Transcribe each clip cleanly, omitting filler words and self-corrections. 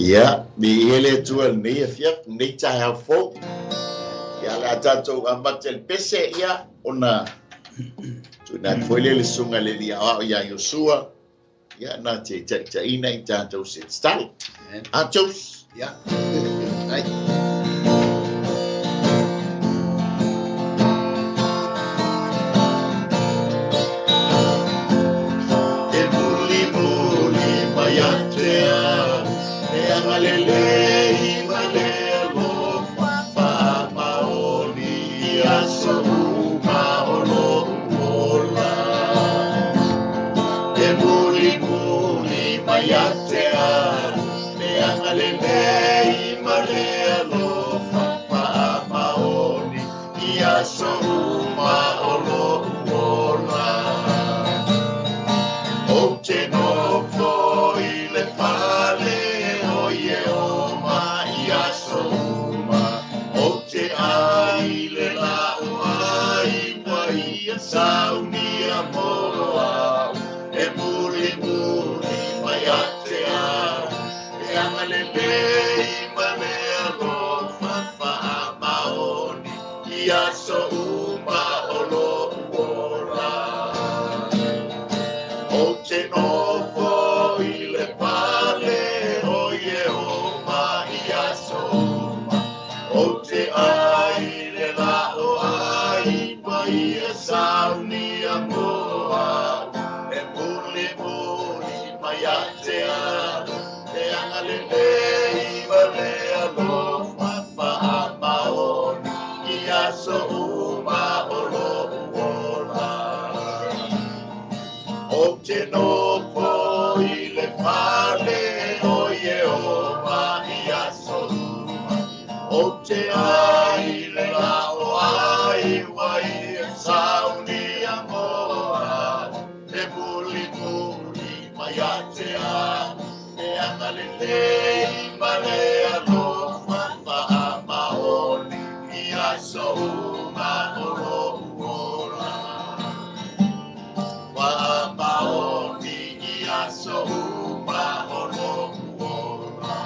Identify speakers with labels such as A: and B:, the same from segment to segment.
A: Ia, mi ele tua nei afia nei taeao fou. Ia le a tatou amata le pese ia ona tuuina atu foi lea le susuga i le alii aoao ia Iosua ia na te taitaiina i tatou se tatalo. Atos.
B: Ia. Ai.
A: E mulimuli mai ia te au, e agalelei ma le alofa faamaoni i aso uma o lou ola. E mulimuli mai ia te au, e agalelei ma le alofa faamaoni i aso uma o lou ola. Ou te nofo i le fale o Ieova i aso uma, ou te ai le lao ai ua ia saunia mo au, e mulimuli mai ia te au, e agalelei ma le alofa faamaoni i aso uma o lou ola. Ou te nofo i le fale o Ieova i aso uma, ou te ai le lao ai ua ia saunia mo au, e mulimuli mai ia te au, e agalelei ma le alofa faamaoni i aso uma o lou ola. Ou te nofo i le fale o Ieova i aso uma, ou te ai le lao ai ua ia saunia mo au, e mulimuli mai ia te au, e agalelei ma le alofa faamaoni i aso uma o lou ola. Faamaoni i aso uma o lou ola.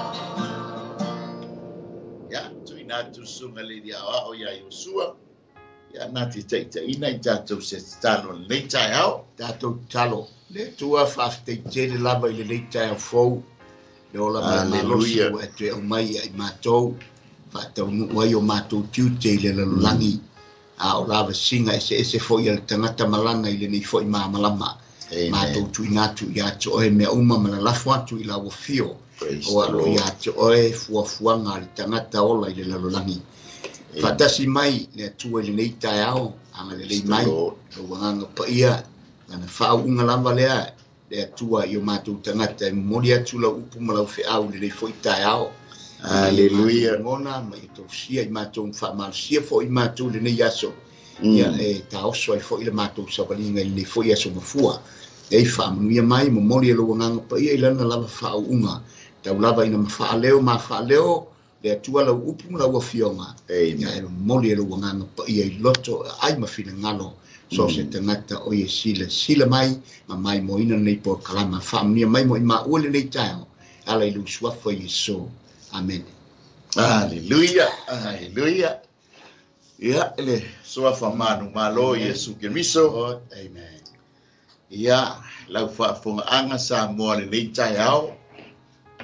A: Ia, tuuina atu susuga le alii aoao ia Iosua, ia na te taitaiina i tatou se tatalo lenei taeao.
B: Tatou tatalo. Le Atua faafetai tele lava i lenei taeao fou. Le ola ma le malosi
A: Hallelujah.
B: ua e toe aumai ia i matou. Faataunuu ai o matou tiute i le lalolagi. A o lavasiga eseese foi a le tagata malana i lenei foi mamalama.
A: Amen.
B: Matou tuuina atu ia te oe mea uma ma lalafo atu i lau afio.
A: Praise
B: Oa
A: the
B: lo
A: Lord.
B: ia te oe fuafuaga a le tagata ola i le lalolagi.
A: Amen.
B: Faatasi mai le Atua i lenei taeao, agalelei
A: Praise the
B: mai,
A: Lord.
B: lou agaga paia, lana faauuga lava lea, le Atua i o matou tagata e momoli atu lau upu ma lau feau i lenei foi taeao.
A: Hallelujah.
B: Lagona ma ia tausia i matou, faamalosia foi i matou i lenei aso. Ia e taoso ai foi le matou savaliga i lenei foi aso mafua. E faamanuia mai, momoli e lou agaga paia i lana lava faauuga. Tau lava ina mafaaleo ma faaleo, le Atua lau upu ma lau afioga.
A: Amen.
B: Ia e momoli e lou agaga paia i loto ai ma finagalo. So se tagata o ia sila sila mai, ma mai moina nei polokalama. Faamanuia mai mo i maua lenei taeao. Ala i lou suafa Iesu. Amen.
A: Hallelujah. Hallelujah. Ia, le suafa manu malo Iesu Keriso.
B: Lord, amen.
A: Ia, lau faafogaaga Samoa lenei taeao.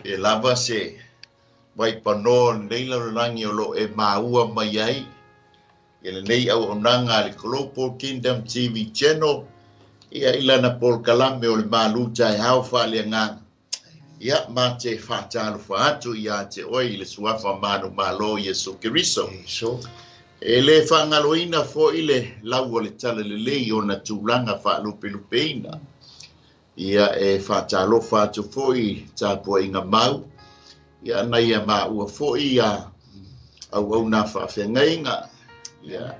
A: E lava se vaipanoa lenei lalolagi o loo e maua mai ai i lenei auaunaga a le Global Kingdom TV Channel. Ia i lana polokalame o le malu taeao faaleagaga. Ia, ma te faatalofa atu ia te oe i le suafa manu malo Iesu Keriso.
B: Iesu.
A: E le faagaloina foi le lau o le talalelei ona tulaga faalupelupeina. Ia e faatalofa atu foi tapuaiga mau. Ia na ia maua foi ia auauna faafeagaiga. Ia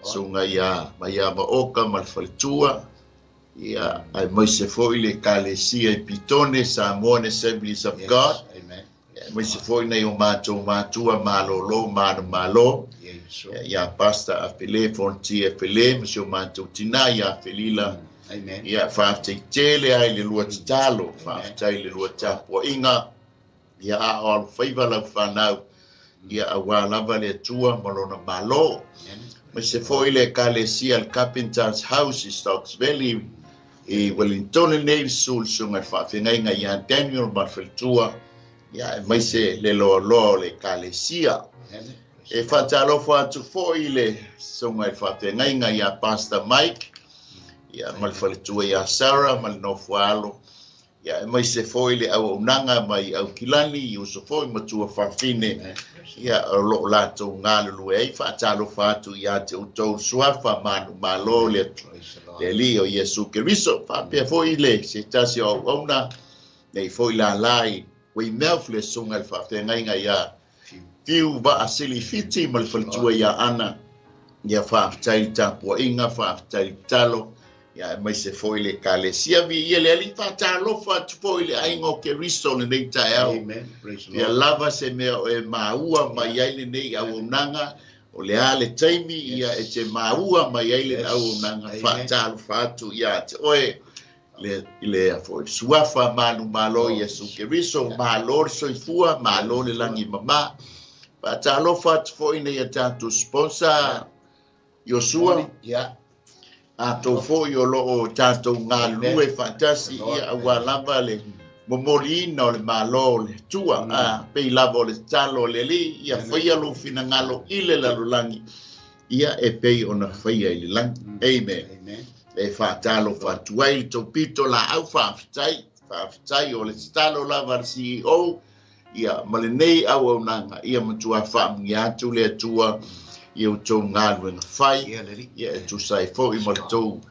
A: susuga ia Maia Maoka ma le faletua. Ia ai maise foi le Ekalesia i Pitone, Samoan Assemblies of
B: Yes,
A: God.
B: Amen.
A: Ia maise foi nei o matou matua malolo manu malo.
B: Yes.
A: Ia Pastor Apele Fontia Pele, ma si o matou tina ia Felila.
B: Amen.
A: Ia faafetai tele ai le lua tatalo,
B: Amen.
A: faafetai le lua tapuaiga. Ia a o alofaiva lau fanau, ia auā lava le Atua ma lona Malo. Aemaise foi le Ekalesia le Carpenter's House i Stokes Valley i Wellington nei, le susu i le susuga i le faafeagaiga ia Daniel ma le faletua, ia aemaise le loaloa o le Ekalesia. E faatalofa atu foi i le susuga i le faafeagaiga ia Pastor Mike, ia ma le faletua ia Sarah ma le nofoaalo, ia aemaise foi le auaunaga mai Aukilani, i uso foi ma tua fafine, ia o loo latou galulue ai. Faatalofa atu ia te outou suafa manumalo le Alii o Iesu Keriso. Faapea foi le se tasi o auauna nei foi lala i Weymouth, le susuga i le faafeagaiga ia Fiu Vaasilifiti ma le faletua ia Ana. Ia faafetai le tapuaiga, faafetai le tatalo, ia aemaise foi le Ekalesia. Viia le Alii. Faatalofa atu foi i le aiga o Keriso lenei taeao.
B: Amen. Praise the
A: Ia
B: Lord.
A: lava se mea o e maua mai ai lenei auaunaga, o le a le taimi, ia e te maua mai ai le auaunaga.
B: Amen.
A: Faatalofa atu ia te oe le i le foi suafa manumalo Iesu Keriso, malo le soifua, malo le lagi mama. Faatalofa atu foi nei a tatou sponsor Iosua,
B: Yeah.
A: atou foi o loo tatou galulue faatasi, ia auā lava le momoliina o le Malo o le Atua. A pei lava o le tatalo a le Alii, ia faia lou finagalo i le lalolagi, ia e pei ona faia i le lagi. Amen.
B: Amen.
A: E faatalofa atu ai le taupito laau, faafetai, faafetai o le tatalo lava a le CEO, ia ma lenei auaunaga, ia matua faamanuia atu le Atua i outou galuega fai,
B: Ia le Alii.
A: ia e tusa ai foi ma le tou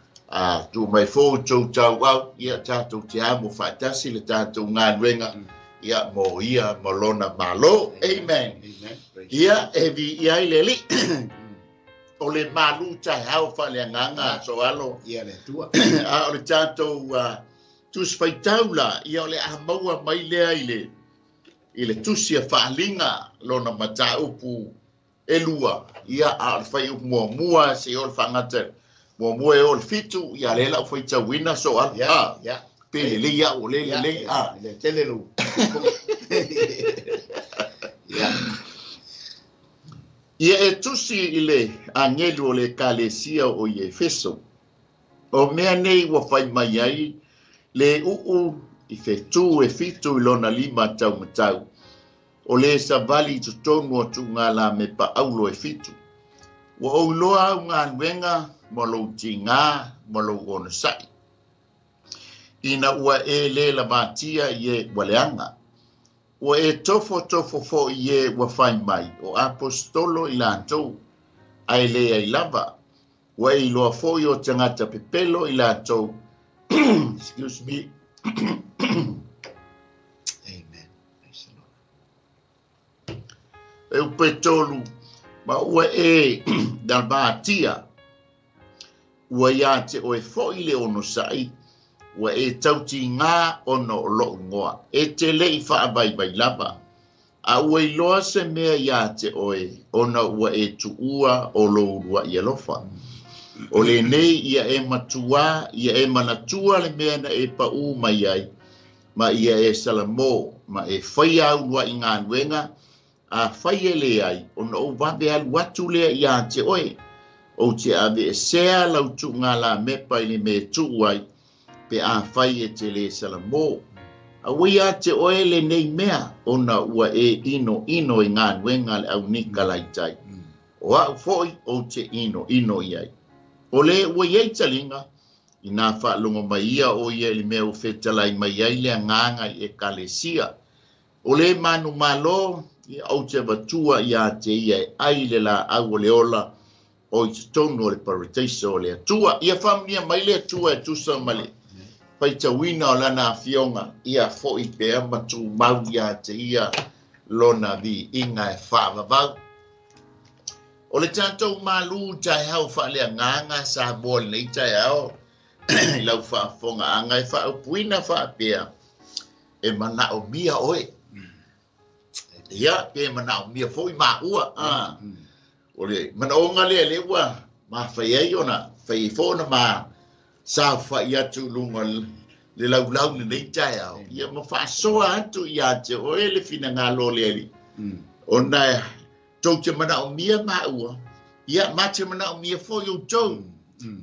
A: tuu mai foi outou tauau, ia tatou te amo faatasi le tatou galuega, ia mo ia ma lona Malo. Amen.
B: Amen. Praise
A: Ia e viia ai le Alii. O le malu taeao faaleagaga soalo.
B: Ia le Atua.
A: A o le tatou tusi faitau la, ia o le a maua mai lea i le tusi a Faaaliga lona mataupu e lua, ia a o le faiupu muamua se o le faagata muamua e o le 7, ia le lau faitauina soalo.
B: Yeah.
A: A
B: Yeah.
A: pe lelei au o le
B: Yeah.
A: lelei a.
B: Le tele lu. Yeah.
A: Ia e tusi i le agelu o le Ekalesia o Efeso, o mea nei ua fai mai ai le uu i fetu e 7 i lona lima taumatau, o le savali i totonu o tuugala me paaulo e 7. Ua ou iloa au galuega ma lou tigā ma lou onosai, ina ua e lē lavatia i e ua leaga, ua e tofotofo foi i e ua fai mai o apostolo i latou, ae lē ai lava, ua e iloa foi o tagata pepelo i latou. Excuse me.
B: Amen. Praise the Lord.
A: E upetolu, ma ua e dalvatia, ua ia te oe foi le onosai, ua e tautigā ona o lou igoa, e te lei faavaivai lava. A ua iloa se mea ia te oe, ona ua e tuua o lou uluai alofa. O lenei ia e matua, ia e manatua le mea na e paū mai ai, ma ia e salamo, ma e faia au uluai galuega, a fai e le ai, ona ou vave alu atu lea ia te oe. Ou te ave e sea lau tuugala mepa i le mea e tuu ai, pe a fai e te lē salamo. A ua ia te oe lenei mea, ona ua e ino ino i galuega a le aunika laitai. O au foi ou te ino ino i ai. O le ua iai taliga, ina faalogo mai ia o ia i le mea ua fetalai mai ai le agaga i Ekalesia. O le manumalo, ia ou te avatua ia te ia e ai le laau o le ola, o i totonu o le parataiso o le Atua. Ia faamanuia mai le Atua e tusa ma le faitauina o lana afioga, ia foi pea ma tumau ia te ia lona viiga e faavavau. O le tatou malu taeao faaleagaga Samoa lenei taeao, i lau faafofogaaga e faaupuina faapea, e manaomia oe. Ia, pe manaomia foi maua. O le manaoga lea le ua mafai ai ona fai ai foi ona ma saofai atu i luga Le laulau lenei taeao, ia ma faasoa atu ia te oe le finagalo o le Alii. Ona tou te manaomia maua, ia ma te manaomia foi outou.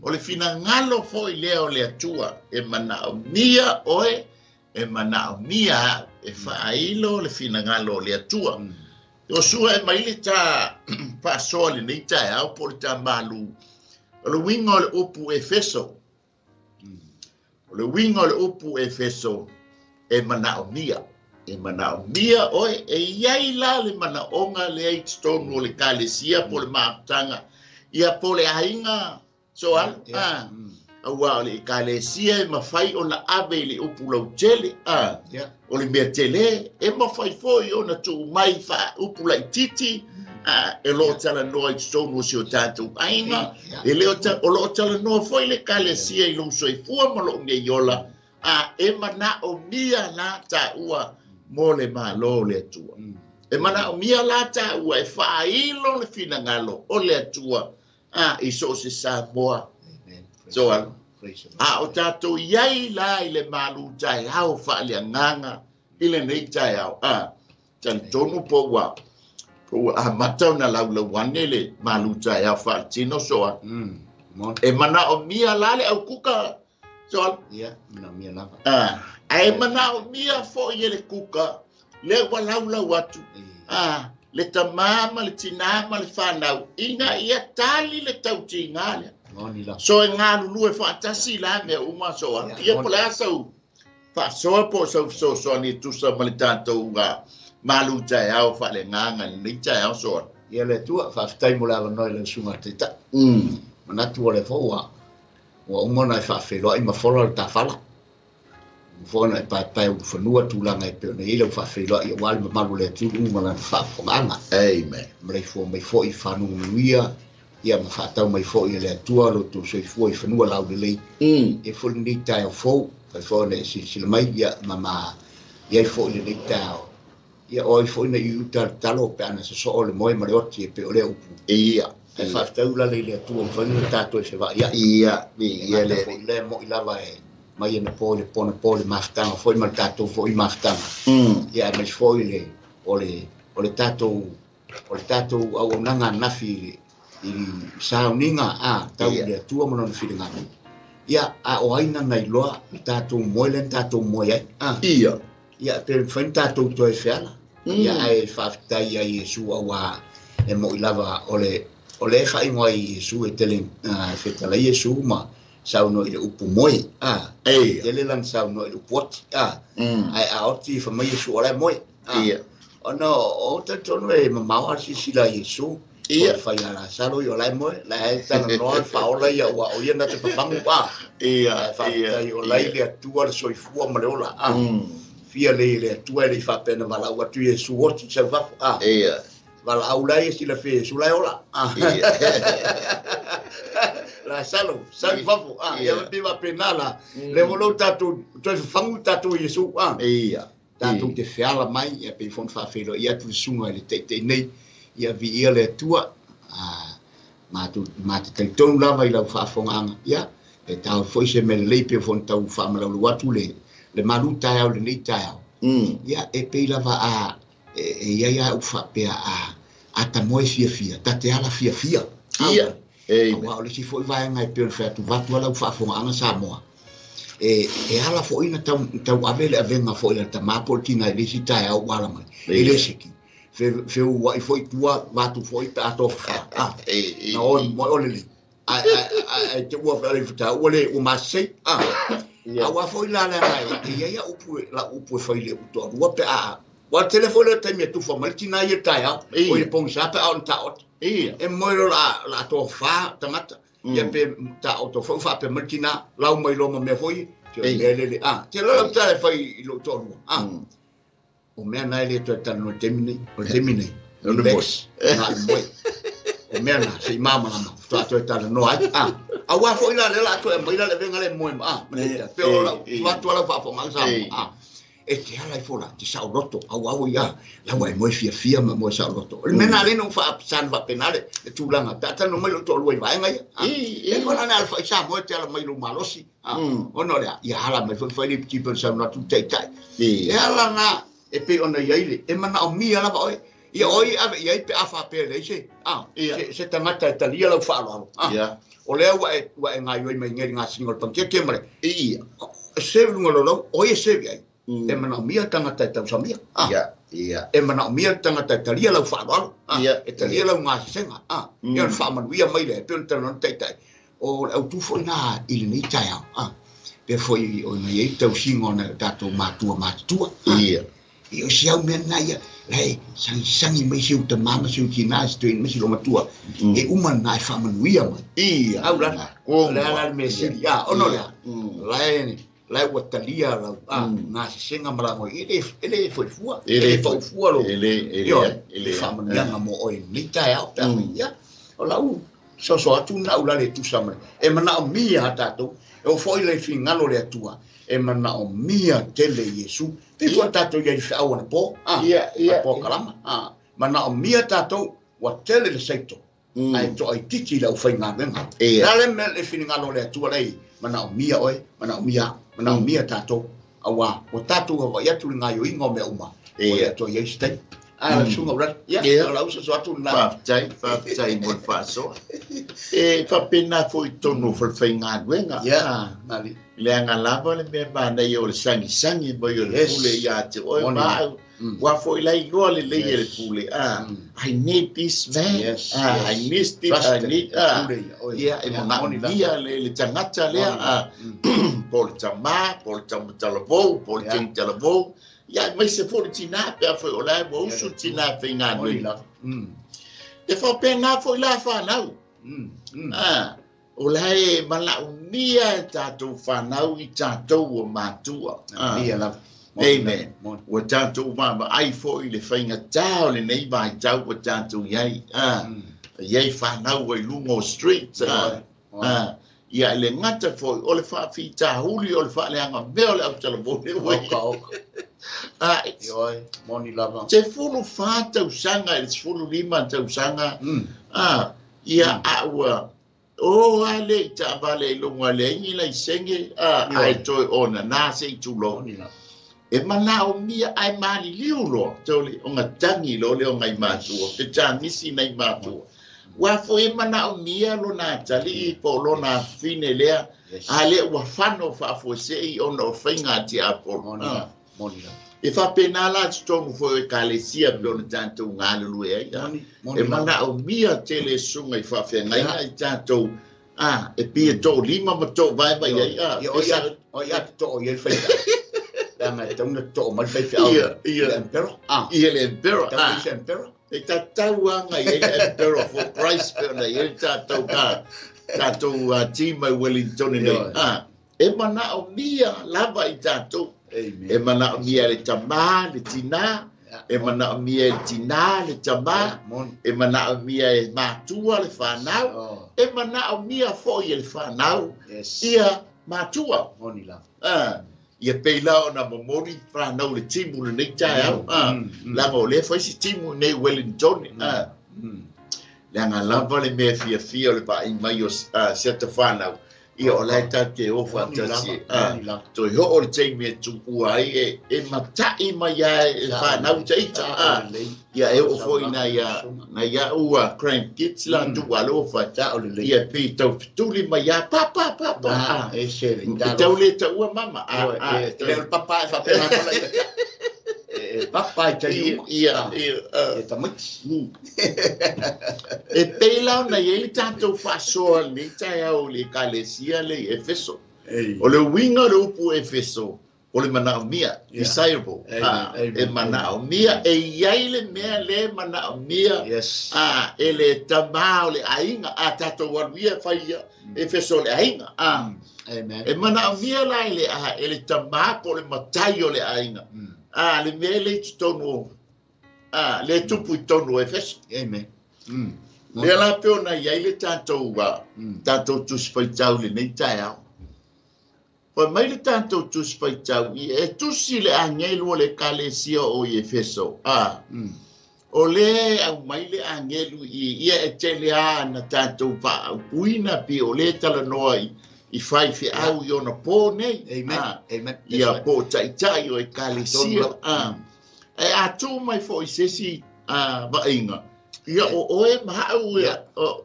A: O le finagalo foi lea o le Atua, e manaomia oe, e manaomia au, e faailo le finagalo o le Atua. O sua e mai le tā faasoa lenei taeao po o le tā malu. O le uiga o le upu Efeso. O le uiga o le upu Efeso e manaomia. E manaomia oe, e iai la le manaoga lea i totonu o le ekalesia po o le mafutaga, ia po o le aiga soalo. Auā o le ekalesia e mafai ona ave i le upu lautele, o le mea tele, e mafai foi ona tuu mai faaupu laitiiti, e lo o talanoa i totonu o si o tatou aiga, e le o lo o talanoa foi le ekalesia i lou soifua ma lou nei ola, e manaomia la taua mo le Malo o le Atua. E manaomia la taua e faailo le finagalo o le Atua i so o se Samoa. So, a o tatou iai la i le malu taeao faaleagaga i lenei taeao. Talitonu po ua amata ona laulauane le malu taeao faaletino soa. E manaomia la le aukuka soa.
B: Ia, manaomia lava.
A: Ae manaomia foi e le kuka le ua laulau atu. Le tamā ma le tinā ma le whanau ina ia tali le tautiga lea. So e galulue faatasi la mea uma soa. Ia po o le a sau faasoa po o sau fesoasoani e tusa ma le tatou malu taeao faaleagaga i lenei taeao soa.
B: Ia le Atua, faafetai mo le avanoa i lau susuga i le Taitai. Manatu o le foi ua uma ona e faafeiloai ma fola le tafala. Ua foi ona e paepae ulufanua tulaga e pei ona i ai lau faafeiloai aua le mamalu o le atunuu ma lana faafofogaaga.
A: Amen.
B: Ma leifua mai foi i fanuga manuia, ia ma faatau mai foi e le Atua lo outou soifua i fanua laulelei. E foi lenei taeao fou, fai foi ona e silasila mai, ia ma iai foi lenei taeao. Ia o ai foi na i uta le talo pe ana sosoo le moe ma le oti e pei o lea upu.
A: Ia.
B: Ae faafetai la le Atua mafai ona tatou e fevaai.
A: Ia, ia le
B: foi le moi lava e mai e na po le pona po le mafutaga foi ma le tatou foi mafutaga. Ia aemaise foi le o le tatou auaunaga anafi i sauniga tau i le Atua ma lona finagalo. Ia a o ai na iloa le tatou moe lea na tatou moe ai.
A: Ia.
B: Ia pe mafai ona tatou toe feala. Ia ae faafetai ai Iesu auā e moi lava o le faaigoa ai Iesu e tele fetalai Iesu ma saunoa i le upu moe. Tele lana saunoa i le upu oti. Ae a oti fa mai Iesu o la e moe.
A: Ia.
B: Ona o talitonu e mamao a silasila i Iesu.
A: Ia.
B: O le fai a Lasaro i o la e moe, la e talanoa le faaola ia ua o ia na te papagu.
A: Ia.
B: Ae faafetai o lai le Atua le soifua ma le ola. Fia le le Atua e le i faapena valaau atu Iesu oti sau fafo.
A: Ia.
B: Valaau la ia silafia Iesu la e ola.
A: Ia.
B: Lasaro, sau fafo. Ia ma pe faapena la. Le o lou tatou toe fafagu tatou Iesu.
A: Ia.
B: Tatou te feala mai, ia pei foi ona faafeiloai atu le susuga i le Taitai nei, ia viia le Atua. Ma te talitonu lava i lau faafofogaaga. Ia, e taua foi se mea lelei pei foi ona tau faamalaulau atu le malu taeao lenei taeao. Ia, e pei lava e iai a upu faapea a ta moe fiafia, ta te ala fiafia.
A: Ia.
B: Aua o le isi foi vaega e pei ona fai atu vatu a lau faafofogaaga Samoa. E ala foi na tau ave le avega foi le tamā po o le tina i le isi taeao ua ala mai. E le seki. Feuai foi tua vatu foi pe a tofafa. Na oe moe o le li. Ai te ua whaere whata, ua le ua masei. Aua foi la le ngai, e ia ia upu, la upu e whai le utoa rua pe a. Wa tele foi le taimi e tufa mai tina ia taeao, o ia pongisa pe a o na taoto. E moe lo la tofafa tangata. Ia pe taoto foi wha pe mai tina, lau mai lo ma mea foi, te o mea lele. Te la lau tale whai i lo utoa rua. O mea nai le toe tala no te temi nei, o le temi nei. Relax, ngā le moe. O mea nā, se i māmalama, toa toe tala no ai. Aua foi la le la toe mai la le venga le moe ma. Pe o lau, vatu ala whaafonga sa. E te ala i fola, te saoloto, au au ia, laua e moe fiafia ma moe saoloto. O le mea na le no faapasana faapena le tulaga, pe a talanoa mai lou toalua i vaega ia. E fola na alafai sa moe te ala mai lou malosi. Ona o le a, ia ala mai foi fai le piti pe saunoa atu le taitai. E ala na, e pei ona i ai le, e manaomia lava oe. Ia oi ave i ai pe a faapea leai se, se tagata e talia lau faaaloalo. O lea ua e gaoioi mai nei i le gasegase o le panikeke ma le, se i luga o lau, o ai e sevi ai? E manaomia le tagata e tausamia. E manaomia le tagata e talia lau faaaloalo. E talia lau gasesega. Ia ona faamanuia mai lea, e pei ona talanoa le taitai. O le autu foi na i lenei taeao. Pe foi o na i ai tausiga o nai o tatou matua matutua. Ia o si au mea lena ia, la e sagisagi mai si ou tamā ma si ou tinā, si toeaina ma si loomatua, e uma lena e faamanuia mai. Au la, o le a la le mea sili, ona o le a, la e ua talia lau gasesega ma lagoi, e le foifua, e le faufua lou, e faamanuiaga mo oe i lenei taeao, pe a fai, ia, o lau soso atu na au lale e tusa ma le, e manaomia a tatou, e oo foi le finagalo o le Atua, e manaomia tele Iesu. Pei foi tatou i ai i feau anapo, a po kalama. Manaomia tatou, ua tele le saito, ae toaitiiti le aufaigaluega. Le a le mea le finagalo o le Atua lea i manaomia oe, manaomia, manaomia tatou. Auā, ua tatou vaavaai atu i le gaoioiga o mea uma, ua le atoa i ai se taimi. A, lau susuga Urani, ia, o lau soso atu lena.
A: Faafetai, faafetai mo le faasoa. E faapena foi i totonu o falefaigaluega.
B: Ia, mali.
A: Leaga lava le mea manaia o le sagisagi mai o le pule ia te oe ma au. Ua foi la iloa lelei e le pule. I need this man. I need this. I need. Ia, e manaomia le tagata lea. Po o le tamā, po o le taumatalavou, po o le teugatalavou. Ia, aemaise foi le tinā, pe a foi o la e ua usu le tinā faigaluega. E faapena foi la whanau. O la e manaomia e tatou whanau i tatou o matua. Amen. Ua tatou vaavaai foi i le faigatā o lenei vaitau ua tatou i ai. I ai whanau ai luga o street. Ia e le gata foi o le faafitahuli o le faaleaga mea o le autalavou le ua
B: Oka, oka. Ioe, moni lava.
A: 14 tausaga i le 15 tausaga. Ia a ua o a le i taavale i luga leai ni laisene, ae toe ona na se i tulou.
B: Moni lava.
A: E manaomia ae maliliu loa tole o gatagi loa le o ngai matua pe tāmisi nai matua. Ua foi e manaomia lona atalii po o lona afafine lea a lea ua fano faafuasei ona o faiga a tiapolo.
B: Moni lava. Moni lava.
A: E faapena la totonu foi o ekalesia pe ona tatou galulue ai.
B: Moni, moni
A: E
B: lava.
A: manaomia tele susuga i faafeagaiga i tatou e pei e toalima ma toavae mai ai.
B: Ia, o ia, o ia te too i ai le faifeau. Leaga e tatau ona too mai le faifeau.
A: Ia, ia.
B: Le emperor.
A: Ia le emperor.
B: Tatau i se emperor.
A: E tatau anga i ai le emperor for Christ pe ona i ai le tatou tatou team mai Wellington nei. E manaomia lava i tatou.
B: Amen.
A: E manaomia le tamā, le tinā, e manaomia e le tinā, le tamā,
B: Moni.
A: e manaomia e matua le whanau, e manaomia foi e le whanau, ia matua.
B: Moni lava.
A: Ia peila ona momoli whanau le timu le nei taeao. Leaga o lea fai si timu nei Wellington. Leaga lava le mea fiafia o le vaai mai o siata whanau. Ia o la e tatou te o faatasi.
B: Moni lava.
A: Toe hoo le taimi e tuua ai e matai mai ai e whanau taita. Ia e oo foi na ia ua grandkids la tu alofa.
B: Sao lelei.
A: Ia pi tau fetuli mai ia pa pa pa pa.
B: E se le
A: E
B: talo.
A: tau le taua mama.
B: E le o le papa e faapena kola ia. E papa i tai uma.
A: Ia, ia,
B: E tamaiti.
A: E peila ona i ai le tatou faasoa lenei taeao i le ekalesia le i Efeso. O le uiga o le upu Efeso, o le manaomia, desirable.
B: Amen, amen,
A: E manaomia, e i ai le mea le manaomia. E le tamā o le aiga, tatou alu ia fai ia, Efeso o le aiga.
B: Amen.
A: E manaomia la e le tamā po o le matai o le aiga. Le mea le i totonu o, le tupu i totonu o Efeso.
B: Amen.
A: Lea la pe ona i ai le tatou tatou tusi faitau lenei taeao. Fai mai le tatou Tusi Faitau i e tusi le agelu o le Ekalesia o Efeso. O le aumai le agelu i ia e tele a na tatou faaupuina pe o le talanoa i faifeau i ona po nei.
B: Amen. Amen.
A: Ia po taitai o Ekalesia. E atu mai foi se isi vaaiga. Ia o oe ma au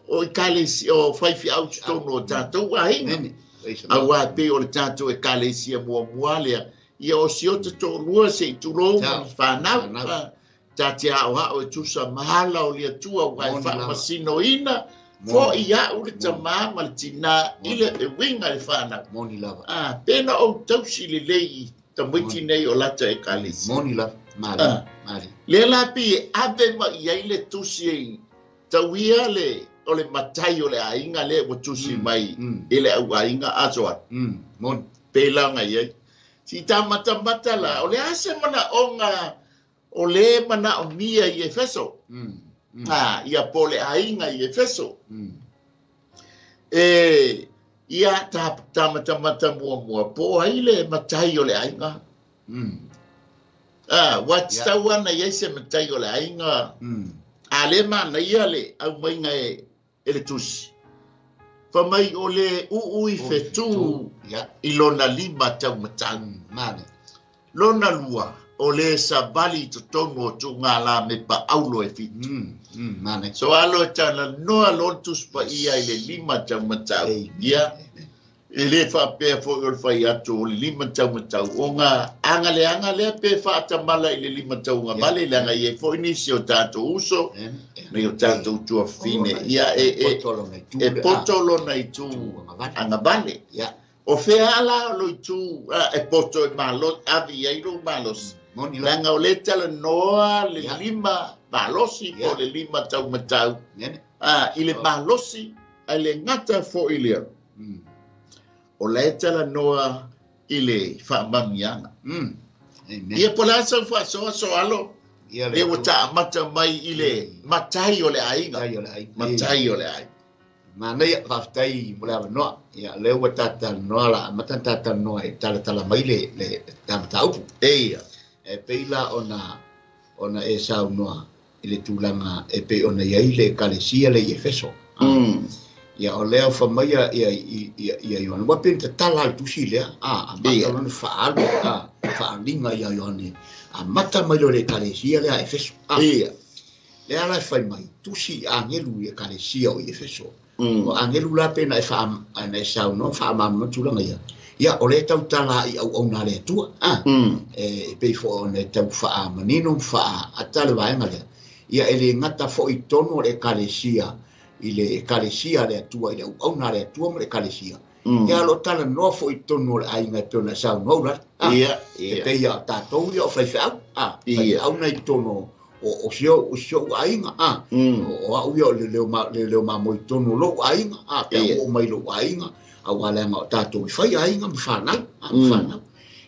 A: o Ekalesia o faifeau totonu o tatou aiga. Aua pe o le tatou Ekalesia muamua lea. Ia o si o te to'alua se i tulou ma whanau. Ta te ao hao e tusa mahala o le Atua ua e faamasinoina fo'i a'u le tamā ma le tinā i le e uiga le whanau.
B: Moni lava.
A: Pena ou tausi lelei i tamaiti nei o lata Ekalesia.
B: Moni lava. Mali. Mali.
A: Lea la pi e ave ma i ai le tusi e tauia le o le matai o le aiga le ua tusi mai i le au aiga asoa.
B: Moni.
A: Pe laga i ai. Si tā matamata la, o le ase mana onga o le mana o mia i Efeso. Ia po le aiga i Efeso. E ia tā matamata muamua po ai le matai o le aiga. Wa tau ana i ai se matai o le aiga. A le mana ia le au mainga e le tusi. Fa mai o le uu i fetu i lona lima tau matau.
B: Mane.
A: Lona lua o le savali totonu o tū ngā la me pa aulo e fitu.
B: Mane.
A: So alo e tana noa lon tuspa ia i le lima tau matau. Ia, e le whaapea fo o le whai atu o le lima tau matau. O ngā anga le anga lea pe whaatamala i le lima tau ngā vale le anga i e fo inisi o tātou uso nei o tātou tuafine. Ia e poto lona i tū angavale. O whea ala o lo i tū e poto e malo, avi ai lo malosi. Langa o le tala noa le lima malosi po le lima tau matau. I le malosi a le ngata fo i lea. O le tala noa i le whaamamianga. Ia po la sau whaasoa so alo. Le ua taamata mai i le matai o le aiga. Matai o le aiga.
B: Manaia whaftai mo le awanoa. Ia le ua tātalanoa la amata tātalanoa e talatala mai le tamataupu.
A: Eia.
B: E peila ona e saunoa i le tulaga e pei ona iai le Ekalesia le i Efeso. Ia o lea whamaia ia Ioane. Ua pei tatala le tusi lea. Amata lona faalu, faalinga ia Ioane. Amata mai lo le Ekalesia lea Efeso.
A: Ia.
B: Lea la e fai mai, tusi angelu i Ekalesia o i Efeso. O angelu la pena e e saunoa faamamama tulaga ia. Ia o le tautala i auauna le Atua. E pei foi ona e tau faamanino faaata le vaega lea. Ia e le gata foi tonu o le Ekalesia i le Ekalesia le Atua i le auauna le Atua ma le Ekalesia. Ia lo talanoa foi tonu o le aiga e pei ona saunoa ula.
A: Ia.
B: E pei ia tatou ia o faifeau. Faifeau na i tonu o sio aiga. O au ia o le leo mamoi tonu o lou aiga. Pe o mai lou aiga. Au alanga o tātou i whai aiga ma whanau. Whanau.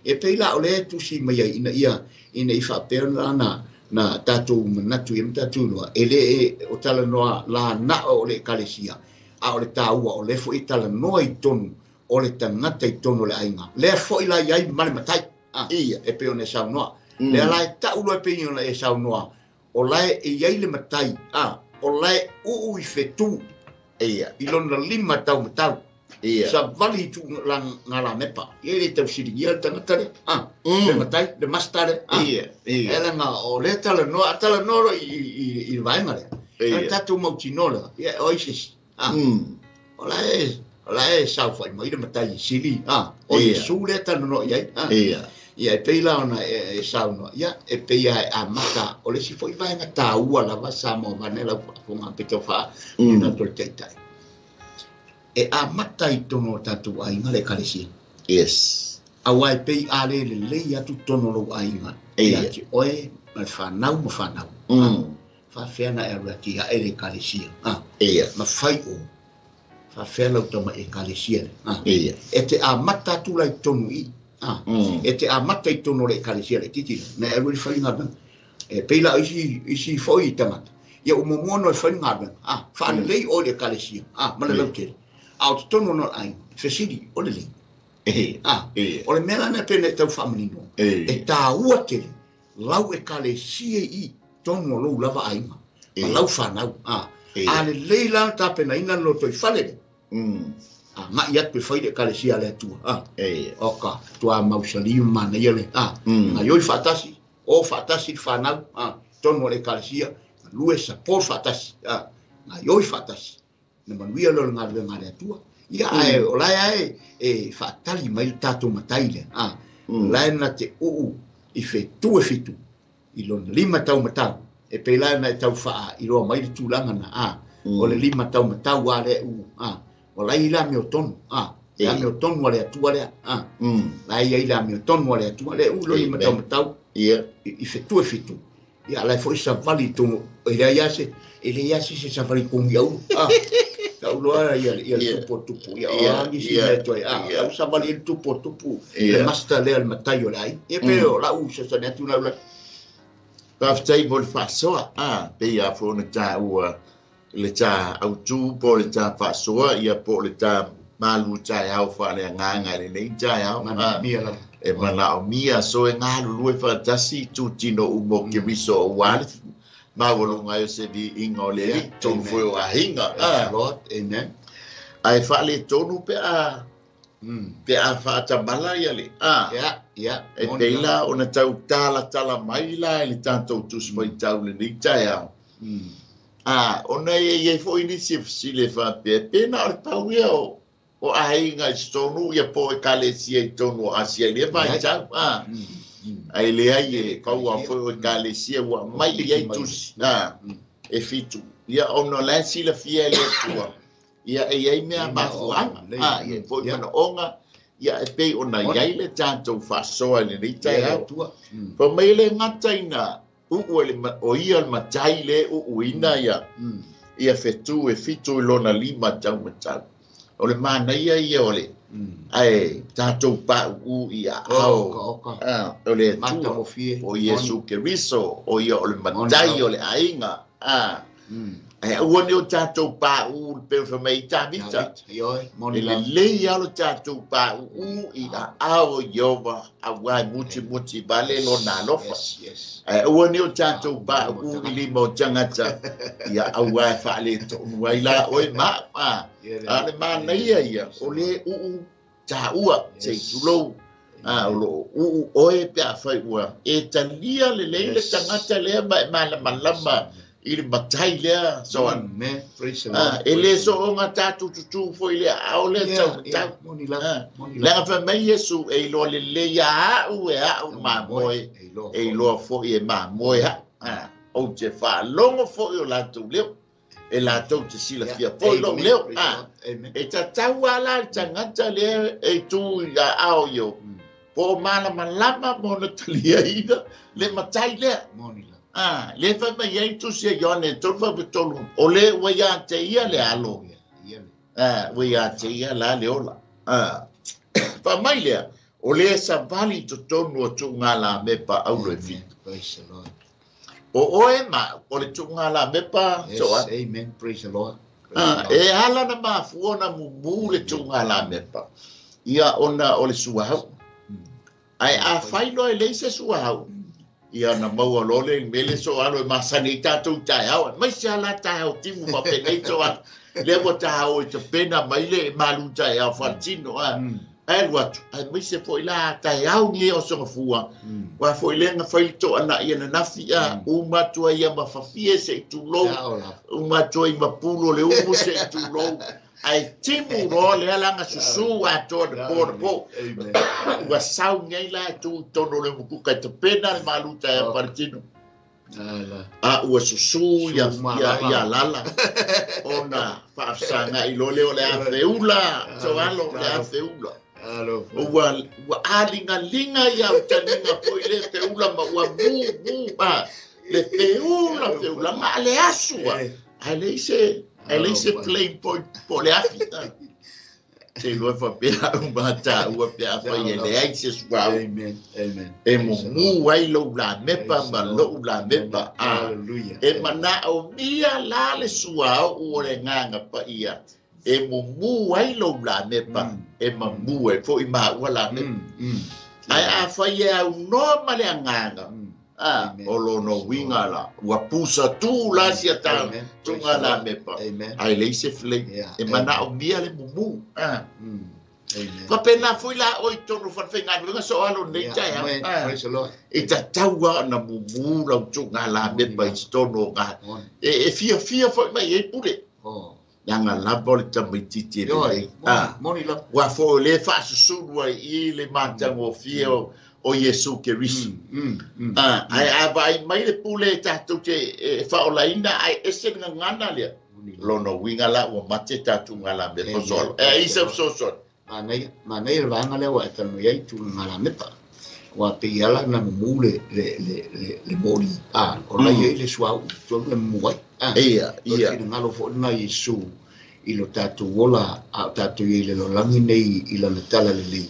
B: E pei la o le tusi mai ai ina ia ina i whaapea na na tātou manatu i tātou loa. E le e o talanoa la na o le Ekalesia. A o le tāua o le fo i talanoa i tonu o le tangata i tonu o le aiga. Lea fo i la iai ma le matai.
A: Ia.
B: E pei ona e saunoa. Lea la e tau loa e pei ona e saunoa. O la e iai le matai. O la e uu i fetu.
A: Ia.
B: I lona lima tau matau.
A: Ia.
B: Sa vali tu ngā la mepa. Ia le tau siringia le tangata le. Le matai, le masta le.
A: Ia. Ia.
B: E langa o le talanoa, talanoa ro i le vaega lea.
A: Ia.
B: E tātou mautinoa lea. Ia, o i sisi. O la e saufai mai le matai i sili. O Iesu le talanoa i ai.
A: Ia.
B: Ia, e pei la ona e saunoa. Ia, e pei a e amata. O le si foi vaega tāua lava sa moa vane lau whaafonga pe tau wha. Ina tō le taitai. E amata i tono o tātou aiga le Ekalesia.
A: Yes.
B: Aua e pei a le lelei atu tono lou aiga.
A: Ia.
B: Ia te oe ma le whanau ma whanau. Whawhea na e aru ati a e le Ekalesia.
A: Ia.
B: Ma whai o. Whawhea lau tama e Ekalesia le.
A: Ia.
B: E te amata atu lai tonu i. E te amata i tono le Ekalesia le titira. Na e aru i whai ngā E pei la isi foi i tangata. Ia o momono e whai ngā Whaalelei o le Ekalesia. Ma le lautele. A o te tono no ai, fesili o le lei. O le mea lana pe nei tau faamanino e taua tele lau ekalesia i tonu o lou lava aiga ma lau fanau a lelei la tapenaina le lotoifale a mai atu e fai le ekalesia a le Atua o ka tua mausali ma manaia le gaioi faatasi o faatasi le fanau tonu o le ekalesia lue support faatasi gaioi faatasi na manuia leo le galuega a le Atua. Ia ae o lae ae e faatali mai le tatou matai lea lae na te uu i fetu e fitu i lona lima taumatau e pei la na e tau faailoa mai le tulaga na o le lima taumatau a lea uu o lai i le amiotonu le amiotonu a le Atua lea lai ai le amiotonu a le Atua lea uu lona lima taumatau i fetu e fitu. Ia lai foi savali i tonu e leai lava se e leai lava se savali i tonu i aulu tauloa ia le tupu o tupu ia o a nisi mea toe lau savali i le tupu o tupu le master lea le matai o le ai ia pe o lau fesoasoani atu lau la
A: faafetai mo le faasoa pei a foi ona taua le tā autū po o le tā faasoa ia po o le tā malu taeao faaleagaga i lenei taeao
B: manaomia lava
A: e manaomia so e galulue faatasi tutino uma o Keriso aua le maualuga ai o se viiga o le Alii tonu foi o aiga
B: Lord amen
A: ae faaletonu pe a pe a faatamala ia le
B: ia
A: e pei la ona tau talatala mai la i le tatou Tusi Faitau lenei taeao ona e iai foi nisi e fesili faapea pe na o le pau ia o aiga i totonu ia po o ekalesia i totonu o Asia i lea vaitau ae leai e pau lava foi o ekalesia ua aumai i ai tusi e fitu ia ona o la e silafia e le Atua ia e iai mea mafuaaga ia foi manaoga ia e pei ona iai le tatou faasoa i lenei taeao fa mai le gata ina uu e le o ia le matai le uuina ia ia fetu e fitu i lona lima taumatau o le manaia ia o le ae tatou pauu i aao o le Atua o Iesu Keriso o ia o le matai o le aiga ae aua ne o tatou pauu le pei ona fai mai ai Tavita e lelei lava lo tatou pauu i aao o Ieova aua e mutimuti vale lona alofa ae aua ne o tatou pauu i lima o tagata ia aua e faaletonu ai la oe ma au a le manaia ia o le uu taua sei tulou o loo uu oe pe afai ua e talia lelei le tagata lea ma e malamalama i le matai lea so
B: amen praise the Lord
A: e le soonga tatou tutū foi le aao lea taumatau leaga fai mai Iesu e iloa lelei ia au e au mamoe e iloa foi e mamoe au ou te faalogo foi o latou leo e latou te silafia foi lou leo e tatau lava la le tagata lea e tu i aao i o po o malamalama ma ona taliaina le matai lea le fai mai ai tusi a Ioane 3:3 o le ua ia te ia le alo ua ia te ia la le ola fa mai lea o le savali i totonu o tuugalamepa aulo e fitu
B: praise the Lord
A: o oe ma o le tuugalamepa
B: yes amen praise the Lord
A: e ala na mafua ona mumu le tuugalamepa ia ona o le suahau ae afai loa e leai se suahau ia na maua loa le mele so alo e masani ai tatou taeao aemaise lava la taeao timu faapenei so alo lea ua taao i tapena mai le malu taeao faatino ae alu atu aemaise foi la taeao nei o sogafua ua foi lea na fai le toanai ananafi uma atu ai ia ma fafie sei tulou uma atu ai ma pulu o le umu sei tulou ae timu loa lea laga susū atoa le po le po ua sau nei la e tu i tonu o le umukuka e tapena le malu taeao faletino a ua susū ia lala ona faafesagai loa lea o le afeula so alo o le afeula ua aligalinga ia utaliga foi le feula ma ua mu mu le feula feula ma le asu ae leai se ae leai se flame po o le afi se iloa faapea au ma taua pe afai e leai se suauu e mumu ai lou lamepa ma lou lamepa e manaomia la le suauu o le Agaga Paia E mumu ai lou lamepa e mamu ai fo'i maua lamepa. Ae afai e aunoa ma le agaga, o lona uiga la ua pusa tu la sia tuga lamepa, ae leai se flame, e manaomia le mumu. Faapena foi la oi tonu falefaigaluega so alo nei taeao, e tatau lava ona mumu lau tuga lamepa i totonu o ga e fiafia foi mai ai pule. Leaga lava o le tamaititi e lelei. Ua foi o lē faasusulu ai i le matagofie o Iesu Keriso. Ae a vaai mai le pule e tatou te faaolaina ae ese le gagana lea. Lona uiga la ua mate tatou galamepa soalo. E ai se fesoasoani.
B: Manaia, manaia le vaega lea ua e talanoa ai tulaga lamepa. Ua pei ala na mumu le moli o la i ai le suauu tonu e mumu ai.
A: Ia, ia.
B: O le finagalo foi lena Iesu i lo tatou ola a o tatou i le lalolagi nei i lana tala lelei.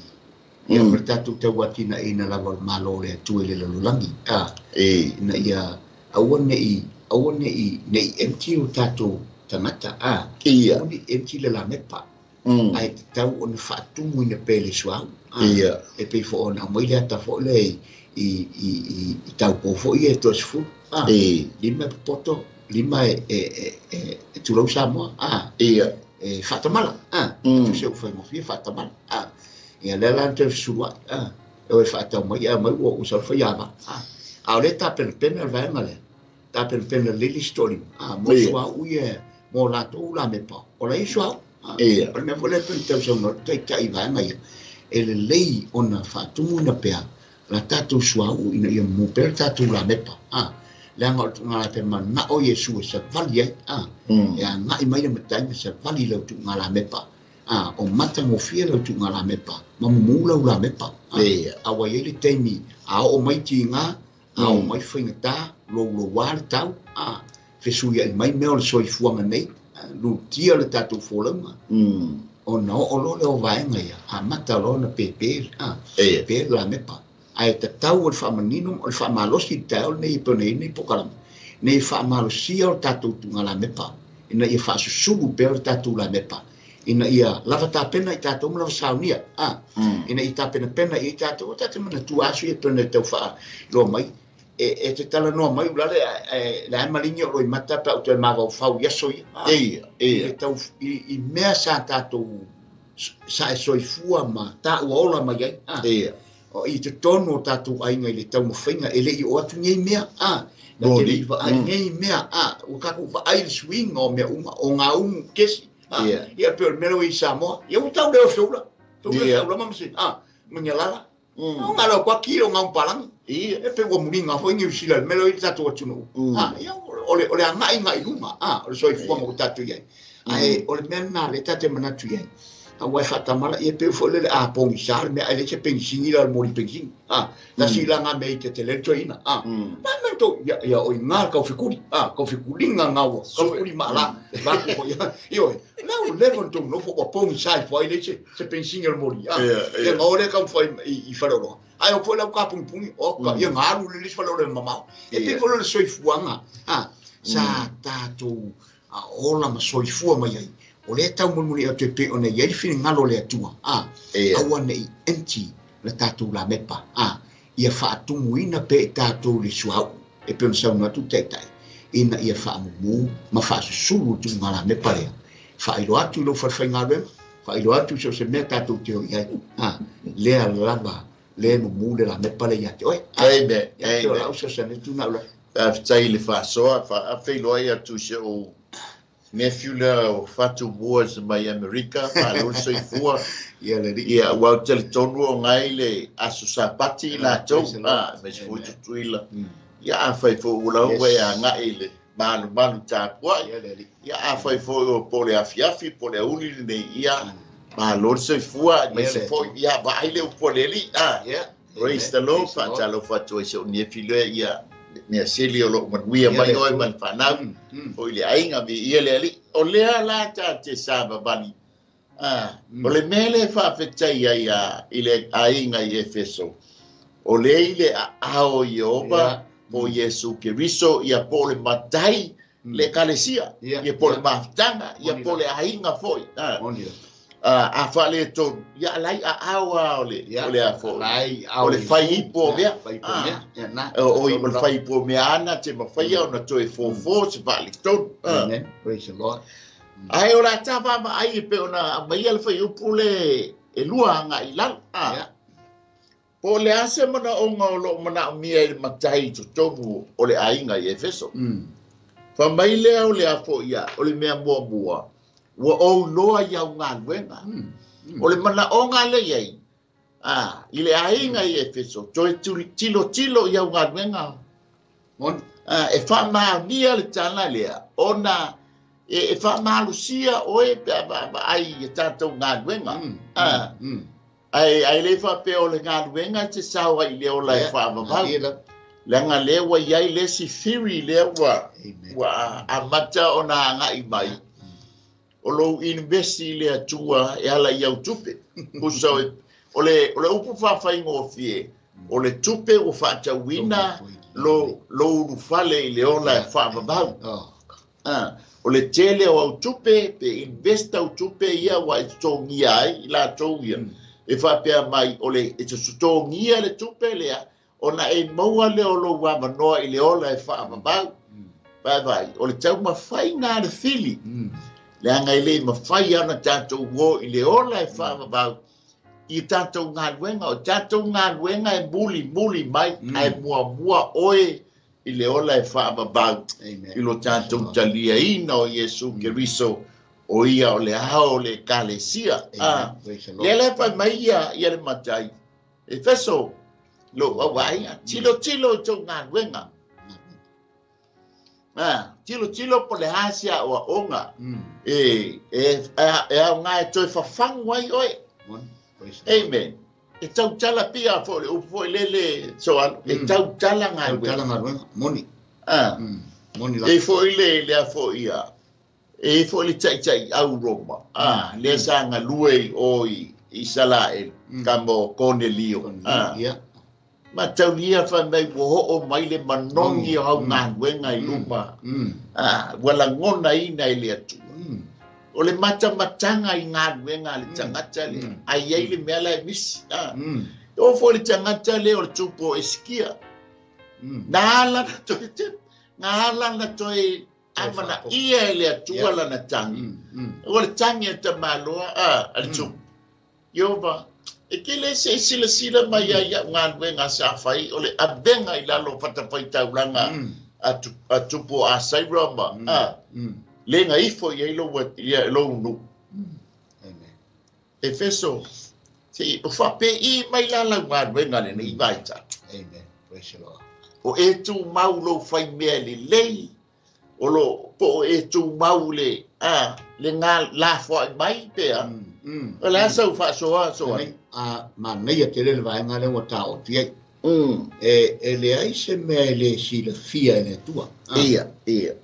B: Ia ma le tatou tauatinaina lava o le Malo o le Atua i le lalolagi. Ina ia aua nei empty o tatou tagata.
A: Ia.
B: Aua nei empty le lamepa. Ae tatau ona faatumu ina pea le suauu.
A: Ia.
B: E pei foi ona aumai le ata foi lea i taupou foi e toasefulu. 5 e popoto, 5 e tulou Samoa.
A: Ia.
B: E faatamala. Se u faigofie faatamala. Ia lea la na toe fesuluai. E oe faatau mai mai ua salafai ava. A o lea tapenapena le vaega lea. Tapenapena lelei le sitolima. Mo suauu ia mo latou lamepa. O la ia suauu.
A: Ia.
B: O le mea foi lea pei tausaga taitai vaega ia. E lelei ona faatumu ina pea la tatou suauu ina ia mumu pea le tatou lamepa. Leaga o le tuuga manao Iesu e savali ai. E agai mai le matai ma savali lau tuuga lamepa. O matagofie lau tuuga lamepa ma mumu lau lamepa. A ua iai le taimi a oo mai tiga, a oo mai faigata, louloua le tau, fesuiai mai mea o le soifuaga nei, lutia le tatou folauga. Ona oo loa lea o vaega ia, amata loa ona pepe, pe le lamepa. Ae tatau o le faamanino, o le faamalosi i le taeao lenei e pei ona i ai lenei pokalama, ina ia faamalosia o le tatou tuuga lamepa, ina ia faasusulu pea o le tatou lamepa, ina ia lava tapena i tatou ma lava saunia. Ina ia tapenapena i tatou, o tatou manatua aso ia pei ona tau faailoa mai. E te talanoa mai ulale, le ai maligi o loi mata pe au toe mafaufau i aso ia.
A: Ia, ia.
B: I tau, i mea sa tatou, sa e soifua ma taua ola mai ai.
A: Ia.
B: O i totonu o tatou aiga i le taumafaiga e le i o atu nei mea. Na te le i vaai nei mea. Ua tatou vaai le suiga o mea uma, o ngā umu kesi. Ia pe o le mea lea i Samoa. Ia ua tau lea o feula. Tau lea feula ma masi. Ma ni alala. O ngā leo kua ki o ngā umpalangi.
A: Ia.
B: E pe ua mulinga foi Niu Sila, le mea lea i tatou atunuu. Ia, o le agai ngai luma. O le soifuaga o tatou i ai. Ae o le mea lena le tatou manatu i ai. Aua e faatamala, ia pe foi le a pogisa le mea, ai le se penisini la le moli penisini. Tasi la ngā mea i te tele toeina. Ma mea tau, ia, o i ngā kaufikuli. Kaufikulinga ngā ua, kaufikuli maala. La ku foi, ia, oe, la u levo ni tau nofo ua pogisa i foi le se penisini o le moli. Ia ngā ore kau foi i whareroa. Ai o foi lau ka pungipungi, o ka, ia ngā alu le lisi whareroa le mamao. E pe foi le soifuaga. Sa tātou, ola ma soifua mai ai. O le tau mulimuli atu e pei ona i ai le finagalo o le Atua. Aua nei empty le tatou lamepa. Ia faatumuina pea i tatou le suauu e pei ona saunoa atu taitai, ina ia faamumu ma faasusulu le tuuga lamepa lea. Faailoa atu i lou falefaigaluega, faailoa atu so o se mea tatou te o i ai. Lea lava le mumu le lamepa lea ia te oe.
A: Amen.
B: Ia te o lau fesoasoani atu na ula.
A: Faafetai le faasoa, faafeiloai atu si ou nephew lea o Fatumua se mai Amerika, faalo le soifua.
B: Ia le alii.
A: Ia, ua ou talitonu o ngai le aso Sapati i latou.
B: Praise the Lord.
A: Me se
B: Amen.
A: foi tutuila. Ia, a fai foi ua lau e agai i le malumalu tapuai.
B: Ia le alii.
A: Ia, a fai foi o po le afiafi, po le auli lenei. Ia, malo le soifua, me
B: Ia
A: se
B: le
A: foi,
B: alii.
A: ia, vaai le upu a le alii.
B: Ia.
A: Praise
B: Amen.
A: the Lord.
B: Praise the Lord.
A: Faatalofa atu ai se o nephew lea, ia, mea sili o lou manuia
B: Ia
A: mai
B: le
A: oe
B: Atua.
A: ma le whanau. Foi le aiga mi ia le alii. O lea la ta te savavali. O le mea le faafetai ai a, i le aiga i Efeso. O le i le aao i Ieova, po Iesu Keriso, ia po le matai Le ekalesia, ia po o le mafutaga, ia po o le aiga foi. A faaletonu, ia a la e i aao lava o le, o le a foi, o le fai ipu o mea. O le fai ipu o mea ana te mafaia ona toe fofo se faaletonu.
B: Amen. Praise the Lord.
A: Ae o le a ta vaavaai e pei ona aumaia le fuaiupu le e lua agai i lalo. Po o le a se manaoga o lo o manaomia e le matai i totonu o le aiga i Efeso? Fai mai lea o le a foi ia, o le mea muamua, ua ou iloa i au galuega. O le manaoga lea i ai, a, i le aiga i Efeso, toe tilotilo i au galuega. A, e faamaonia le tala lea, ona e faamalosia oe pe a vaavaai i a tatou galuega. A, Ae le faapea o le galuega e te sao ai i le ola e faavavau. Leaga lea ua i ai le isi theory lea ua ua amata ona agai mai, o lou invest i le Atua e ala i au tupe. Pusa o le o le upu faafaigofie, o le tupe ua faatauina lou ulufale i le ola e faavavau. O le tele o au tupe, pe invest au tupe ia ua e totogia ai i latou ia, e faapea mai o le e totogia le tupe lea ona e maua lea o lou avanoa i le ola e faavavau. Vaavaai, o le taumafaiga a le fili, leaga e le mafai lava ona tatou o i le ola e faavavau i tatou galuega. O tatou galuega e mulimuli mai, ae muamua oe i le ola e faavavau i lo tatou taliaina o Iesu Keriso, o ia o le ao o le Ekalesia. A, lea la e fai mai ia, ia le matai, Efeso, lou auaiga, tilotilo i tou galuega. A, tilotilo po o le a se aoaoga e, e, e aoga e toe fafagu ai oe. Amen. E tautala pia foi le upu foi lele Soalo, e tautala galuega.
B: Tautala galuega, moni.
A: Ah.
B: Moni la.
A: E foi le lea foi ia. E foi le taitai au Roma. Ah, lea sa galue i o i Isalaele, tama o Konelio. Ah.
B: Ia.
A: Mataulia fai mai ua oo mai le manogi o au galuega i luma. Ah, ua lagonaina e le Atua. O le matamataga i galuega a le tagata lea, a i ai le mea la e misi. Ah. E oo foi le tagata lea o le tupu o Esikia. Na ala na toe na ala na toe amanaia e le Atua lana tagi. O le tagi a tamaloa a le tupu. Ieova, e te le se i silasila mai ai i au galuega sa fai, o le avega i lalo o fatafaitaulaga a tupu o Asaira ma, a, lega ifo i ai lou, lou nuu. Efeso, se i faapei mai la lau galuega lenei vaitau.
B: Amen. Praise the Lord.
A: O e tumau lou faimea lelei, o lo, po o e tumau le, a, le ga, lafoai mai pe a. O le a sau faasoa, soa?
B: A, manaia tele le vaega lea ua taofi ai. E leai se mea e le silafia e le Atua.
A: Ia, ia.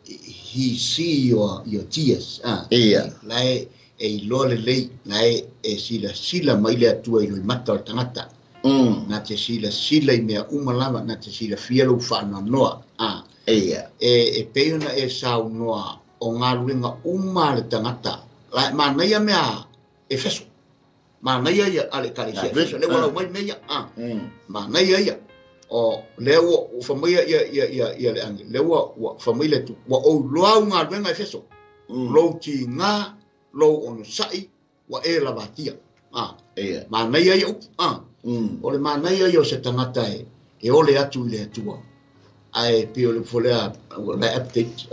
B: He see your tears.
A: Ia.
B: La e, e iloa lelei, la e, e silasila mai le Atua i loimata o le tagata. Na te silasila i mea uma lava, na te silafia lou faanoanoa.
A: Ia.
B: E, e pei ona e saunoa o galuega uma a le tagata. La e manaia mea Efeso. Manaia ia a le ekalesia Efeso. Lea ua lau mai mea ia. Manaia ia. O lea ua ua fai mai ia ia ia ia le ange. Lea ua ua fai mai le Atua. Ua ou iloa au galuega Efeso. Lou tiga, lou onosai, ua e lavatia.
A: Ia.
B: Manaia ia upu. O le manaia ia o se tagata e e ole atu i le Atua. Ae pei o le upu lea ua la e update.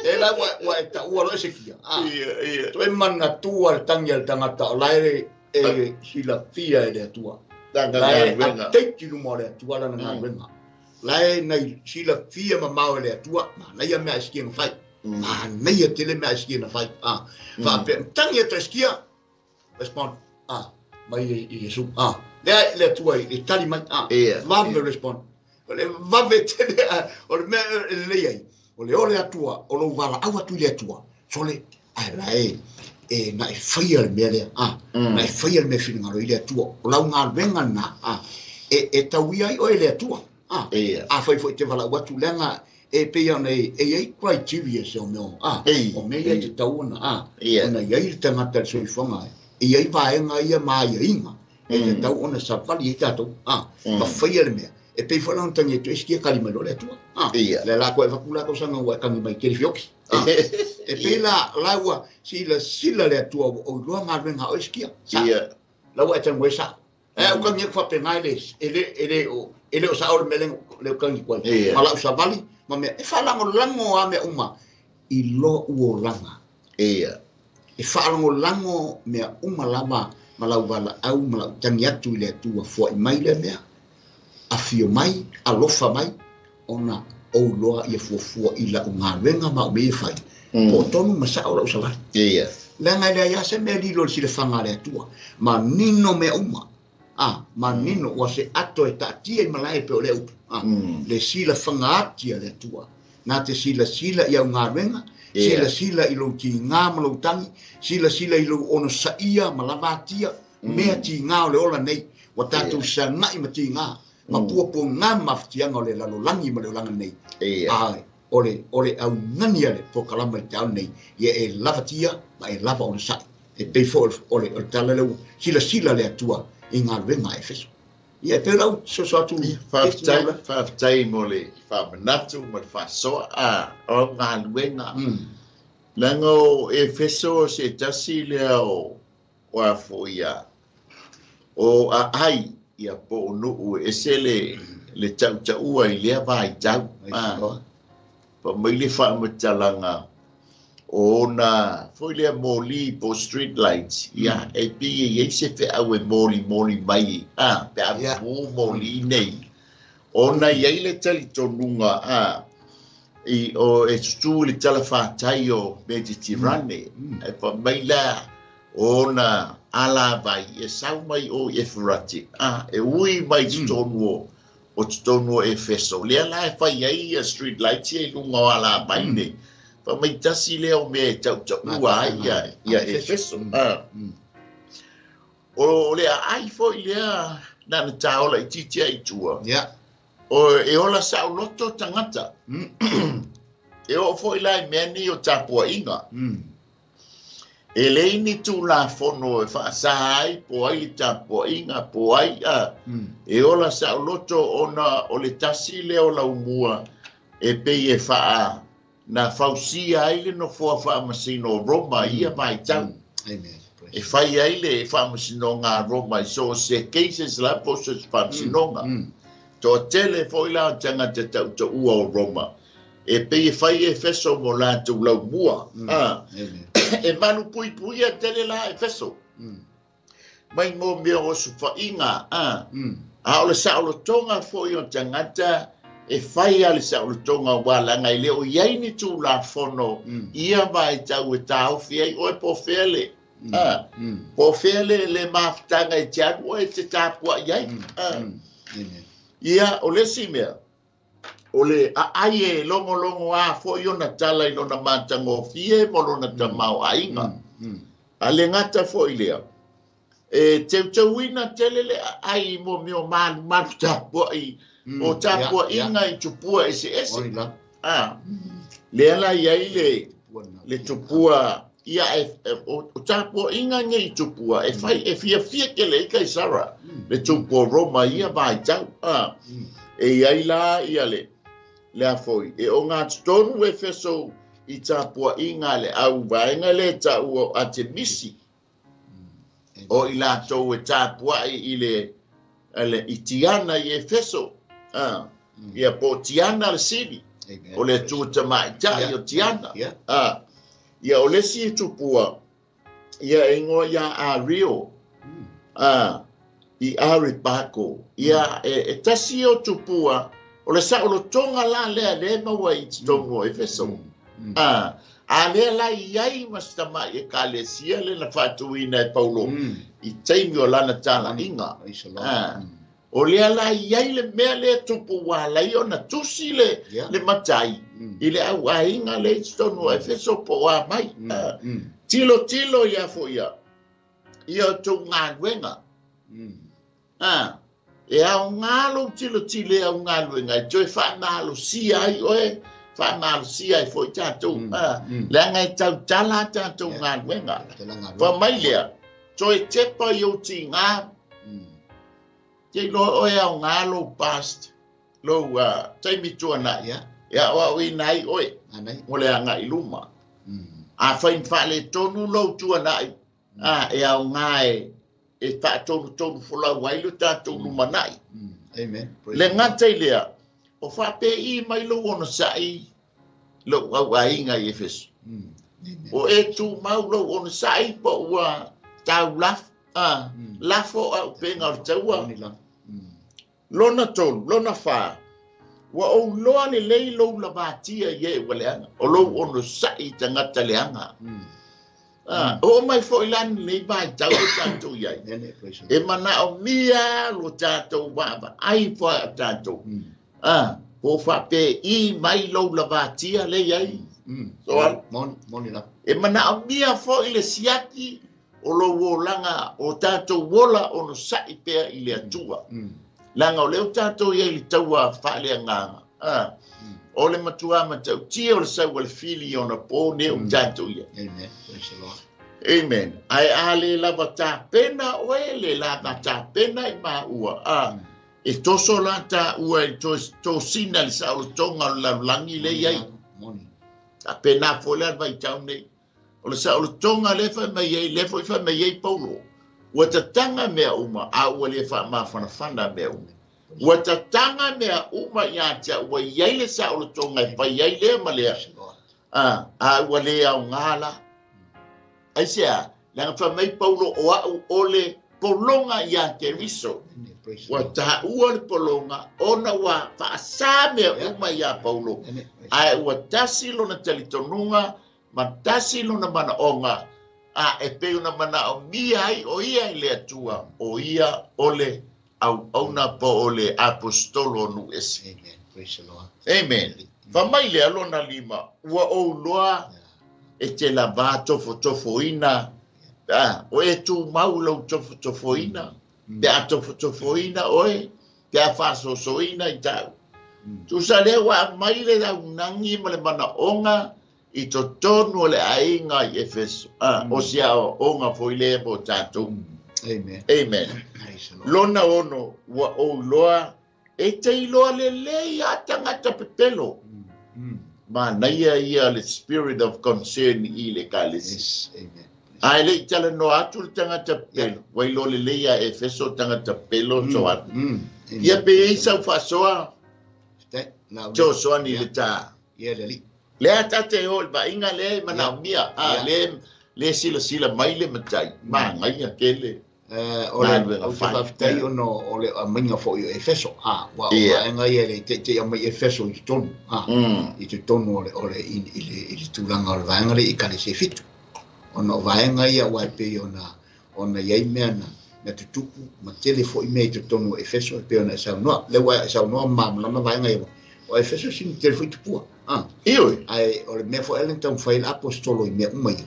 B: E la ua ua e taua loa Esekia.
A: Ia, ia.
B: Toe manatua le tagi a le tagata o la e e silafia e le Atua.
A: Lana
B: La e
A: galuega.
B: update i luma o le Atua lana galuega. La e na silafia mamao e le Atua, manaia mea a Esekia na fai. Manaia tele mea a Esekia na fai. Faapea, tagi atu Esekia, respond, mai i Iesu. Lea le Atua i le tali mai, vave respond. O le vave tele, o le mea e lelei ai, o le o le Atua, o lou valaau atu i le Atua, sole, ae la e, e na e faia le mea lea, na e faia le mea e finagalo i le Atua. O lau galuega lena, e, e tauia ai oe e le Atua. Afai foi te valaau atu leaga e pei ona e i ai criteria se o mea o mea ia e tatau ona ona i ai le tagata i le soifuaga e i ai vaega ia ma aiaiga e tatau ona savali ai tatou ma faia le mea e pei foi la ona tagi atu ai sikia kali mai loa le Atua lea la koe avatu la tausaga ua e tagi mai tele fioki e pei la la ua silasila le Atua ua ou iloa galuega a oe sikia sa la ua e tago ai sa e au tagi atu faapena e le o sao le mea le o tagi atu ai ma lau savali ma mea e faalagolago a mea uma i lou olaga e faalagolago mea uma lava ma lau valaau ma lau tagi atu i le Atua foai mai lea mea afio mai alofa mai ona ou loa ia fuafua i lau galuega ma au mea ia fai po o tonu ma sao lau savali leaga e leai lava se mea lilo i le silafaga a le Atua ma nino mea uma ma nino ua se ato e taatia i malae pe o le upu le silafaga ati a le Atua na te silasila i au galuega silasila i lou tiga ma lou tagi silasila i lou onosaia ma lavatia mea tiga o le ola nei ua tatou sagai ma tiga ma puapuaga ma mafatiaga o le lalolagi ma le olaga nei o le augani a le pokalama i le taeao nei ia e lavatia ma e lava onosai e pei foi o le tala lea ua silasila le Atua i galuega a Efeso. Ia e pei lau soso atu
A: faafetai mo le faamanatu ma le faasoa o galuega leaga o Efeso se tasi lea o afoia o aai ia po o nuu e ese le tautaua i lea vaitau pa mai le faamatalaga o ona foi lea moli po street lights ia e pei e i ai se feau e molimoli mai pe a pu moli nei ona i ai le talitonuga i o e tutū i le talafatai o Mediterane e pa mai la ona alavai e sau mai o i Eferati e ui mai totonu o totonu o Efeso lea la e fai ai ia street lights ia i luga o alavai nei pa mai tasi lea o mea e tautaua ai ia Efeso o le aai foi lea na na taola i titia i tua o e ola saoloto tagata e oo foi la i mea nei o tapuaiga e lei ni tulafono e faasā ai po ai le tapuaiga po ai e ola saoloto ona o le tasi lea o laumua e pei e faa na fausia ai le nofoa faamasino o Roma ia vaitau e fai ai le faamasinoga a Roma i so o se cases la po o se faamasinoga toatele foi la o tagata tautaua o Roma e pei e fai Efeso mo latou laumua e malupuipuia tele la Efeso mai mo mea o sufaiga a o le saolotoga foi o tagata e fai a le saolotoga ua laga e le o i ai ni tulafono ia vaitau e taofi ai oe po o fea le po o fea le mafutaga e te alu oe e te tapuai ai ia o le isi mea o le aai e logologo a foi ona tala i lona matagofie mo lona tamaoaiga a le gata foi lea e teuteuina tele le aai mo mea o malumalu tapuai o tapuaiga i tupua eseese lea la i ai le tupua ia o tapuaiga nei i tupua e fai e fiafia tele ai Kaisara le tupua Roma ia vaitau e i ai la ia le afoi e o ngā totonu Efeso i tapuaiga le au vaega le taua o Atemisi o i latou e tapuai i le i Tiana i Efeso ia po o Tiana le sili o le Atua tamaitai o Tiana ia o le isi tupua ia e igoa ia Ario i Aripako ia e tasi o tupua o le saolotoga la lea lea maua i totonu o Efeso a lea la i ai ma se tamai ekalesia le na faatuina e Paulo i taimi o lana talaiga o lea la i ai le mea lea tupu ua alai ona tusi le matai i le auaiga lea i totonu o Efeso po o a mai tilotilo ia foi ia outou galuega. E aogā lou tilotilo i au galuega e toe faamalosia ai oe, faamalosia ai foi tatou, leaga e tautala a tatou galuega. Fai mai lea, toe tepa i ou tigā, te iloa oe e aogā lou past, lou taimi tuanai, e aoaoina ai oe mo le agai i luma. Afai na faaletonu lou tuanai, e aogā e faatonutonu folau ai lo tatou lumanai.
B: Amen.
A: Le gata i lea, o faapei mai lou onosai lou auaiga i Efeso. O e tumau lou onosai po ua tau lafo, lafo auupega o le taua. Lona tolu, lona fa, ua ou loa lelei lou lavatia i e ua leaga, o lou onosai i tagata leaga. O mai foi lani lei vai tau o tatou iai. E manaomia lo tatou vaavaai foi a tatou. Po o faapei mai lou lavatia le iai. E manaomia foi le siaki o lou olaga o tatou ola onosai pea i le Atua. Leaga o lea o tatou iai le taua faaleagaga. O le matua matautia o le sau o le fili ona po ne o tatou ia.
B: Amen. Praise the Lord.
A: Amen. Ae a le lava tapena oe le lava tapena i maua. E toso la taua i tosina le saolotoga o le lalolagi le iai. Tapena foi le vaitau nei. O le saolotoga le fai mai ai, le foi fai mai ai Paulo. Ua tataga mea uma, a ua le faamafanafana mea uma. Ua tataga mea uma ia te au, ua iai le saolotoga e fai ai lea ma lea. A ua le aogā la. Aisea, leaga fai mai Paulo o au o le pologa ia Keriso. Ua taua le pologa ona ua faasā mea uma ia Paulo. Ae ua tasi lona talitonuga ma tasi lona manaoga, a e pei ona manaomia ai o ia i le Atua, o ia o le auauna po o le apostolo o nuu ese.
B: Amen. Praise the Lord.
A: Amen. Fai mai lea lona lima, ua ou loa e te lavā tofotofoina, o e tumau lou tofotofoina, pe a tofotofoina oe, pe a faasosoina i tau. Tusa lea ua aumai le launagi ma le manaoga i totonu o le aiga i Efeso. O se aoaoga foi lea mo tatou.
B: Amen.
A: Amen. Lona ono, ua ou loa e te iloa lelei a tagata pepelo. Manaia ia le spirit of concern i le Ekalesia.
B: Yes. Amen.
A: Ae le i talanoa atu le tagata pepelo. Ua iloa lelei a Efeso tagata pepelo so atu. Ia pe i sau faasoa fesoasoani le ta.
B: Ia le alii.
A: Lea tate o le vaaiga lea e manaomia. Le silasila mai le matai. Magaia tele.
B: O le faafetai ona o le aumaiga foi o Efeso. Ua o vaega ia le teitei aumai Efeso i totonu. I totonu o le i le tulaga o le vaega le i Ekalesia e fitu. Ona o vaega ia ua e pei ona iai mea na tutupu ma tele foi mea i totonu o Efeso e pei ona e saunoa. Lea ua e saunoa malamalama vaega ia. O Efeso sini tele foi tupua.
A: Ioe.
B: Ae o le mea foi ale taumafai le apostolo i mea uma ia.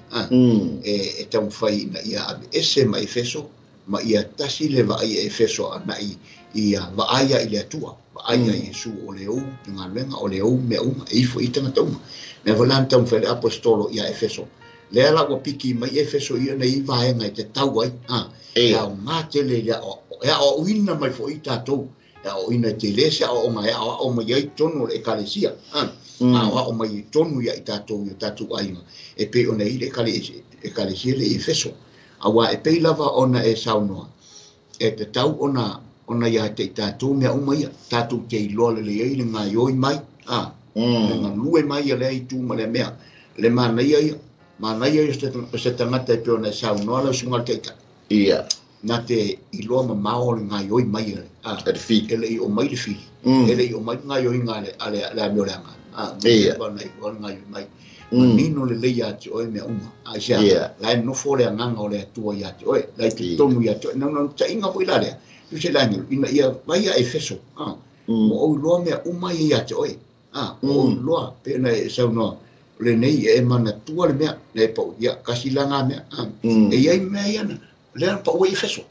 B: E taumafai ina ia aveese ma Efeso ma ia tasi le vaai e Efeso anai ia vaai i le Atua. Vaai ia Iesu o le ou te galuega o le ou mea uma e ifo i tagata uma. Mea foi la na taumafai le apostolo ia Efeso. Lea la ua piki mai Efeso ia nei vaega e te tau ai. E aogā tele e aoaoina mai foi tatou. E aoaoina e te le se aoaoga e aoao mai ai tonu o le Ekalesia. Aoao mai i tonu ia i tatou i o tatou aiga. E pei ona i le Ekalesia le i Efeso. Aua e pei lava ona e saunoa. E te tau ona ia te i tatou mea uma ia. Tatou te iloa lelei ai le gaioi mai. Le galue mai ia lea i tu ma lea mea. Le manaia ia. Manaia ia o se tagata e pei ona e saunoa lau susuga i le taitai.
A: Ia.
B: Na te iloa mamao o le gaioi mai e
A: le fili.
B: E le i o mai le fili. E le i o mai le gaioiga a le amio leaga.
A: Ia.
B: Na iloa le gaioi mai. Manino lelei ia te oe mea uma. Aisea, la e nofo le agaga o le Atua ia te oe. La e totonu ia te oe. Na taiga foi la lea. Tu se la ngelo. Ina ia vai a Efeso. Mo ou iloa mea uma ia te oe. Mo ou iloa. Pe na e saunoa. Le nei e manatua le mea. Le pau ia kasi langa mea. E iai mea ia na. Lea pa ua i Efeso.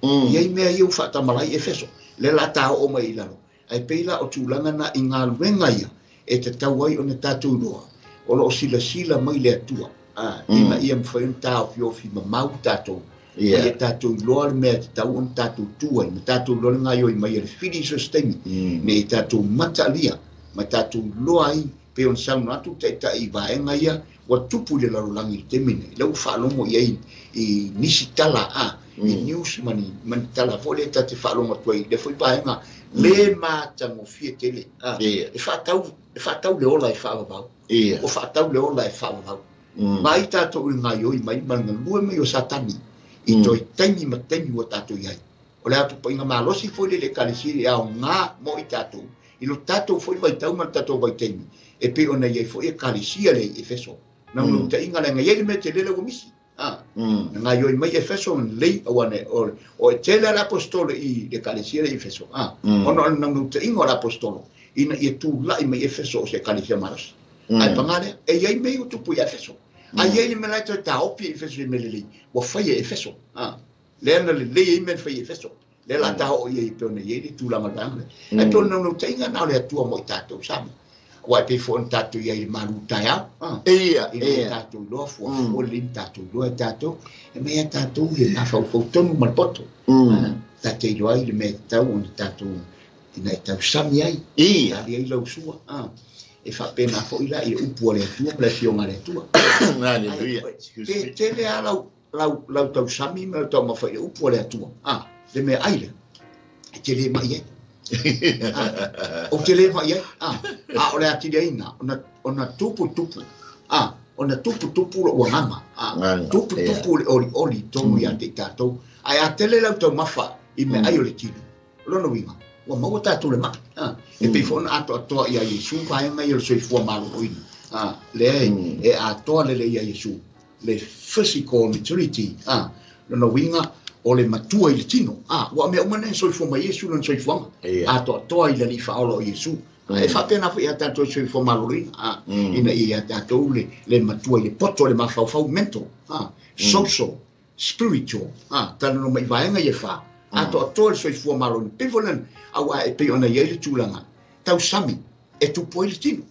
B: Iai mea ia u faatamalai Efeso. Le la tāo mai i lalo. Ai peila o tūlanga na i ngā luenga ia, e te tau ai o ne tātou roa. O lo o sila sila mai le atua. Ina ia mwhai un tāo fiofi ma mau tātou. Ia tātou loa le mea te tau on tātou tuai, ma tātou loa le ngai oi mai le whiri so steimi. Me i tātou matalia, ma tātou loa ai, pe on sauna atu te tai vaenga ia, ua tupu le lalolagi i le taimi nei lea ua faalogo i ai i nisi tala a i news ma ni ma ni tala foi lea ta te faalogo atu ai i lea foi vaega le matagofie tele a e faatau e faatau le ola e faavavau ua faatau le ola e faavavau. Vaai tatou i le gaioi mai ma le galue mai o Satani i toe taimi ma taimi ua tatou i ai. O le atopaiga malosi foi lea i le Ekalesia e aoga mo i tatou i lo tatou foi vaitau ma le tatou vaitaimi e pei ona i ai foi Ekalesia lea i Efeso. Naunautaiga leaga e i ai le mea tele lea ua misi. Na gaioi mai Efeso ma lelei aua ne o e tele a le aposetolo i le Ekalesia lea i Efeso. Ona o le naunautaiga o le aposetolo ina ia tulai mai Efeso o se Ekalesia malosi. Ae paga lea, e i ai mea ua tupu ia Efeso. Ae i ai le mea la e toe taofi e Efeso i mea lelei ua fai e Efeso. Lea na lelei ai mea na fai e Efeso. Lea la ta oo i ai e pei ona i ai le tulaga o le vaega lea. Ae pei o le naunautaiga na o le Atua mo i tatou Samoa. Aua e pei foi ona tatou i ai i le malu taeao. Ina ia tatou iloa fuafua lelei ma tatou iloa e tatou, e mea ia tatou e mafaufau tonu ma le poto. Ta te iloa ai le mea e tatau ona tatou ina e tausami ai, tali ai lau sua. E faapena foi la i le upu a le Atua ma le Afioga a le Atua.
A: Hallelujah.
B: Pe tele lava lau lau lau tausami ma lau taumafa i le upu a le Atua, le mea ai lea, e te le mai ai. Ou te le mai ai, a o le atili ai na, ona, ona tupu tupu, ona tupu tupu lou agaga, tupu tupu le olioli i totonu ia te i tatou. Ae a tele lau taumafa i mea ai o le tino, o lona uiga, ua maua tatou le mai. E pei foi ona atoatoa ia Iesu vaega ia o le soifua maloloina, lea e atoa lelei ia Iesu le physical maturity, lona uiga o le matua i le tino. Ua o mea uma nei na soifua mai ai Iesu lona soifuaga, atoatoa i le Alii Faaola o Iesu. E faapena foi ia tatou i le soifua maloloina, ina ia ia tatou le matua i le poto, le mafaufau, mental, social, spiritual, talanoa mai i vaega ia e fa, atoatoa le soifua maloloina. Pei foi lena, aua e pei ona i ai le tulaga tausami e tupu ai le tino.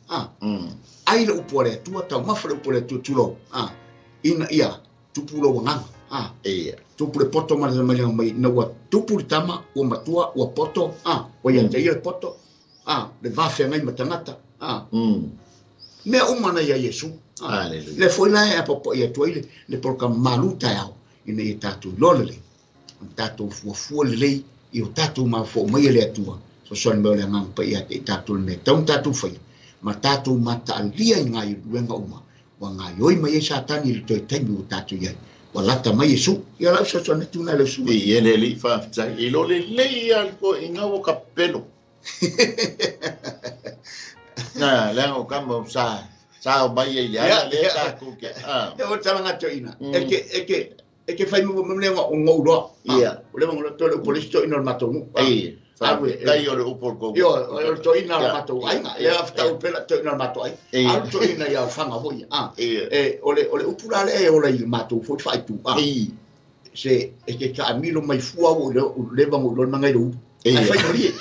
B: Ai le upu a le Atua, taumafa le upu a le Atua, tulou, ina ia tupu lou agaga. Tupu le poto ma le maliaga mai, ina ua tupu le tama, ua matua, ua poto, ua ia te ia le poto, le va feagai ma tagata. Mea uma na ia Iesu. Lea foi la e apoapoai atu ai le polokalame malu taeao, ina ia tatou iloa lelei, ona tatou fuafua lelei i o tatou mafaufau mai e le Atua, fesoasoani mai o le Agaga Paia ia te i tatou le mea e tatau ona tatou faia, ma tatou mataalia i galuega uma ua gaioi mai ai Satani i le toe taimi ua tatou i ai, ua lata mai Iesu. Ia lau fesoasoani atu lena i lau susuga.
A: E le alii faafetai, e iloa lelei lava le toeaiina ua kapelo. Na, leaga o kama o sa, sa o mai ai le ala lea tatou ke, a.
B: E o talaga toeaina, e ke, e ke, e ke fai mua mai lea o ngou loa. O le ngou loa le upu o le isi toeaina o le matou nuu.
A: Faafetai o le upu o le tou.
B: Ioe, o le toeaina o le matou aiga. Lea faatau pea le toeaina o le matou aiga. A o le toeaina ia Ofaga foi ia. E, o le, o le upu la lea e ola i le matou foi faaitu. Se, e ke taamilo mai fua ua leva ona ou iloa le maga i le ulu. Ae fai malie.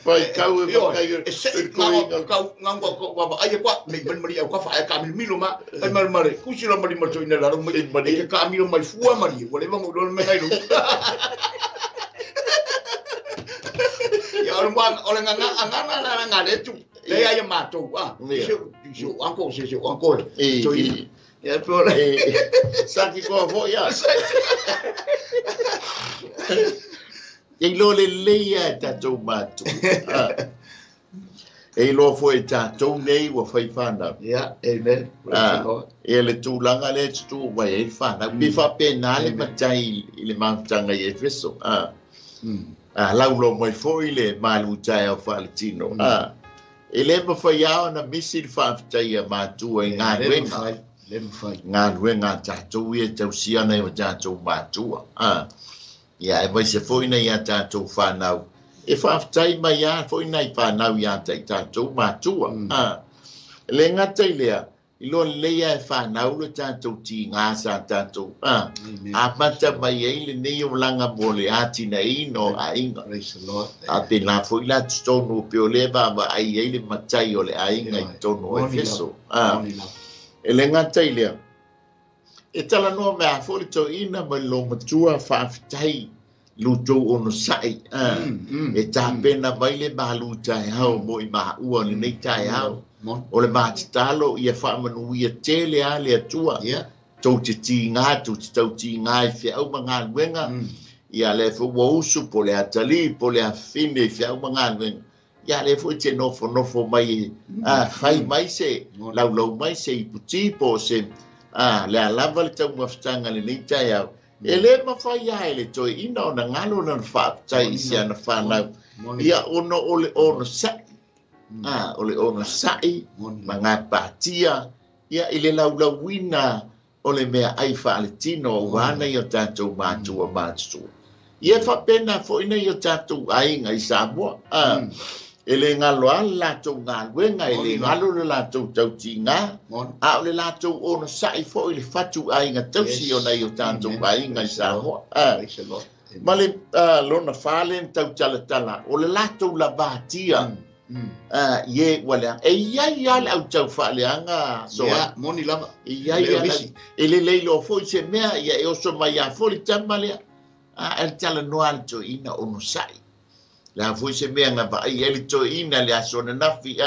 A: Faitau e matai
B: e sei ngau ko vaavaai atu a, nei mali mali au kafa ae taamilomilo ma, fai ma le kusi la mali ma le toeaina i lalo mai, e te taamilo mai fua malie, ua leva ona ou iloa le mea i le ulu. Ia, o le o le gagana la na le tu, le ia ia matou, a, se se uncle, se se uncle, toeaina. Ia, pe o le
A: Saki koa foi a. E iloa lelei lava e tatou matua. E iloa foi e tatou nei ua fai fanau.
B: Ia, amen.
A: Ia le tulaga lea e tutu mai ai le fanau. Pe faapena le matai i le mafutaga i Efeso. Laulau mai foi le malu taeao faaletino. E le mafai lava ona misi le faafetai a matua i galuega. Galuega a tatou ia e tausia nai o tatou matua. Ia, aemaise foi nai a tatou fanau. E faafetai mai lava foi nai fanau ia te i tatou matua. E le gata i lea, Iloa lelei lava e fanau le tatou tiga sa tatou amata mai ai lenei olaga mo le atinaeina o aiga. A pēlā foi la totonu pei o lea e vaavaai ai le matai o le aiga i totonu o Efeso. E le gata i lea, e talanoa mai lava foi le toeaina ma le loumatua, faafetai i lo outou onosai e tapena mai le malu taeao mo i maua o lenei taeao. O le matatalo ia faamanuia tele lava le Atua. Tou te tiga, tou te tautiga i feau ma galuega. Ia lea foi ua usu po o le atalii po o le afafine i feau ma galuega. Ia lea foi te nofonofo mai, fai mai se, laulau mai se iputi po o se, le a lava le taumafataga i lenei taeao. E le mafai lava e le toeaina ona galo lana faafetai i si ana fanau, ia ona o le onosai, o le onosai ma gapatia ia i le laulauina o le meaai faaletino aua nai o tatou matua matutua. Ia faapena foi nai o tatou aiga i Samoa. E le galo lava le latou galuega, e le galo le latou tautiga, a o le latou onosai foi i le fatu aiga tausi o nai o tatou aiga i Samoa. Ma le lona fa lea na tautalatala, o le latou lavatia i e ua leaga. E i ai lava le autau faaleaga, Soa.
B: Moni lava.
A: E i ai lava. E lelei loa foi se mea, ia e oso mai lava foi le tama lea. A e le talanoa lava le toeaina onosai. Le a foi se mea na vaai ai le toeaina i le aso ananafi,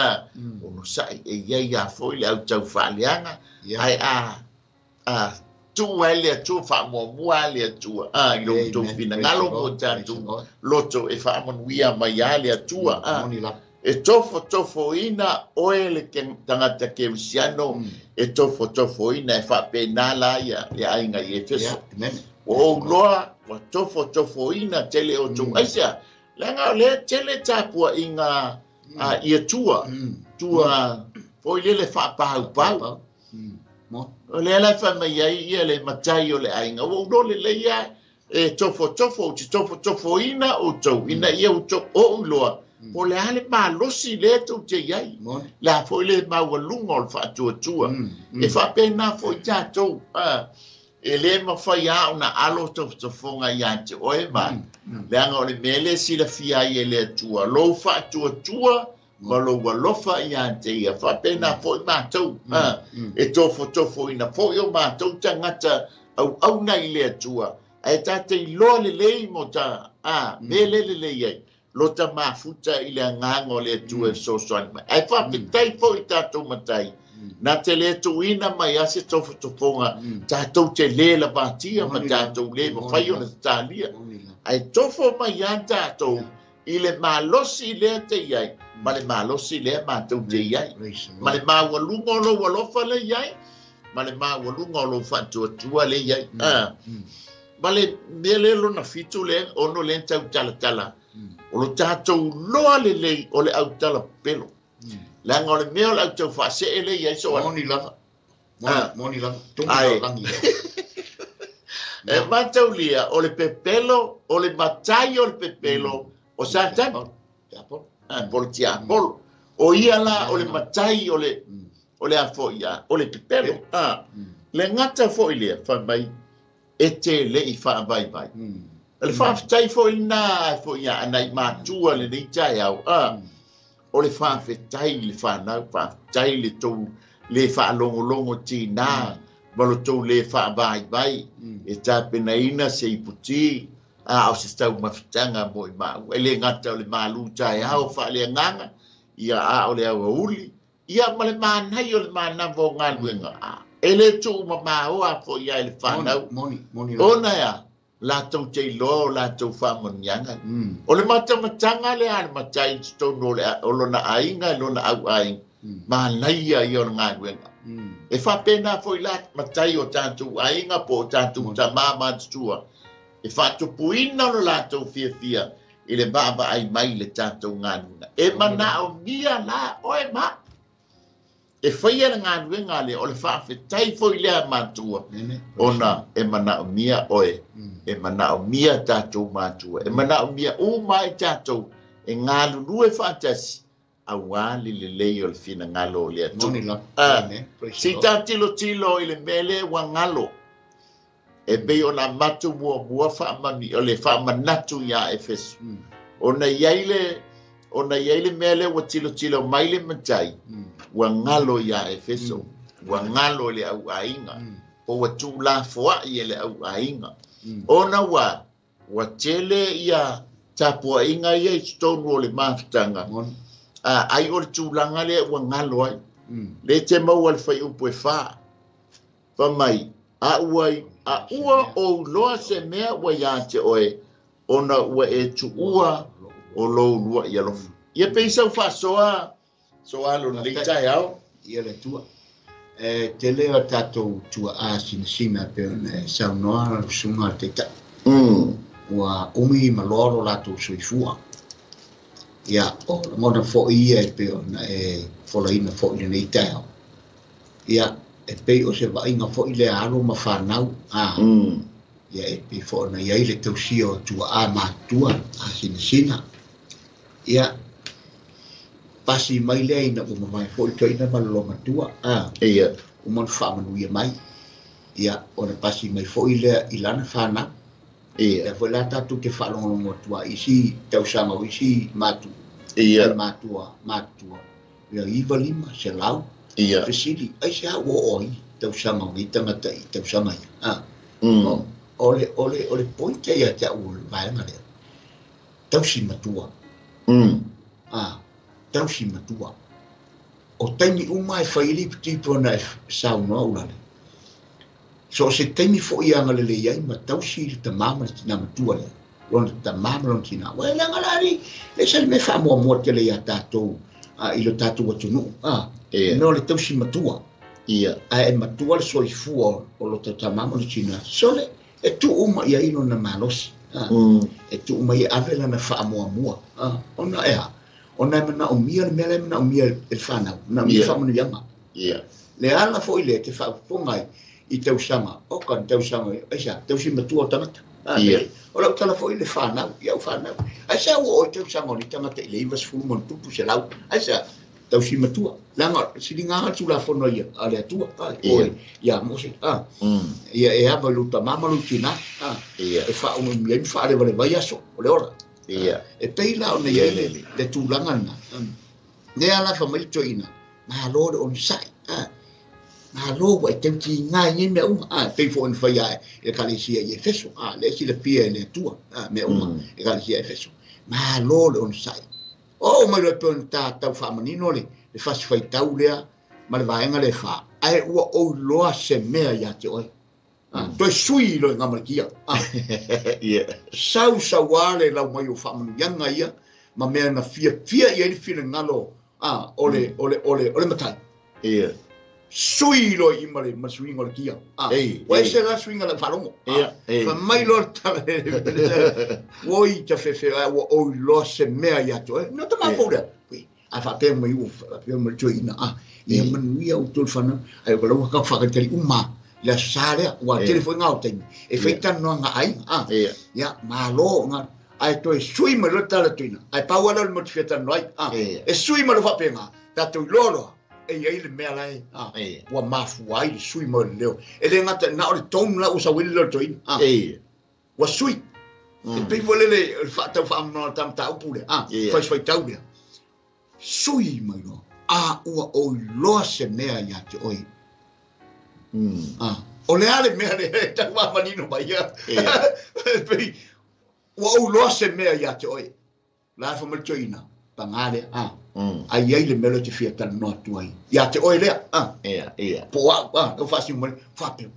A: onosai, e i ai lava foi le autau faaleaga, ae a tuu ai le Atua, faamuamua lava le Atua i lo outou finagalo ma o tatou loto e faamanuia mai lava le Atua. E tofotofoina oe le tagata kerisiano, e tofotofoina e faapena la ia le aiga i Efeso. Ua ou loa, ua tofotofoina tele outou. Aisea? Leaga o lea tele tapuaiga i atua, tua foi lele faapaupau. O lea la e fai mai ai ia le matai o le aiga, ua ou loa lelei lava e tofotofo, ou te tofotofoina outou, ina ia outou ou iloa po o le a le malosi lea tou te i ai, le a foi le maualuga o le faatuatua. E faapena foi tatou, e le mafai lava ona alo tofotofoga ia te oe ma, leaga o le mea lea e silafia ai e le Atua, lou faatuatua ma lou alofa ia te ia. Faapena foi matou, e tofotofoina foi o matou tagata auauna i le Atua, ae tatou iloa lelei mo ta mea lea lelei ai, lota mafuta i le agaga o le Atua e fesoasoani mai. Ae faafetai foi i tatou matai, na te le tuuina mai lava se tofotofoga tatou te le lavatia ma tatou le mafai ona tatalia. Ae tofo mai lava tatou i le malosi lea te i ai, ma le malosi lea matou te i ai, ma le maualuga o lou alofa lea i ai, ma le maualuga o lou faatuatua lea i ai. Ma le mea lea lona fitu lea, ono lea tautalatala, o lo tatou loa lelei o le autala pepelo. Leaga o le mea o le autau faasee lea i ai so
B: Moni lava. Moni lava. Togi langi.
A: E mataulia o le pepelo, o le matai o le pepelo, o Satani. Po le tiapolo. O ia la o le matai o le o le a foi ia, o le pepelo. Le gata foi lea, fai mai, e te lei faavaivai. O le faafetai foi lena foi ia nai matua lenei taeao. O le faafetai i le fanau, faafetai le tou le faalogologo tina, ma lo tou le faavaivai, e tapenaina se iputi, a o se taumafataga mo i maua. E le gata o le malu taeao faaleagaga, ia a o le aoauli, ia ma le manai o le manava o galuega. E le tuu mamao foi ia i le fanau. Ona ea, latou te iloa o latou faamanuiaga. O le matamataga lea a le matai i totonu o lona aiga i lona auaiga, manaia ia o le galuega. E faapena foi la matai o tatou aiga po o tatou tamā matutua, e faatupuina lo latou fiafia i le vaavaai mai i le tatou galuega. E manaomia la oe ma e faia le galuega lea, o le faafetai foi lea matua, ona e manaomia oe, e manaomia tatou matua, e manaomia uma ai tatou e galulue faatasi, Auā le lelei o le finagalo o le Atua.
B: Moni lava.
A: Ah,
B: Amen. Praise the
A: se i
B: Lord.
A: ta tilotilo i le mea lea ua galo, e pei ona avatu muamua faamanu o le faamanatu iā Efeso. Ona i ai le ona i ai le mea lea ua tilotilo mai le matai, ua galo iā Efeso, ua galo i le auaiga, po ua tuulafoai e le auaiga. Ona ua ua tele ia tapuaiga ia i totonu o le mafutaga,
B: Moni.
A: a ai o le tulaga lea ua galo ai. Le te maua le fuaiupu e 4. Fai mai, a ua a ua ou iloa se mea ua iā te oe, ona ua e tuua o lou uluai alofa. Ia pei sau faasoa soa lo lenei taeao.
B: Ia le Atua. E tele o tatou tuaa sinasina pei ona e saunoa lau susuga a le Taitai. Ua umi ma loa lo latou soifua. Ia, o lagona foi ia e pei ona e folaina foi i lenei taeao. Ia, e pei o se vaaiga foi lea a alo ma fanau. A, ia e pei foi ona i ai le tausia o tuaa matutua a sinasina. Ia, pasi mai lea ina ua mavae foi le toeaina ma le loomatua. A, uma ona faamanuia mai. Ia, ona pasi mai foi lea i lana fanau. Lea foi la tatou te faalogologo atu ai i isi tausaga o isi matu. Matua, matutua. Ia 95, 100. Fesili, aisea ua oo ai tausaga o nei tagata i tausaga ia. A, o le point ia te au o le vaega lea. Tausi matua. A, tausi matua. O taimi uma e fai ai le tipo ona e saunoa Ulale. So o se taimi foi e agalelei ai ma tausi le tamā ma le tinā matua lea. Lona tamā ma lona tinā. Ua e leaga la ali, le sa le mea faamuamua tele iā tatou i lo tatou atunuu. A, mea o le tausi matua. Ae e matua le soifua o lo ta tamā ma le tinā. Sole, e tuu uma i ai lona malosi. A, e tuu mai e ave lana faamuamua. A, ona e a, ona e manaomia le mea lea e manaomia e le fanau. Manaomia faamanuiaga. Le ala foi lea te faafofoga ai i tausaga, o ka tausaga, aisea, tausi matua o tagata. A, o lau tala foi le fanau, i au fanau. Aisea ua oo i tausaga o ni tagata i le 90 ma ona tupu 100. Aisea, tausi matua. Leaga, siliga le Tulafono ia a le Atua. A, oe, ia Mose. A, ia e ava i lou tamā ma lou tinā. A, e faaumiumi ai ma faalevaleva ai aso o le ola. E pei la ona i ai le tulaga lena. Lea la fai mai le toeaina, malo le onosai. A, malo ua e tautiga i nei mea uma. A, pei foi ona fai ae i le ekalesia i Efeso. A, lea e silafia e le Atua. A, mea uma e ekalesia i Efeso. Malo le onosai. Oo mai loa e pei ona ta tau faamanino le fasi faitau lea ma le vaega le 4. Ae ua ou iloa se mea ia te oe. A, toe sui loa i ngamalakia. A, sau sauā le lau mai o faamanuiaga ia ma mea na fiafia i ai le finagalo a o le o le o le o le matai. Sui loa i ma le ma suiga o le kia. A, ua ese la suiga o lau faalogo. A, fai mai loa le tala oi ta fefe ai ua ou iloa se mea ia te oe. No ta mafaufau lea. A faapea mai ua faapea mai le toeaina. A, ia manuia outou le fanau. Ai o ka lauga ka whakatali uma le aso sa lea. Ua tele foi ngā o taimi. E whai talanoaga aiga. A, ia, malo ngā. Ai toe sui mai loa le tala toeaina. Ai pau ala o le motu fia talanoa ai. A, e sui mai loa faapena. Tatou iloa loa. E i ai le mea la e, a, ua mafua ai le sui mai o le leo. E le gata na o le tone la ua sau ai le leo o le toeaina. A, ua sui. E pei foi lele o le faatau faamanino ta mataupu lea. A, fai faitau lea. Sui mai loa. A ua ou iloa se mea ia te oe. A, o le a le mea lea e tau faamanino mai ia. E pei, ua ou iloa se mea ia te oe. La e fai mai le toeaina, pagā lea. A, ai i ai le mea lea ou te fia talanoa atu ai. Ia te oe lea. A, po o au, a, lau faasino mai, faapea,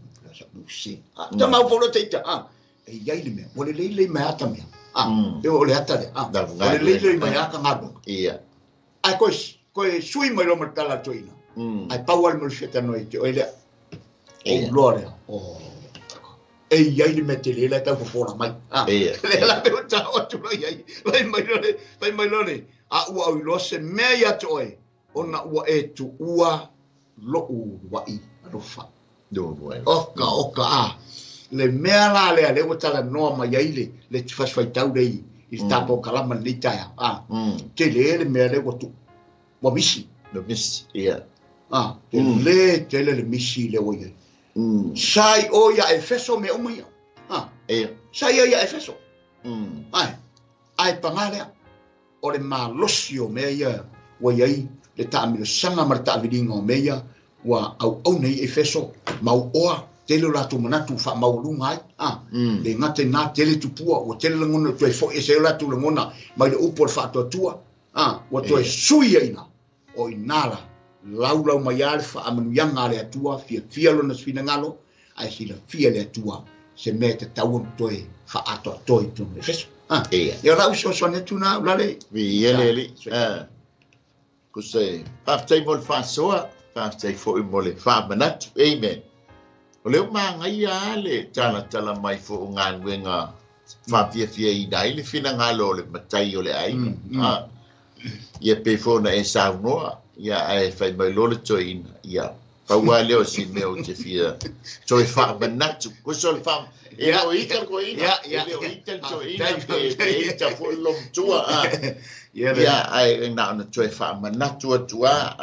B: se. A, ta mafaufau loa teita. A, e i ai le mea. Ua lelei lelei mai ata mea. A, e o le ata lea. A, ua lelei lelei mai ata galuega. Ae koe sui mai loa ma le tala a le toeaina. Ae pau lava le mea o le fia talanoa ia te oe lea. Ou iloa lea. Oh. E i ai le mea tele la e tau fofola mai. A, lea la pei o tau atu loa i ai. Fai mai loa le, fai mai loa le, a ua ou iloa se mea ia te oe, ona ua e tuua lou uluai alofa. Oka, oka, a. Le mea la lea, lea ua talanoa mai ai le fasi faitau lea i le tapo kalama lenei taeao. A, tele le mea lea ua tuu. Ua misi.
A: Le misi, ia.
B: Ah, tele tele le misi le ua iai. Sa i o ia Efeso mea uma ia. Ah.
A: Ia.
B: Sa ia ia Efeso. Ai. Ai pagā lea. O le malosi o mea ia ua iai le taamilosaga ma le taaviliga o mea ia ua auauna i Efeso mauoa tele o latou manatu faamaualuga ai. Ah. Le gata i lena tele tupua ua tele lagona toe fo'i ese ai o latou lagona mai le upu o le faatuatua. Ah, ua toe sui ai ina o ina la laulau mai a le faamanuiaga a le Atua fiafia lona finagalo ae silafia le Atua se mea e tatau ona toe faaatoatoa i totonu o Efeso. Ah,
A: Ia.
B: Ia o lau fesoasoani atu na Ulalei.
A: Viia le Alii. Ah. Tusa e faafetai mo le faasoa, faafetai foi mo le faamanatu. Amen. O lea ua magaia lava le talatala mai foi o galuega faafiafiaina ai le finagalo o le matai o le aiga. Ah. Ia pei foi ona e saunoa, ia ae fai mai loa le toeaina, ia pau lava lea o si mea ou te fia toe faamanatu. Tusa o le faa... E le o ita le toeaina, e le o ita le toeaina, pe ita foi le lomatua. Ah. Ia, ae na ona toe faamanatu atu lava,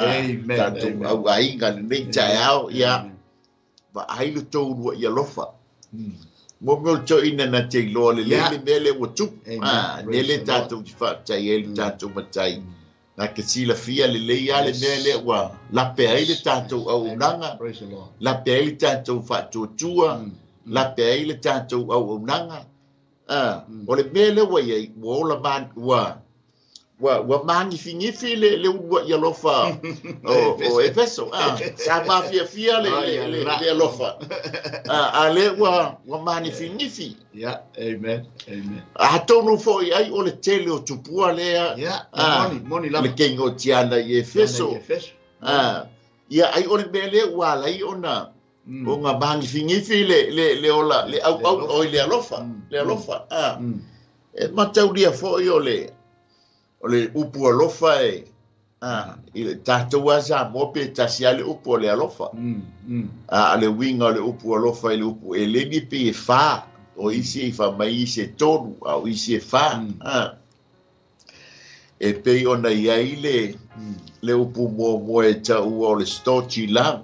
A: tatou auaiga lenei taeao, ia vaai le tou uluai alofa. Mo mea o le toeaina na te iloa lelei le mea lea ua tupu. Ah, lele tatou te faafetai ai le tatou matai. Na te silafia lelei lava le mea lea ua lape ai le tatou auaunaga, lape ai le tatou faatuatua, lape ai le tatou auaunaga. Ah, o le mea lea ua iai, ua ola ma, ua ua ua manifigifi le le uluai alofa o o Efeso. Ah, sa mafiafia le le le, le alofa. Ah, a lea ua ua manifigifi.
B: Yeah, amen, amen.
A: Atonu foi ai o le tele o tupua lea.
B: Yeah,
A: ah,
B: moni, moni lava.
A: Le keigotiana i Efeso.
B: I Efeso.
A: Ah, ia ai o le mea lea ua ala ai ona ona manifigifi le le le ola le auau oi le alofa, le alofa. Ah. E mataulia foi o le o le upu alofa e ah, i le tatou lava Samoa pe tasi lava le upu o le alofa. A le uiga o le upu alofa i le upu eleni pei e fa, o isi e fai mai isi e tolu, a o isi e fa. Ah. E pei ona iai le le upu muamua e taua o le storge love.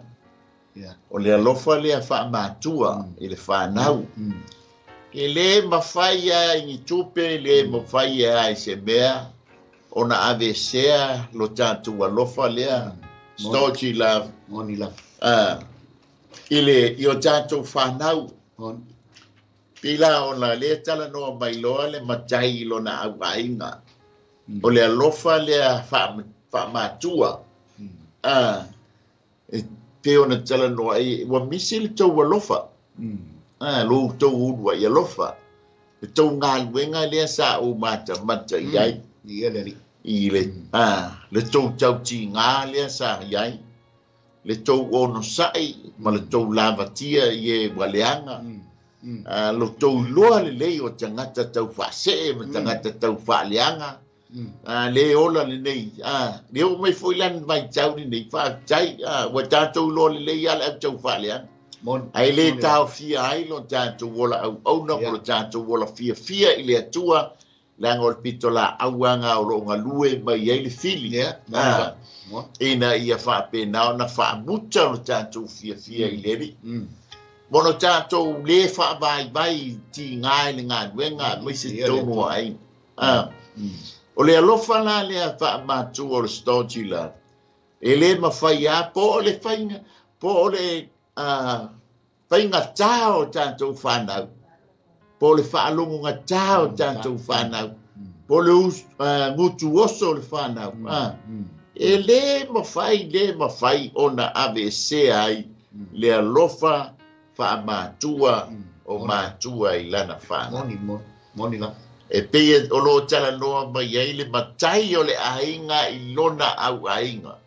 A: O le alofa lea faamatua i le fanau. E le mafai lava i ni tupe, le mafai lava i se mea ona avesea lo tatou alofa lea, storge love.
B: Moni lava.
A: Ah, i le i o tatou fanau.
B: Moni.
A: Pei la ona lea talanoa mai loa le matai i lona auaiga. O le alofa lea faamatua. Ah, e pei ona talanoa ai, ua misi le tou alofa. Ah, lo tou uluai alofa. Le tou galuega lea sa ou matamata i ai.
B: Ia le Alii.
A: I le, ah, le tou tautiga lea sa i ai. Le tou onosai ma le tou lavatia i e ua leaga. Ah, lo tou iloa lelei o tagata tau faasee ma tagata tau faaleaga. Ah, le ola lenei. Ah, le oo mai foi lana vaitau lenei, faafetai. Ah, ua tatou iloa lelei lava le au tau faaleaga.
B: Moni.
A: Ae le taofia ai lo tatou ola auauna ma lo tatou ola fiafia i le Atua, leaga o le pitolaau lava o lo o galue mai ai le fili.
B: Yeah, moni lava. Moni.
A: Ina ia faapena ona faamuta lo tatou fiafia i le Alii. Mo lo tatou le faavaivai i tiga i le galuega aemaise totonu o aiga. Ah. O le alofa la lea faamatua o le storge love, e le mafai lava po o le faiga, po o le faigata o tatou fanau, po o le faalogogata o tatou fanau, po o le gutu oso o le fanau. Ah. E le mafai, le mafai ona aveesea ai le alofa faamatua o matua i lana fanau.
B: Moni, moni, moni lava.
A: E pei o lo o talanoa mai ai le matai o le aiga i lona auaiga.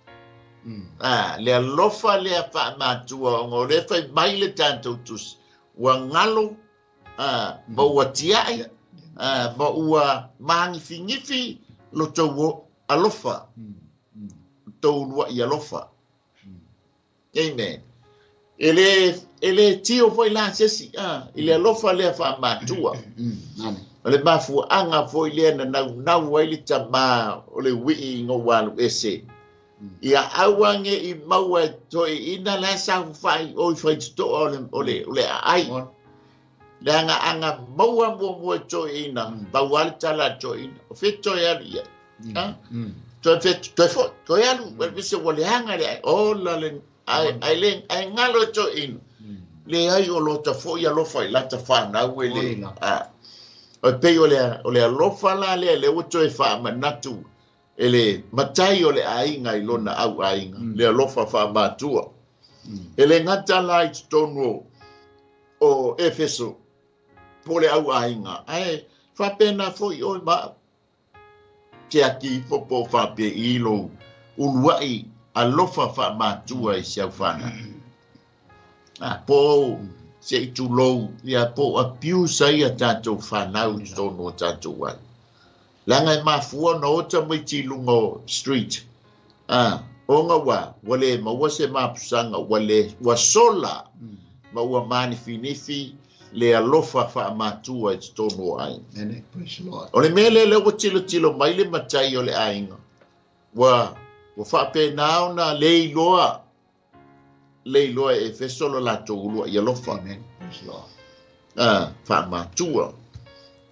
A: Ah, le alofa lea faamatua ona o lea fai mai le tatou tusi, ua galo, ah, ma ua tiai, ah, ma ua manifigifi lo tou alofa, tou uluai alofa. Amen. E le e le tio foi la se isi, ah, i le alofa lea faamatua.
B: Nane.
A: O le mafuaaga foi lea na naunau ai le tamā o le uii ina ua alu ese. Ia aua ne i maua e toeaiina la e saofafai o i faitotoa o le aai. Le aga maua muamua e toeaiina, pau lava le tala a le toeaina, o fea toe alu i ai? Toe foi, toe alu, aemaise ua leaga le ai. Ola le, ae galo e toeaiina. Leai o lota foi alofa i lata fanau e le. O pei o le alofa la lea lea ua toe faamanatu e le matai o le aiga i lona au aiga, le alofa faamatua. E le gata la i totonu o Efeso, po le au aiga, ae faapena foi oe ma au. Te aki ifo po o faapea i lou uluai alofa faamatua i si au fanau. Po se i tulou, ia po abuse ai a tatou fanau i totonu o tatou ai. Leaga e mafua ona ota mai tamaiti i luga o street. Ona ua le maua se mapusaga, ua sola ma ua manifinifi le alofa faamatua i totonu o aiga.
B: Amen. Praise the Lord.
A: O le mea lea lea ua tilotilo mai le matai o le aiga, ua faapena ona le iloa e Efeso lo latou uluai alofa.
B: Amen. Praise the Lord.
A: Faamatua.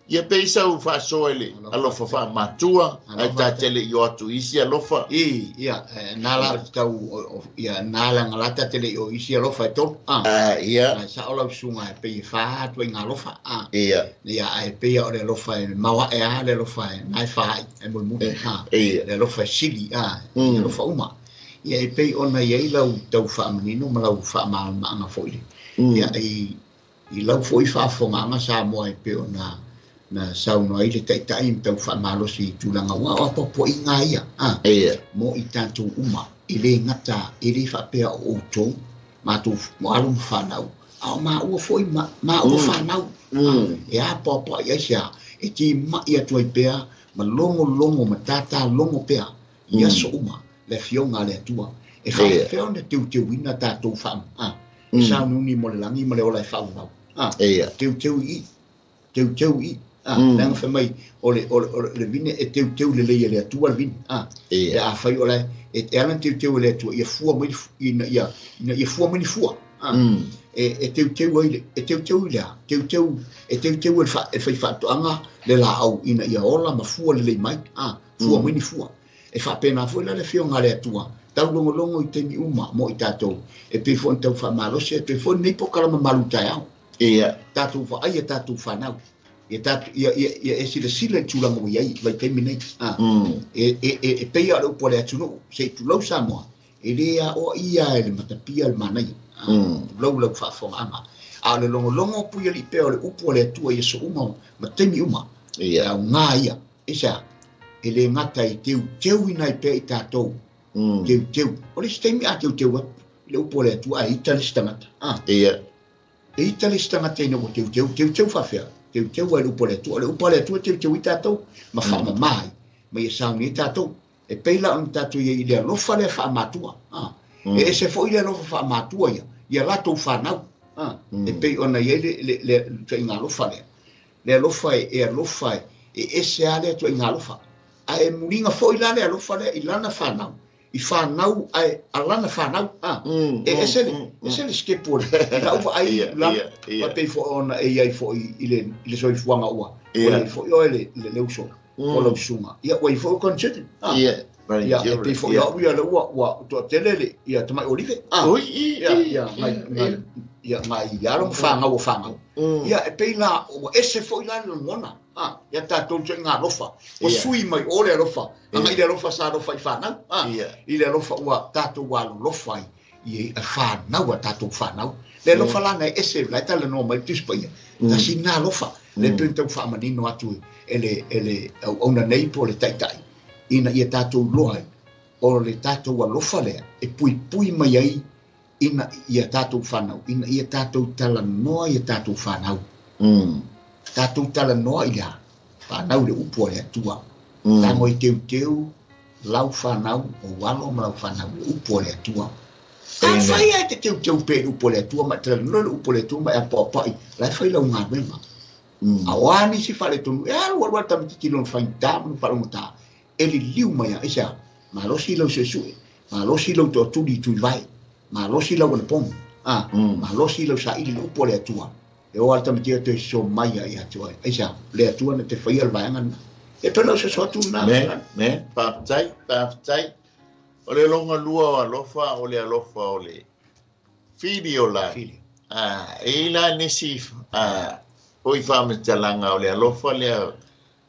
A: Ia pei sau faasoa i le alofa faamatua, ae tatele i o atu isi alofa.
B: Ia, nā la tau, ia, nā la ngalata tele i o isi alofa e tolu.
A: Ia.
B: Sa o lau susuga e pei e fā atu ai ngā alofa.
A: Ia.
B: Ia, ae pei o le alofa e maoae a le alofa e nai fā e mulimuli.
A: Ia.
B: Le alofa e sili, le alofa uma. Ia, e pei ona iai lau tau faamanino ma lau faamalamalamaga foi le. Ia, i lau foi faafofogaaga Samoa e pei ona na saunoa ai le taitai ma tau faamalosi i tulaga ua o apoapoaiga ia.
A: Ia.
B: Mo i tatou uma, e le gata, e le faapea o outou, matou mo alo ma fanau, a o maua foi maua fanau. E apoapoai ai sea, e timai atu ai pea, ma logologo ma tātā logo pea, i aso uma, le afioga a le Atua. E faapefea ona teuteuina tatou e sauniuni mo le lagi ma le ola e faavavau.
A: Ia.
B: Teuteu i, teuteu i. Leaga fai mai, o le vine e teuteu lelei e le Atua le vine.
A: Ia.
B: E a fai o le, e ala teuteu e le Atua, ia fua mai, ina ia fua mai ni fua. E teuteu ai le, e teuteu i le a, teuteu, e teuteu e e fai faatoaga le laau ina ia ola ma fua lelei mai. Fua mai ni fua. E faapena foi la le afioga a le Atua, taulogologo i taimi uma mo i tatou, e pei foi ona tau faamalosi atu ai foi lenei polokalame malu taeao.
A: Ia.
B: Tatou vaai a tatou fanau. Ia tatou, ia e silasila i tulaga ua i ai i vaitaimi nei. E pei lava o le upu a le atunuu, se i tulou Samoa, e le aoaia e le matapia le manaia. Tulou lau faafofogaaga. A o le logologo pui alii pea o le upu a le Atua i aso uma ma taimi uma.
A: Ia.
B: E aoga ia. E sea, e le gata i teuteu ina ai pea i tatou. Teuteu. O le isi taimi a teuteu atu le upu a le Atua, ae ita le isi tagata.
A: Ia.
B: E ita le isi tagata ina ua teuteu, teuteu faafea. Teuteu ai le upu a le Atua. O le upu a le Atua teuteu i tatou, ma faamama ai, ma ia sauni ai tatou. E pei la ona tatou ia i le alofa lea faamatua. E ese foi le alofa faamatua ia, ia latou fanau. E pei ona iai le tuaiga alofa lea. Le alofa e alofa e ese a lea tuaiga alofa. Ae muliga foi la le alofa lea i lana fanau. I fanau ae a lana fanau. E ese le, ese le skepu o le, i lau vaai la, pa pei foi ona e iai foi i le soifuaga ua. Ua iai foi oe le uso, o lau susuga. Ia, ua iai foi o consider.
A: Ia, very
B: Ia, e
A: good.
B: pei foi au ia le ua toatele le, ia tamai olive.
A: Ui, i,
B: Ia,
A: i,
B: ia,
A: i,
B: ngai,
A: i.
B: ngai, ia, ngai alo ma fanau o fanau. Ia, e pei la, ua ese foi la le lagona. Ia tatou te ngā alofa. Ua sui mai o le alofa. Anga i le alofa sa alofa i whanau. I le alofa ua tatou alolofa i a whanau, a tatou whanau. Le alofa lana e ese, la e tala noa mai tusi paia. Tasi ngā alofa. Le pei tau faamanino atu e le auauna nei po le taitai. Ina ia tatou loa ai, o le tatou alofa lea, e puipui mai ai ina ia tatou whanau. Ina ia tatou talanoa ia tatou whanau. Tatou talanoa i lea, whanau le upu a le Atua. Tango i teuteu, lau whanau, o alo ma lau whanau le upu a le Atua. A
A: Amen.
B: whai ai te teuteu pe le upu a le Atua, ma talanoa le upu a le Atua, ma e apoapoai, lai whai lau ngā wema. A o ani si whale tonu, e alu alu alu tamatiti lona whaingata, ma lona whalongata. E li liu mai a, e sea, malosi lau suesue. Malosi lou toatuli i Tuivai. Malosi lau anapogi. A, malosi lau saili i le upu a le Atua. E oo lava le tamaitiiti toe sosoo mai ia ia te oe. Aisea? O le Atua na te faia le vaega lena. E pei o lau soso atu lena.
A: Me, me, faafetai, faafetai. O le logalua o alofa, o le alofa o le filio la.
B: Filio.
A: A, e i ai la nisi a, foi faamatalaga o le alofa lea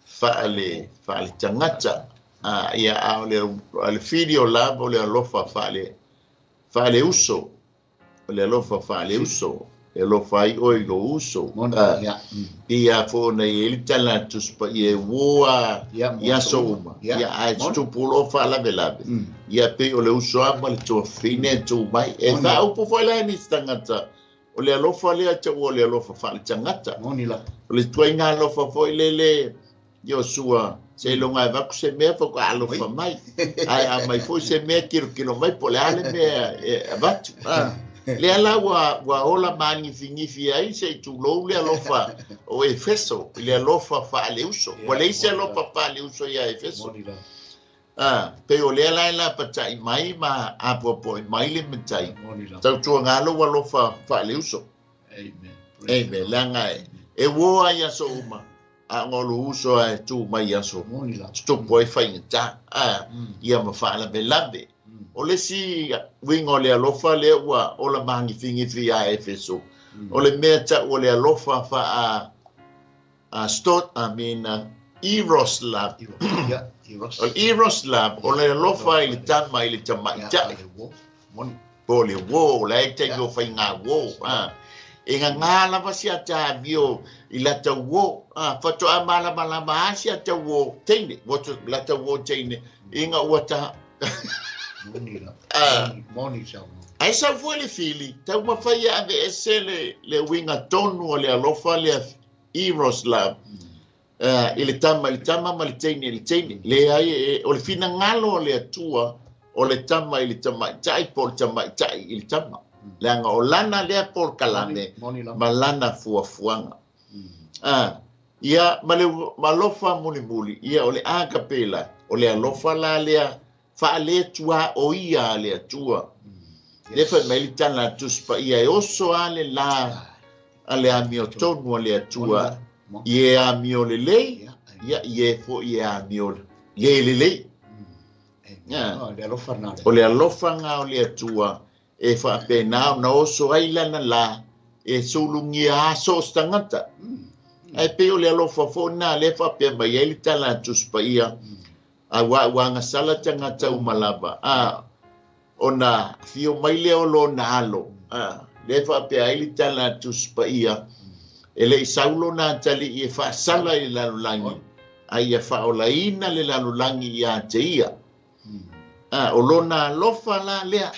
A: faale, faale tagata. A, ia, a o le, o le filio lava o le alofa faale, faale uso. O le alofa faale uso. E alofa ai oe i lou uso.
B: Moni,
A: A,
B: ia.
A: Pei lava foi ona i ai le tala a le Tusi Paia e uo lava
B: Ia, mo
A: i
B: aso
A: aso
B: uma.
A: uma.
B: Ia,
A: Ia, ae
B: moni.
A: tutupu loa faalavelave. Ia, pei o le uso lava ma le tuafafine e tu mai. E
B: Moni.
A: faaupu foi la e nisi tagata, o le alofa lea taua o le alofa faaletagata.
B: Moni lava.
A: O le ituaiga alofa foi lele, Iosua, seiloga e avatu se mea faatoa alofa mai. Ae a aumai foi se mea tilotilo mai po o le a le mea e avatu. A, lea la ua, ua ola manifigifi ai se i tulou le alofa o Efeso, i le alofa faaleuso. Ua leai se alofa faaleuso ia Efeso.
B: Moni lava.
A: A, pei o lea la e lapatai mai ma apoapoai mai le matai.
B: Moni lava.
A: Tautuaga lou alofa faaleuso.
B: Amen.
A: Amen. Leaga e, e uo lava i aso uma, a ona o lou uso lava e tu mai i aso
B: Moni lava.
A: tutupu ai faigata, a, ia ma faalavelave. O le isi uiga o le alofa lea ua ola manifigifi ia Efeso, o le mea tau o le alofa faa a stot, I mean, eros love.
B: Eros, yeah, eros.
A: O le eros love, o le alofa i le tama i le tamaitai.
B: Yeah, o le uo. Moni.
A: Po o le uo, o la e taimi o faiga uo. A. E gagā lava si a ta amio i lata uo. A, faatoa malamalama lava si a ta uo teine. Ua tu, lata uo teine. Ina ua ta...
B: Moni lava.
A: A.
B: Moni, moni sau.
A: Ae sau foi le fili, taumafai e aveese le, le uiga tonu o le alofa lea eros love. I le tama i le tama ma le teine i le teine. Leai, e, o le finagalo o le Atua o le tama i le tamaitai po o le tamaitai i le tama. Leaga o lana lea polokalame
B: Moni lava.
A: ma lana fuafuaga. A, ia, ma le ma alofa mulimuli, ia o le agape la, o le alofa la lea faaleatua o ia a le Atua. Lea fai mai le tala a Tusi Paia e oso lava le la a le amiotonu a le Atua i e amio lelei, ia, i e foi e amio le lelei. Ia.
B: O le alofa lena o le
A: O le alofa lena o le Atua e faapena ona oso ai lana la e sulugia lava so o se tagata. Ae pei o le alofa foi lena lea e faapea mai ai le tala a Tusi Paia, aua ua agasala tagata uma lava, a, ona afio mai lea o lona alo. A, lea e faapea ai le tala a Tusi Paia, e le i sau lona atalii e faasala i le lalolagi, a ia faaolaina le lalolagi ia te ia. A, o lona alofa la lea,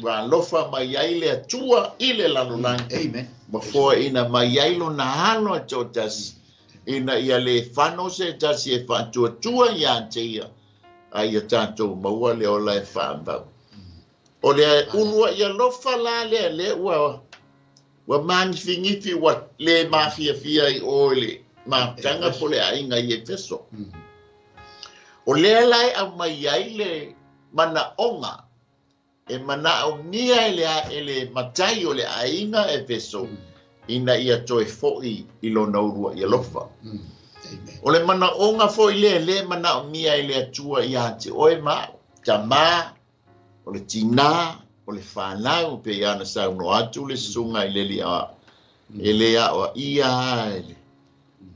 A: ua alofa mai ai le Atua i le lalolagi.
B: Amen.
A: Ma foaina mai ai lona alo a toatasi, ina ia le fano se tasi e faatuatua ia te ia, a ia tatou maua le ola e faamau. O le uluai alofa la lea, lea ua, ua manifigifi, ua le mafiafia i o i le mafutaga po o le aiga i Efeso. O lea la e aumai ai le manaoga e manaomia e le, e le matai o le aiga Efeso, ina ia toe foi i lona uluai alofa.
B: Amen.
A: O le manaoga foi lea le manaomia e le Atua ia te oe ma au, tamā, o le tinā, o le fanau, pei ona saunoa atu le susuga i le alii e le aoaia e le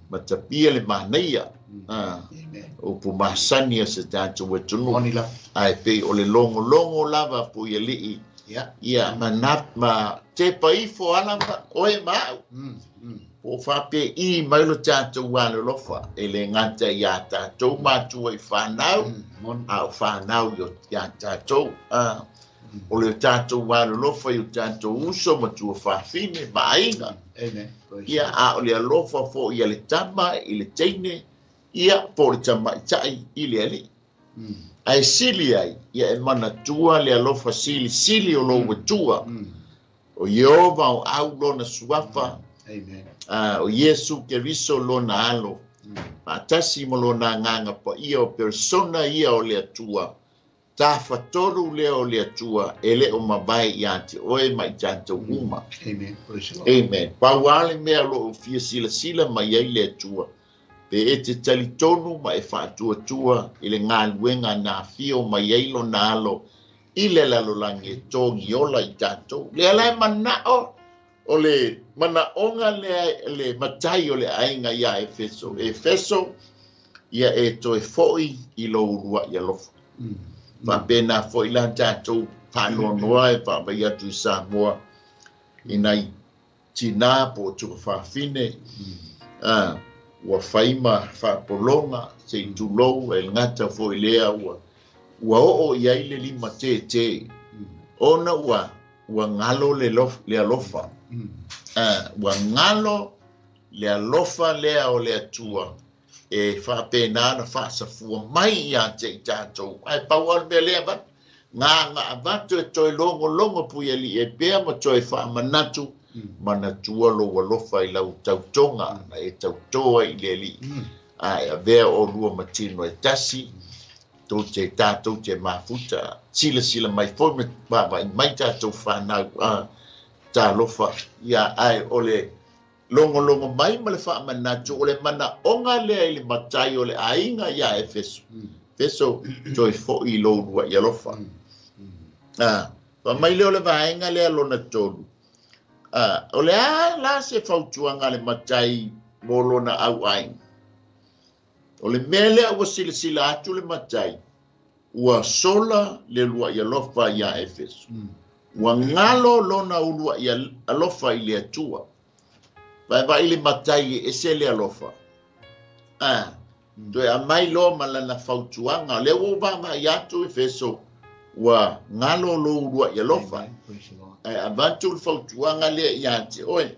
A: matapia le manaia. A,
B: Amen.
A: upu masani o se tatou atunuu.
B: Moni lava.
A: Ae pei o le logologo lava pui alii.
B: Ia.
A: Ia, ma na, ma tepa ifo ala ma oe ma au. Po o faapei mai lo tatou alolofa, e le gata ia tatou matua i fanau,
B: Moni.
A: a o fanau i o ia tatou. A, o le tatou alolofa i o tatou uso ma tuafafine ma aiga.
B: Amen. Praise
A: Ia, a o le alofa foi ia le tama i le teine, ia po o le tamaitai i le alii. Ae sili ai, ia e manatua le alofa silisili o lou Atua. O Ieova o au lona suafa.
B: Amen.
A: A, o Iesu Keriso lona alo. Faatasi ma lona agaga paia o persona ia o le Atua. Tafatolu lea o le Atua e le o mavae ia te oe ma i tatou uma.
B: Amen.
A: Amen. Pau lava le mea o lo o fia silasila mai ai le Atua, pe e te talitonu ma e faatuatua i le galuega na afio mai ai lona alo i le lalolagi e togiola i tatou. Lea la e manao o le manaoga lea le matai o le aiga ia Efeso. Efeso, ia e toe foi i lou uluai alofa. Faapena foi la tatou faanoanoa e faavai atu i Samoa i nai tinā po o tuafafine ua fai ma faapologa se i tulou e le gata foi lea ua oo i ai le lima tētē ona ua galo le alofa. Ua galo le alofa lea o le Atua e faapena na faasafua mai ia te i tatou. Ae pau lava le mea lea avatu, gaga avatu e toe logologo puialii e pea ma toe faamanatu, manatua lou alofa i lau tautoga na e tautoa i le Alii. Ae avea olua ma tino e tasi, tou te tatou te mafuta, silasila mai foi ma vaavaai mai tatou fanau talofa. Ia ae o le logologo mai ma le faamanatu o le manaoga lea i le matai o le aiga ia Efeso. Efeso toe foi i lou uluai alofa. Faamai lea o le vaega lea lona tolu. O le a la se fautuaga le matai mo lona auaiga. O le mea lea ua silasila atu le matai, ua sola le uluai alofa ia Efeso. Ua galo lona uluai alofa i le Atua. Vaevaai le matai e ese le alofa. Toe aumai loa ma lana fautuaga. Lea ua vaavaai atu Efeso, ua galo lou uluai alofa. Ae avatu le fautuaga lea ia te oe.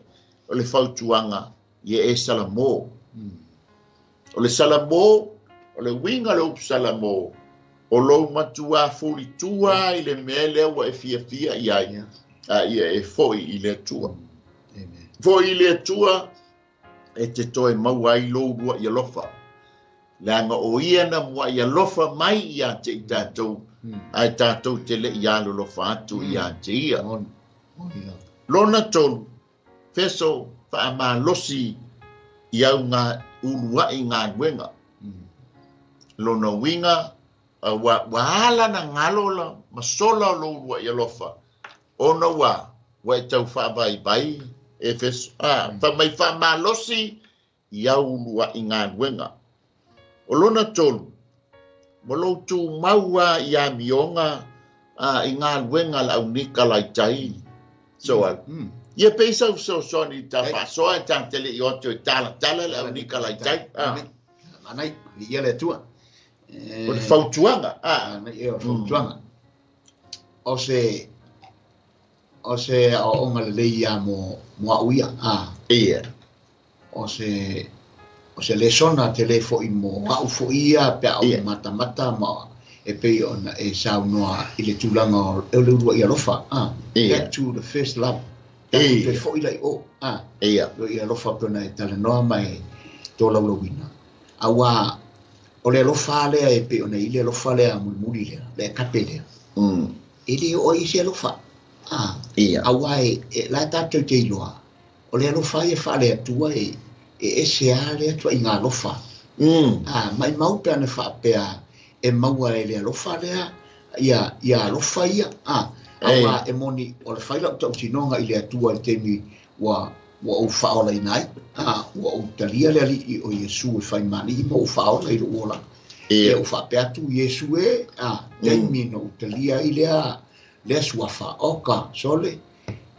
A: O le fautuaga ia e salamo. O le salamo, o le uiga o le upu salamo, o lou matua fulitua i le mea lea ua e fiafia i ai, a ia e foi i le Atua. Foi i le Atua e te toe maua ai lou uluai alofa. Leaga o ia na muai alofa mai ia te i tatou, ae tatou te le i alolofa atu ia te ia. Lona tolu, Feso faamalosi i au ngā uluai galuega. Lona uiga, ua ala na galo la ma sola o lou uluai alofa, ona ua e tau faavaivai Efeso. Faamai faamalosi i au uluai galuega. O lona tolu, ma lou tumau i amioga i galuega le aunika laitai. So, ia pei sau fesoasoani ta faasoa e tatele i o atu e talatala le aunika laitai.
B: Manai, ia le Atua.
A: O le fautuaga.
B: Manai, o le fautuaga. O se aoaoga lelei ia mo au ia.
A: Ia.
B: O se lesona te le foi mo au foi ia pe au matamata ma e pei ona e saunoa i le tulaga o le uluai alofa. Back to the first love. Te foi lai o.
A: Ia.
B: Uluai alofa pe ona e talanoa mai tō laulauina. Aua o le alofa lea e pei ona i le alofa lea mulimuli lea, le kape lea. E le o i se alofa.
A: Ia.
B: Aua e la tātou te iloa. O le alofa ia whaale atua e ese a le atua i ngā alofa. Mai mau pea na whaapea e maua e le alofa lea, ia alofa ia. Aua e moni o le whaila o tautinoga i le atua i temi ua ou whaola i nai. Ua ou talia le ali i o Iesu e whai mani i ma ou whaola i lo ola. E o whaapea atu Iesu e, teimi no u talia i lea suafa oka sole.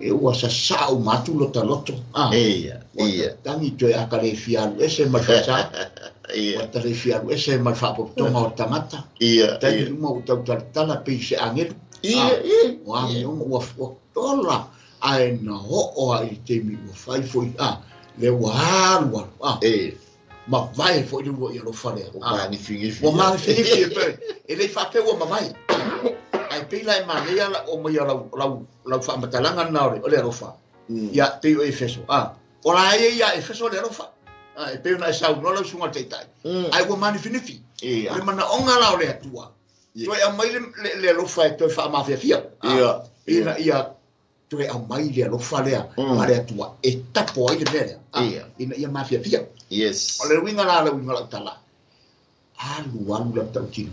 B: E ua sasau matu lota loto.
A: Ia.
B: Ua tangi toe aka le fialu ese ma le whasa. Ua tale fialu ese ma le whaapopotonga o tangata.
A: Ia.
B: Tangi uma u tautalatala pei se angelu.
A: Ia.
B: Ua ame ua tola. Ae na hoo a i te mi ua whai foi. Le ua alu alu. Ma vai foi le ua i alofa lea.
A: Ua manifigifi.
B: Ua manifigifi. E le whape ua mamai. Ai pei la e manea la o mai lau whaamatalaga na o le alofa. Ia pei o Efeso. O la e ia Efeso le alofa. E pei ona e saunoa lau susuga taitai. Ai ua manifinifi.
A: Ia.
B: O le manaoga la o le Atua. Toe aumai le alofa e toe faamafiafia. Ina ia toe aumai le alofa lea a le Atua e tapo ai le mea lea. Ina ia mafiafia.
A: Yes.
B: O le uiga la le uiga lau tala. Alu alu la tautino.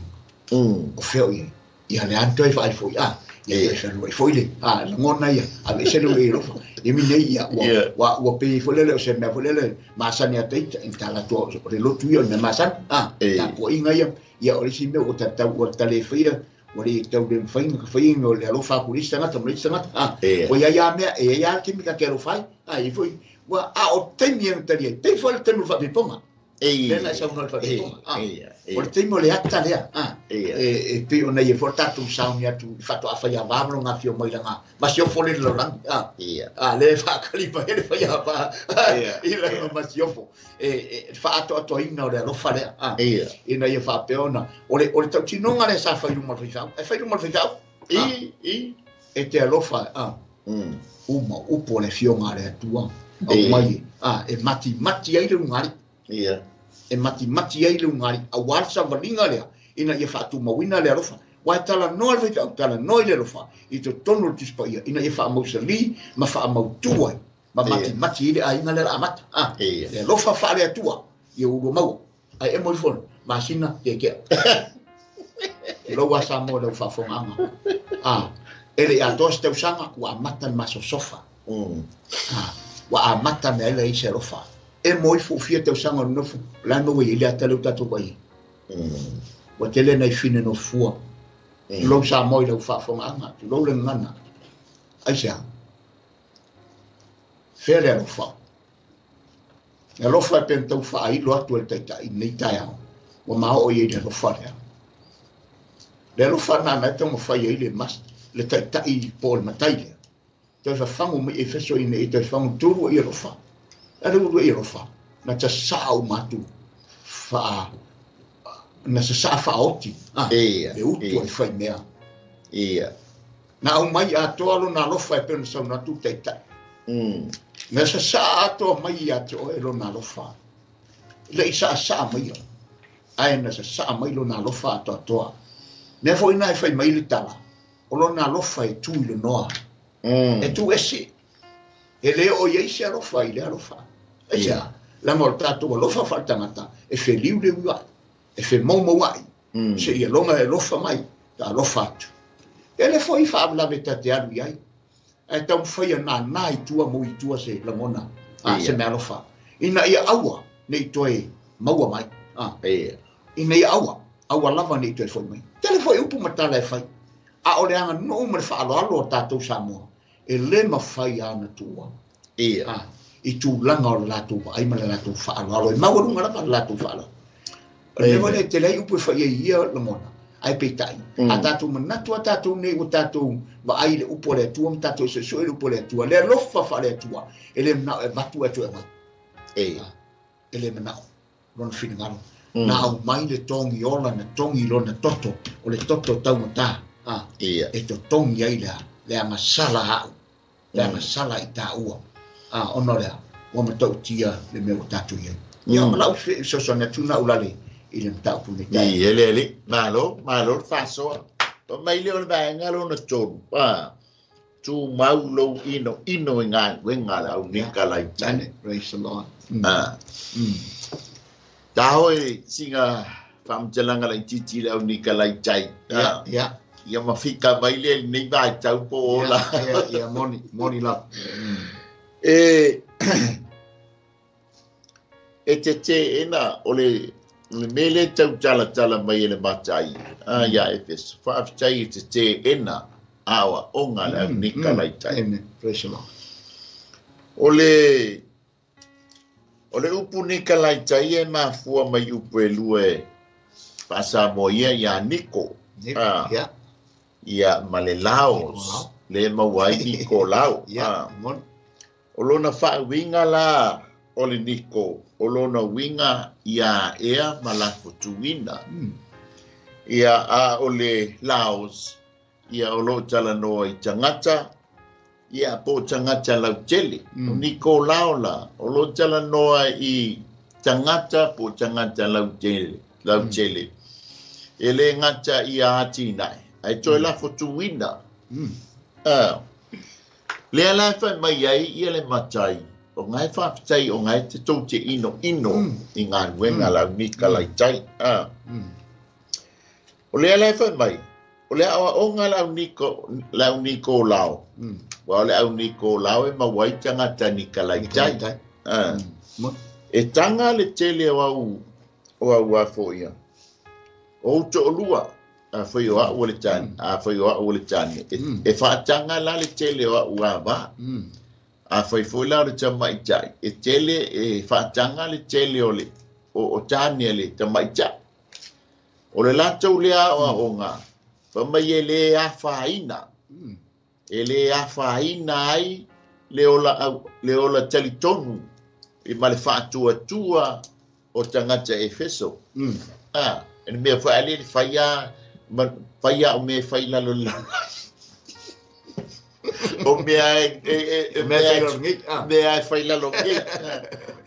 B: O feo ia. Ia le an toe faai foi. Ia toe whanua i foi le. Lagona ia. A le se le e alofa. Ia mi nei ia. Ua pe foi lele o se mea foi lele. Masani a teita. Tala tua o le lotu ia o le mea masani. Ta puainga ia. Ia o le isi mea ua tatau ua tale faia ua le tau le mafai ona faia o le alofa atu i le isi tagata ma le isi tagata. Ua i ai lava mea e i ai lava le taimi ta te alofa ai. Ai foi ua a o taimi e tali ai. Pei foi le taimi o le faapipoga. Lea na e saunoa i le faapipoga. O le taimi o le ata lea. E pei ona ia foi tatou sauni atu i faatoa faiava ma lona afio mai lana masiofo le lalolagi. Lea e faakali mai le faiava i lana masiofo. E faatoatoaina o le alofa lea. Ina ia faapea ona o le tautinoga lea sa fai luma o le faifeau. E fai luma o le faifeau. E te alofa. Uma upu o le afioga a le Atua. Aumai. E matimati ai le ugari. E matimati ai le ugari. Aua le savaliga lea. Ina ia faatumauina le alofa. Ua e talanoa le faifeau, talanoa i le alofa. I totonu o le Tusi Paia. Ina ia faamausali ma faamautu ai. Ma matimati i le aiga le la amata. Le alofa faale Atua. Ia ulua maua. Ai e mo ifo. Masina te kea. Tulou a Samoa lau faafogaaga. E le atoa se tausaga ua amata le masosofa. Ua amata mea ai la i se alofa. E mo ifo fia tausaga o le nofo. La maua i le ata leu tatou vai. Ua tele nai fine no fua. Tulou Samoa i lau faafogaaga. Tulou le gagana. Aisea. Fea le alofa. Le alofa e pea tau faailo atu e le taitai nei taeao. Ua maoo i le alofa lea. Le alofa nana e taumafai ai le mas le taitai po o le matai lea. Toe fafagu mai e feso ina i toe fafagu tulu i alofa. Ale ulu i alofa. Na ta saa uma atu faa na sa saa faaoti. Le utu ai fai mea. Na au mai atoa lona alofa e pea na sauna atu taitai. Na sa saa atoa mai ia te oe lona alofa. Le i saa saa mai ia. Ae na sa saa mai lona alofa atoa atoa. Mea foi na e fai mai le tala. O lona alofa e tu i le noa. E tu ese. E le o iai se alofa i le alofa. Aisea, langa o le tatou alofa faaletagata e feliu le uiai. E femaumau ai. Se ia longa e alofa mai, ta alofa atu. E le foi faalavelave ta te alu i ai. Ae taumafai ia nānā i tua mo i tua se lagona, se mea alofa. Ina ia aua nei toe maua mai. Ina ia aua, aua lava nei toe foi mai. Tele foi upu ma tala e fai. A o le aganuu ma le faaaloalo o tatou Samoa, e le mafai ana tuua. I tulaga o le latou vaai ma le latou faaaloalo. E maualuga lava le latou faaaloalo. O le mea lea e tele ai upu e fai ai ia lagona. Ai peitai. A tatou manatu a tatou nei ua tatou vaai i le upu a le Atua ma tatou suesue i le upu a le Atua. Le alofa faale Atua. E le manao e avatu e toe aumai. E le manao. Lona finagalo. Na aumai le togi ola na togi lona toto. O le toto taugata. E totogi ai le agasala au. Le agasala i tāua. Ona lea, ua matautia le mea ua tatou i ai. Ia, ma lau fesoasoani atu na ulale i le mataupu nei taeao.
A: Ia, le alii, malo, malo le faasoa. Pa mai lea o le vaega lona tolu, tumau lou ino ino i galuega a le au Nikalaitai.
B: Praise the Lord.
A: Ta hoe siga faamatalaga laitiiti i le au Nikalaitai. Ia mafika mai lea i lenei vaitau po o ola.
B: Ia, moni, moni lava.
A: E e teteena o le mea lea e tautalatala mai e le matai ia Efeso. Faafetai e teteena aoaoga a le au Nikalaitai.
B: Amen. Praise the Lord.
A: O le upu Nikalaitai e mafua mai upu e lua e faasamoa ia ia Niko. Ia ma le Laos. Le maua ai Nikolau. O lona faauiga la o le Niko, o lona uiga ia ea ma lafotuina. Ia a o le Laos, ia o loo talanoa i tagata, ia po tagata lautele. O Nikolao la, o loo talanoa i tagata po tagata lautele. Lautele. E le gata ia atinae ae toe lafotuina. Lea la e fai mai ai ia le matai, o ngai faafetai o ngai te tou te ino ino i galuega la Nikalaitai. O lea la e fai mai, o le aoaoga la au Nikolao, ua o le au Nikolao e maua ai tagata Nikalaitai. E taga le tele o au afoia, o uto'olua, a foi o a'u o le tane, a foi o a'u o le tane, e fa'ataga la le tele o a'u ava. A foi foi la o le tama'itai, e tele e fa'ataga le tele o le o tane le tama'itai. O le latou lea aoaoga, fai mai e lē afaina, e lē afaina ai le ola talitonu i ma le fa'atuatua o tagata Efeso. E le mea foi ale le faia faia o mea fai lalo lalo. O mea e mea e fai lalo nei.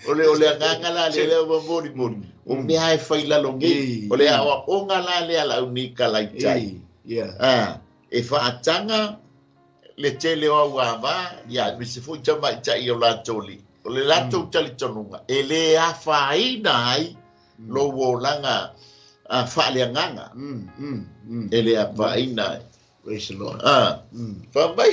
A: O le agaga la lea ua molimoli. O mea e fai lalo nei. O le aoaoga la lea la au Nikalaitai. E fa'ataga le tele o au ava, ia me se foi tama'itai o latou li. O le latou talitonuga, e lē afaina ai lou olaga fa'aleagaga. E lē afaina ai.
B: Praise the Lord.
A: Fa mai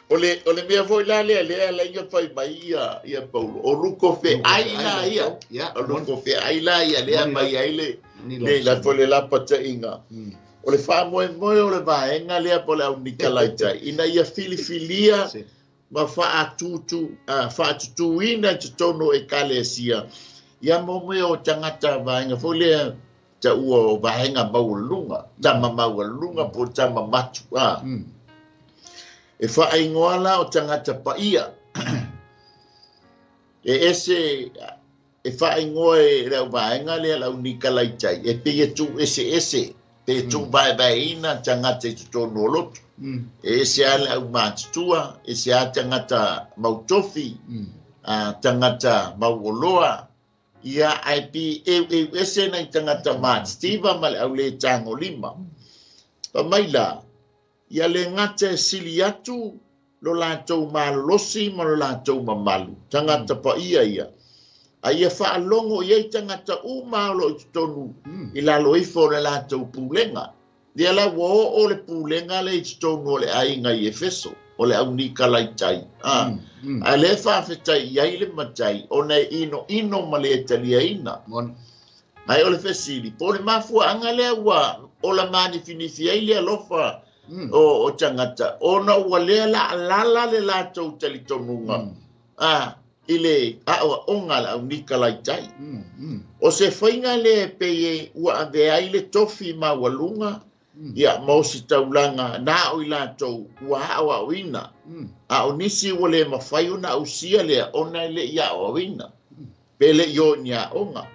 A: o le mea foi la lea lea la ia fai mai ia Paulo. O luko fe ai la ia. O luko fe ai la ia lea mai ai le la foi le lapataiga. O le faamoemoe o le vaega lea po o le au Nikalaitai, ina ia filifilia ma fa'atutuina i totonu o ekalesia ia mo mea o tagata vaega foi lea ta'ua o vaega maualuga, tama maualuga po o tama matu. E fa'aigoa la o tagata pa'ia. E ese e fa'aigoa e le au vaega lea la au Nikalaitai, e pei e tu'u ese pe tu'u vaevaeina tagata i totonu o lotu. E ese a le au matutua, ese a tagata mautofi, tagata mauoloa, ia ai pi eu eu ese nai tagata matitiva ma le au lē tagolima. Fa mai la, ia le gata e sili atu lo latou malolosi ma lo latou mamalu, tagata pa'ia ia. A ia fa'alogo i ai tagata uma o lo'o i totonu i lalo ifo o le latou pulega. Ia la ua o'o le pulega le i totonu o le aiga i Efeso, o le au Nikalaitai. A lē fa'afetai i ai le matai, ona e inoino ma le taliaina. Ae o le fesili, po o le mafua'aga lea ua ola manifinifi ai le alofa o tagata, ona ua lea la'alala le latou talitonuga i le aoaoga le au Nikalaitai. O se faiga lea pei e ua avea ai le tofi maualuga, ia ma o se taulaga na o i latou ua aoaoina. A o nisi ua lē mafai ona ausia lea ona e le'i aoaoina, pe le'i o i ni aoga.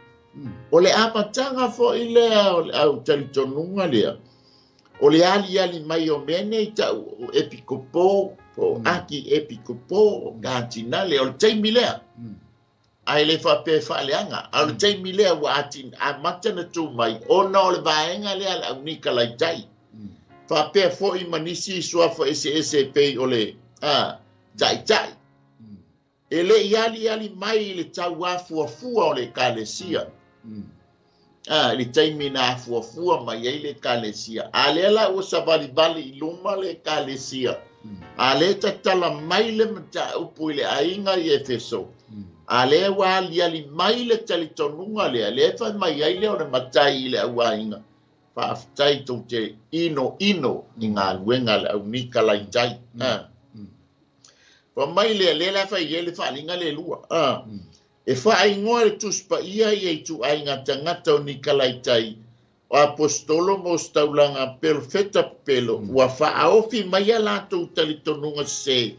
A: O le amataga fo'i lea o le au talitonuga lea, o le aliali mai o mea nei ta'u o epikopo, po o aki epikopo, o katinale, o le taimi lea. Ae le fa'apea e fa'aleaga, a o le taimi lea ua amata na tū mai, ona o le vaega lea le au Nikalaitai. Fa'apea fo'i ma nisi suafa eseese pei o le ta'ita'i. E le'i aliali mai i le tauafuafua o le ekalesia. Le taimi na afuafua mai ai le ekalesia. A lea la ua savalivali i luma le ekalesia. A lea tatala mai le mataupu i le aiga i Efeso. A lea ua aliali mai le talitonuga lea, lea fai mai ai lea o le matai i le auaiga. Fa'afetai tou te ino ino i galuega le au Nikalaitai. Fa mai lea lea la fai ai le fa'aliga le lua. E fa'aigoa le Tusi Pa'ia ia itu'aiga tagata o Nikalaitai, o apostolo mo se taulaga perofeta pepelo, ua fa'aofi mai a latou talitonuga sesē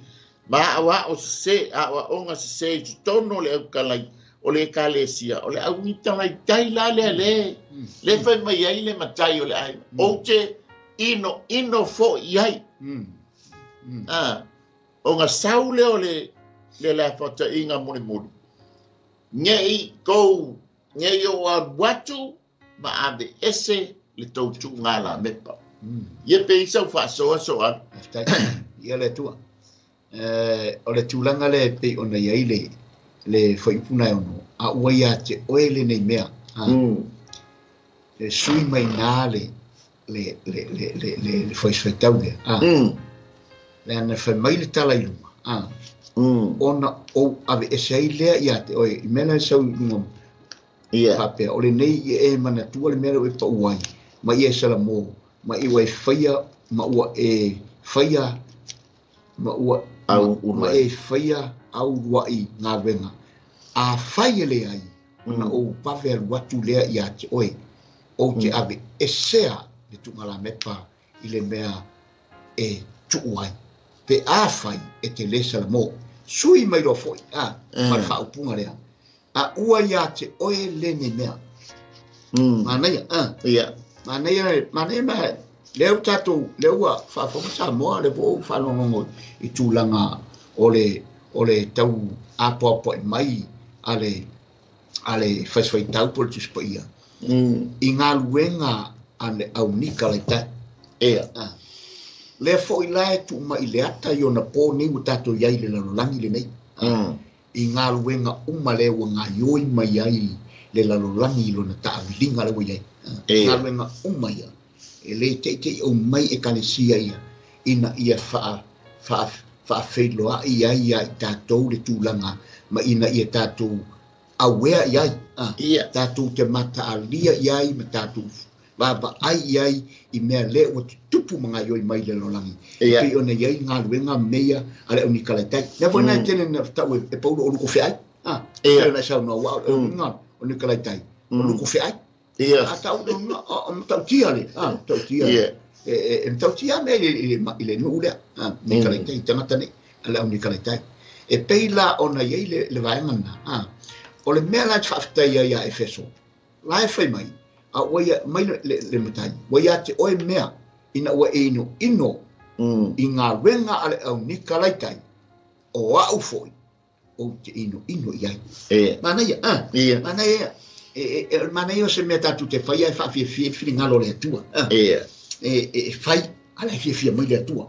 A: ma a'oa'o sesē a'oa'oga sesē i totonu o le aukalai o le ekalesia. O le au Nikalaitai la lea lē lē fai mai ai le matai o le aiga, ou te ino ino fo'i ai. Ona sau lea o le le afataiga mulimuli, ne'i tou ne'i o alu atu Ma aveese le tou tuugalamepa. Ia pe i sau faasoasoaga.
B: Faafetai. Ia le Atua. O le tulaga lea e pei ona i ai le fuaiupu na e 6, a ua ia te oe lenei mea. E sui mai nā le faisfaitau lea. Le ana fai mai le tala i luga. Ona ou aveese ai lea ia te oe. I mea la e sau i luga. Faapea, o lenei i e manatua le mea lea ua e pau ai, ma ia e salamo, ma i ua e faia, ma ua e faia, ma ua ma e faia au luai galuega. A fai e le ai, ona ou pave alu atu lea ia te oe, ou te aveesea le tuugalamepa i le mea e tuu ai. Pe a fai e te le salamo. Sui mai loa foi, ma le faaupuga lea. A ua ia te oe lenei mea. Manaia, Manaia, manaia ma lea ua tatou, lea ua faafofoga Samoa, lea foi ua faalogologo i tulaga o le tau apoapoai mai a le faisfaitau po o le Tusi Paia i galuega a le au Nikalaitai. Lea foi la e tuu mai i le ata i ona po nei ua tatou i ai i le lalolagi lenei. I galuega uma lea ua gaioi mai ai le lalolagi i lona taaviliga lea ua i ai. Galuega uma ia. E le teitei au mai ekalesia ia ina ia faafeiloai ai ia i tatou le tulaga ma ina ia tatou awea i ai. Tatou te mataalia i ai ma tatou vaavaai i ai i mea lea ua tutupu ma gaioi mai le lalolagi. Pei ona i ai galuega meia a le au Nikalaitai. Lea foi na e tele na tau e Paulo o luko feai. Pei ona e saunoa ua o Nikalaitai. O luko feai. A tau o tautia le. Tautia. E tautia me i le nuu lea. Nikalaitai, tagata nei a le au Nikalaitai. E pei la ona i ai le vaega lena. O le mea la e faafetai ai ia Efeso. La e fai mai. A ua ia mai le matai, ua ia te oe mea ina ua e ino ino i galuega a le au Nikalaitai, o au foi ou te ino ino i ai. Manaia, manaia, manaia o se mea tatou te faia e faafiafia i finagalo o le Atua. E fai, ala e fiafia mai le Atua.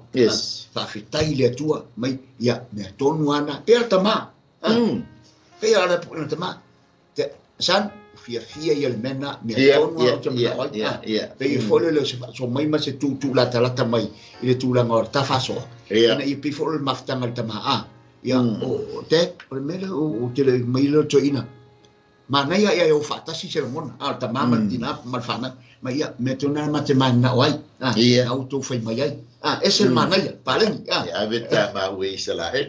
B: Faafetai le Atua mai ia mea tonu ana, pea le tamā. Pea le tamā. San, fiafia ia le mena, mea tonu ana o te manao ai. Pei e foi le se faasoa mai ma se tūtū latalata mai i le tulaga o le tafasoa. Ina ia pei foi le mafutaga i le tama. Ia, o te, o le mea lea o te le mai le toeaina. Manaia ia e o faatasi se lagona. O le tama ma le tina ma le fanau. Ma ia, mea tonu ana ma te mananao ai. Na outou fai mai ai. Ese le manaia, paleni.
A: Ave tama ue i Salaheli.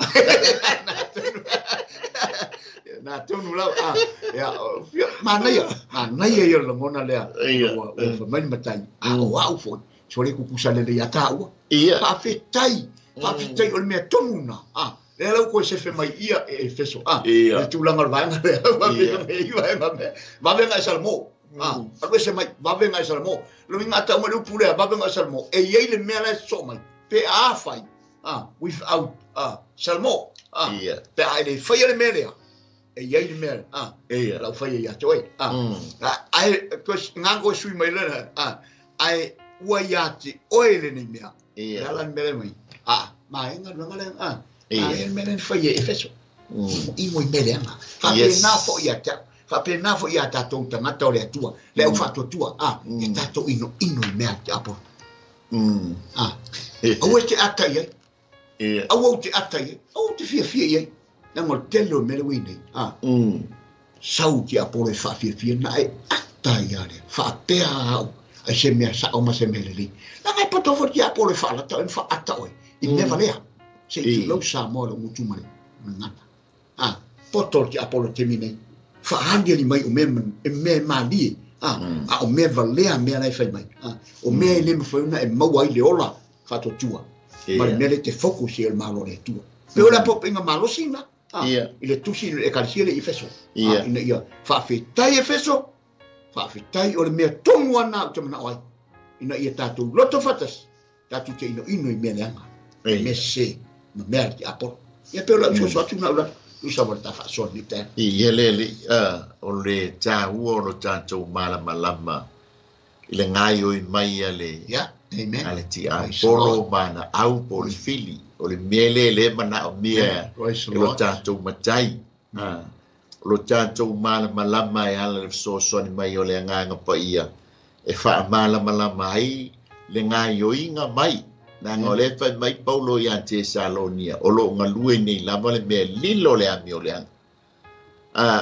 B: Na tonu lau, ia, manaia, manaia ia le lagona lea. Ua fai mai le matai, a o au foi, sole kukusa lele ia tāua. Faafetai, faafetai o le mea tonu na. Lea lau koe sefe mai ia e Efeso. Le tulaga o le vaega lea, vavenga e Salamo. Alu ese mai, vavenga e Salamo. Lo inga tau mai le upu lea, vavenga e Salamo. E iai le mea la e sosoo mai, pe a fai, without Salamo. Pe a e le faia le mea lea. E iai le mea, lau faia ia te oe. Ai, ngā koe sui mai lena, ai ua ia te oe lenei mea. Lea la le mea lea mai. Maenga luanga lea, ai le mea lea fai e Efeso. Ingo i mea leaga. Faapena foi ia te au. Faapena foi ia tatou tagata o le Atua. Le au faatuatua, e tatou ino ino i mea te Apolo. Aua e te ata i ai. Aua ou te ata i ai. Aua ou te fiafia i ai. Leaga o le tele o mea le ua i nei. Sau te Apolo e faafiafia na e ata ia lea. Faapea au ai se mea sao ma se mea lelei. Leaga e poto foi te Apolo e faalata oe ma faata oe i mea valea. Se i tulau Samoa le ngutu ma le gagana. Poto te Apolo te mi nei. Faaliali mai o mea e malie. A o mea valea mea la e fai mai. O mea e le mafai ona e maua ai le ola faatuatua. Ma le mea le te focus i o le malo o le Atua. Pe o le apoapoaiga malosi na. I le tusi i le ekalesia le i Efeso. Ina ia faafetai Efeso, faafetai o le mea tonu ana ou te manao ai. Ina ia tatou loto faatasi, tatou te inoino i mea leaga. Mea sese ma mea le te Apolo. Ia pe o lau soso atu na ula, usa wa le ta faasoa ni taeao.
A: Ia le o le tāua o lo tatou malamalama I le gaoioi mai a le
B: Amen.
A: A le tiapolo ma ana au po o le fili. O le mea lea lea e manaomia
B: Praise the
A: e lo
B: Lord.
A: tatou matai. O lo tatou malamalama e ala i le fesoasoani mai o le Agaga Paia e faamalamalama ai le gaoioiga mai. Leaga o lea e fai mai Paulo ia Tesalonia, o loo galue nei lava le mea lilo o le amioleaga.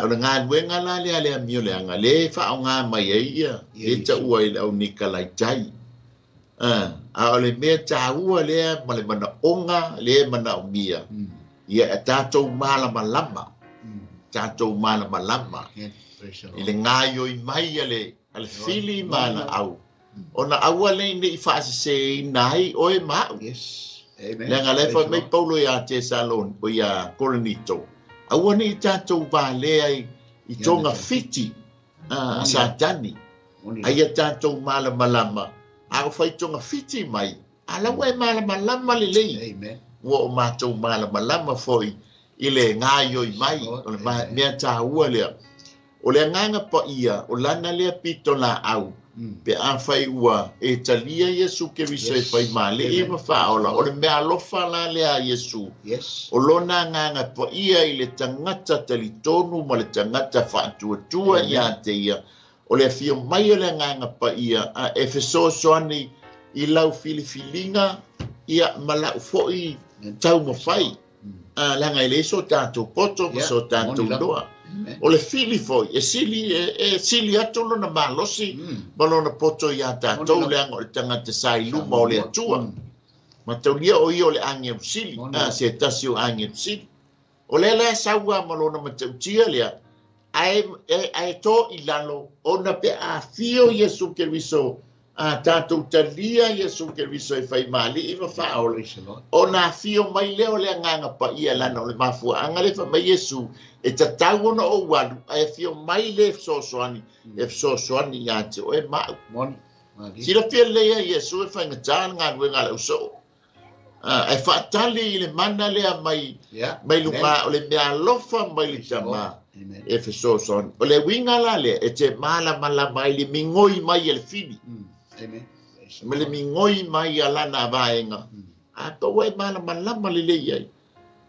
A: O le galuega la lea a le amioleaga, lea e faaaoga mai ai ia, lea e taua ai le au Nikalaitai. A o le mea taua lea ma le manaoga lea e manaomia, ia e tatou malamalama, tatou malamalama
B: Praise the
A: i
B: Lord.
A: le gaoioi mai a le fili ma ana au, ona aua nei ne i faaseseina ai oe ma au.
B: Yes. Amen.
A: Leaga lea
B: Praise
A: fai
B: the
A: mai
B: Lord.
A: Paulo ia Tesalon, o ia Korinito, aua nei tatou valea i tonga fiti a
B: Moni.
A: Satani.
B: Moni.
A: Ai ia tatou malamalama, a o fai tonga fiti mai, a laua e malamalama lelei.
B: Amen.
A: Ua o matou malamalama foi i le gaoioi mai,
B: Lord,
A: o le
B: amen.
A: mea taua lea. O le agaga paia, o lana lea pito laau, pe a fai ua e talia Iesu Keriso e
B: Yes.
A: fai male
B: Amen.
A: ma faaola. O le mea alofa la lea a Iesu.
B: Yes.
A: O lona agaga paia i le tagata talitonu ma le tagata faatuatua
B: Amen.
A: ia te ia. O le afio mai o le agaga paia, a e fesoasoani i lau filifiliga, ia ma lau foi
B: Amen.
A: taumafai. Leaga e le so tatou poto ma
B: Yeah.
A: so tatou
B: Moni lava.
A: loa.
B: Amen.
A: O le fili foi, e sili atu lona malosi ma lona poto ia tatou,
B: Moni lava.
A: leaga o le tagata sa i luma o le Atua. Mataulia o ia o le agelu sili,
B: Moni lava.
A: se tasi o agelu sili. O lea la e sau a ma lona matautia lea, ae to i lalo, ona pe afio Iesu Keriso, a tatou talia Iesu Keriso e fai mali'i ma faaola.
B: Praise the Lord.
A: Ona afio mai lea o le agaga paia lana o le mafuaaga le fai mai Iesu, e tatau ona ou alu, ae afio mai le fesoasoani, e fesoasoani ia te oe ma au.
B: Moni. Mali.
A: Silafia lelei ai Iesu e faigata le galuega a le ausoo. E faatali i le mana lea mai,
B: Yeah.
A: mai luga o le mea alofa mai le
B: Praise the Lord.
A: tamā.
B: Amen.
A: E fesoasoani. O le uiga la lea, e te malamalama ai le migoi mai e le fili.
B: Amen. Praise the
A: Ma le
B: Lord.
A: migoi mai a lana vaega. A taua e malamalama lelei ai.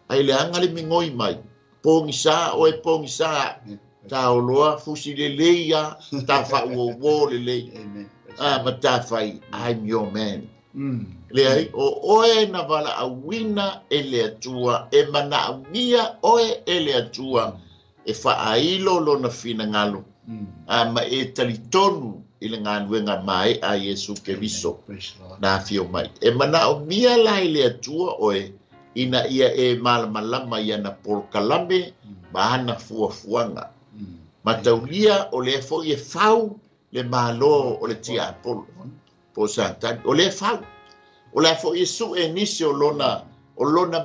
A: Ai le aga le migoi mai. Pogisa, oe pogisa.
B: Amen.
A: Ta oloa, fusi lelei ia, ta faauauo lelei.
B: Amen. Praise
A: A
B: the
A: ma ta fai, I'm your man. Le ai, o oe na valaauina e le Atua, e manaomia oe e le Atua, e faailo lona finagalo. A ma e talitonu i le galuega mae a Iesu Keriso.
B: Amen. Praise the Lord.
A: Na afio mai. E manaomia la i le Atua oe, ina ia e malamalama ia na polokalame ma ana fuafuaga. Mataulia o lea foi e fau le malo o le tiapolo po o Satani. O lea fau. O lea foi e sue nisi o lona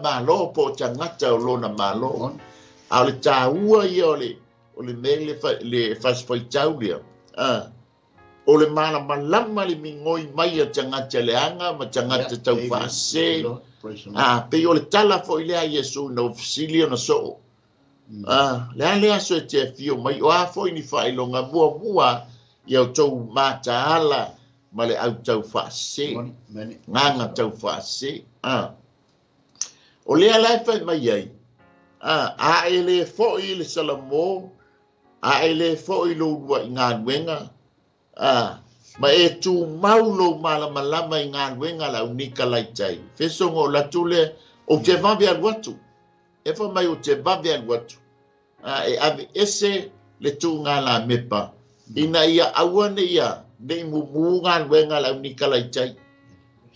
A: malo po o tagata o lona malo.
B: Moni.
A: A o le taua ia o le mea le fasifaitau lea. O le malamalama le migoi mai a tagata leaga ma tagata
B: Yeah.
A: taufaasese.
B: Amen. Praise the Lord.
A: Pei o le tala foi lea a Iesu na ofisili ona soo. Le a lea aso e te afio mai, o a foi ni faailoga muamua ia outou mataala ma le au taufaasese.
B: Moni. Moni.
A: Gaga taufaasese. O lea la e fai mai ai, a e le foi le Salamo, a e le foi lou lua'i galuega, ma e tumau lou malamalama i galuega la au Nikalaitai. Fesogo o latu lea, ou te vave alu atu. E fai mai ou te vave alu atu. E ave ese le tuuga la mepa, ina ia aua ne ia, nei mumu galuega la au Nikalaitai.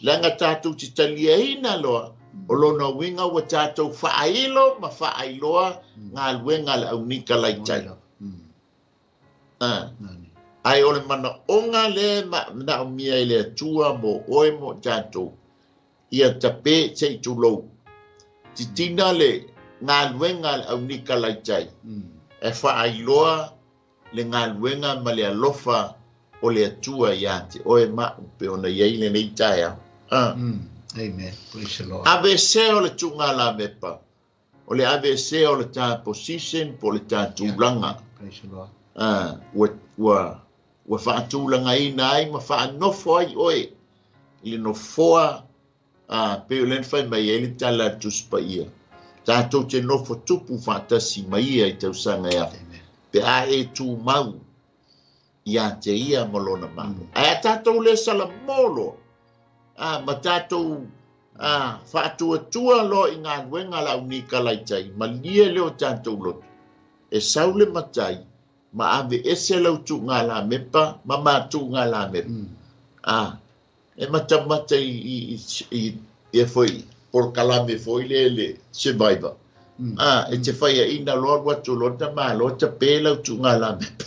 A: Leaga tatou te taliaina loa, o lona uiga ua tatou faailo ma faailoa galuega la au Nikalaitai. Ai o le manaoga lea manaomia i le Atua mo oe mo tatou, ia tape se i tulou. Titina le galuega le au Nikalaitai, e faailoa le galuega ma le alofa o le Atua ia te oe ma au pe ona iai lenei taeao.
B: Amen. Praise the Lord.
A: Avesea o le tuuga la mepa. O le avesea o le tā position po le tā tulaga.
B: Praise the Lord.
A: Ua Ua faatulagaina ai ma faanofo ai oe i le nofoa a pe o le na fai mai ai le tala a le Tusi Paia. Tatou te nofo tupu faatasi ma ia i tausaga e afe. Pe a e tumau ia te ia ma lona malo. Ae a tatou le salamo loa, ma tatou faatuatua loa i galuega a le aunikalaitai, malie lea o tatou loto, e sau le matai ma ave ese lau tuugalamepa ma matuugalamepa. E matamata i ia foi polokalame foi le le Survivor. E te whaia ina loa rua tu loa ta ma loa ta pe lau tuugalamepa.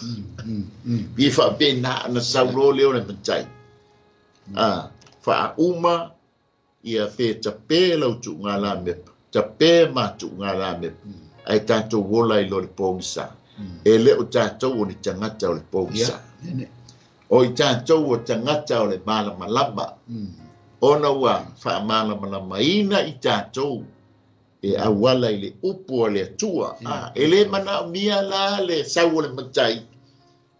A: Pi whaapena na sau loa leo le matai. Whaauma ia pe ta pe lau tuugalamepa. Ta pe ma tuugalamepa. Ai tātou wola i lo le pōgisa. E le o tātou o ni tangata o le pōgisa. O i tātou o tangata o le malamalama. Ona ua whaamalamalama ina i tātou e awala i le upu o le atua. E le mana o mia la le sau o le matai.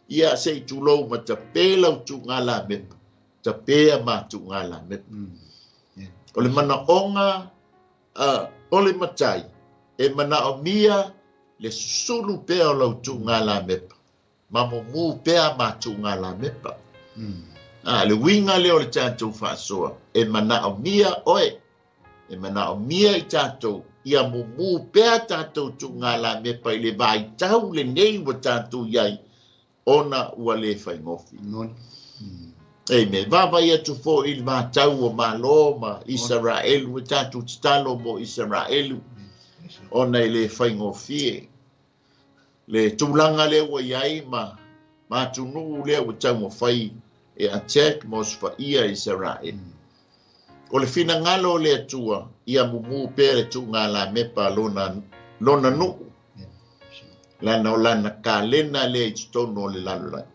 A: Ia se i tulou ma ta pe lau tūngala mepa. Ta pea ma tūngala mepa. O le mana onga o le matai. E mana o mia le susulu pea o lau tūngala mepa. Ma mumu pea ma tūngala mepa. Le winga leo le tātou whaasoa. E mana o mia oe. E mana o mia i tātou. Ia mumu pea tātou tūngala mepa i le vai tau le nei wa tātou iai. Ona ua le whaingofi. Amen. Vava ia tu fo i le mātau o malo ma Israelu. E tātou titalo mo Israelu. Ona i le whaingofi e. Le tūlanga lea ua iai ma mātunuu lea ua tau mawhai e attack ma osfaia Israel. O le finangalo o le atua ia mumu pea le tūngala mepa lona nuu. Lana o lana kalena lea i totonu o le lalolagi.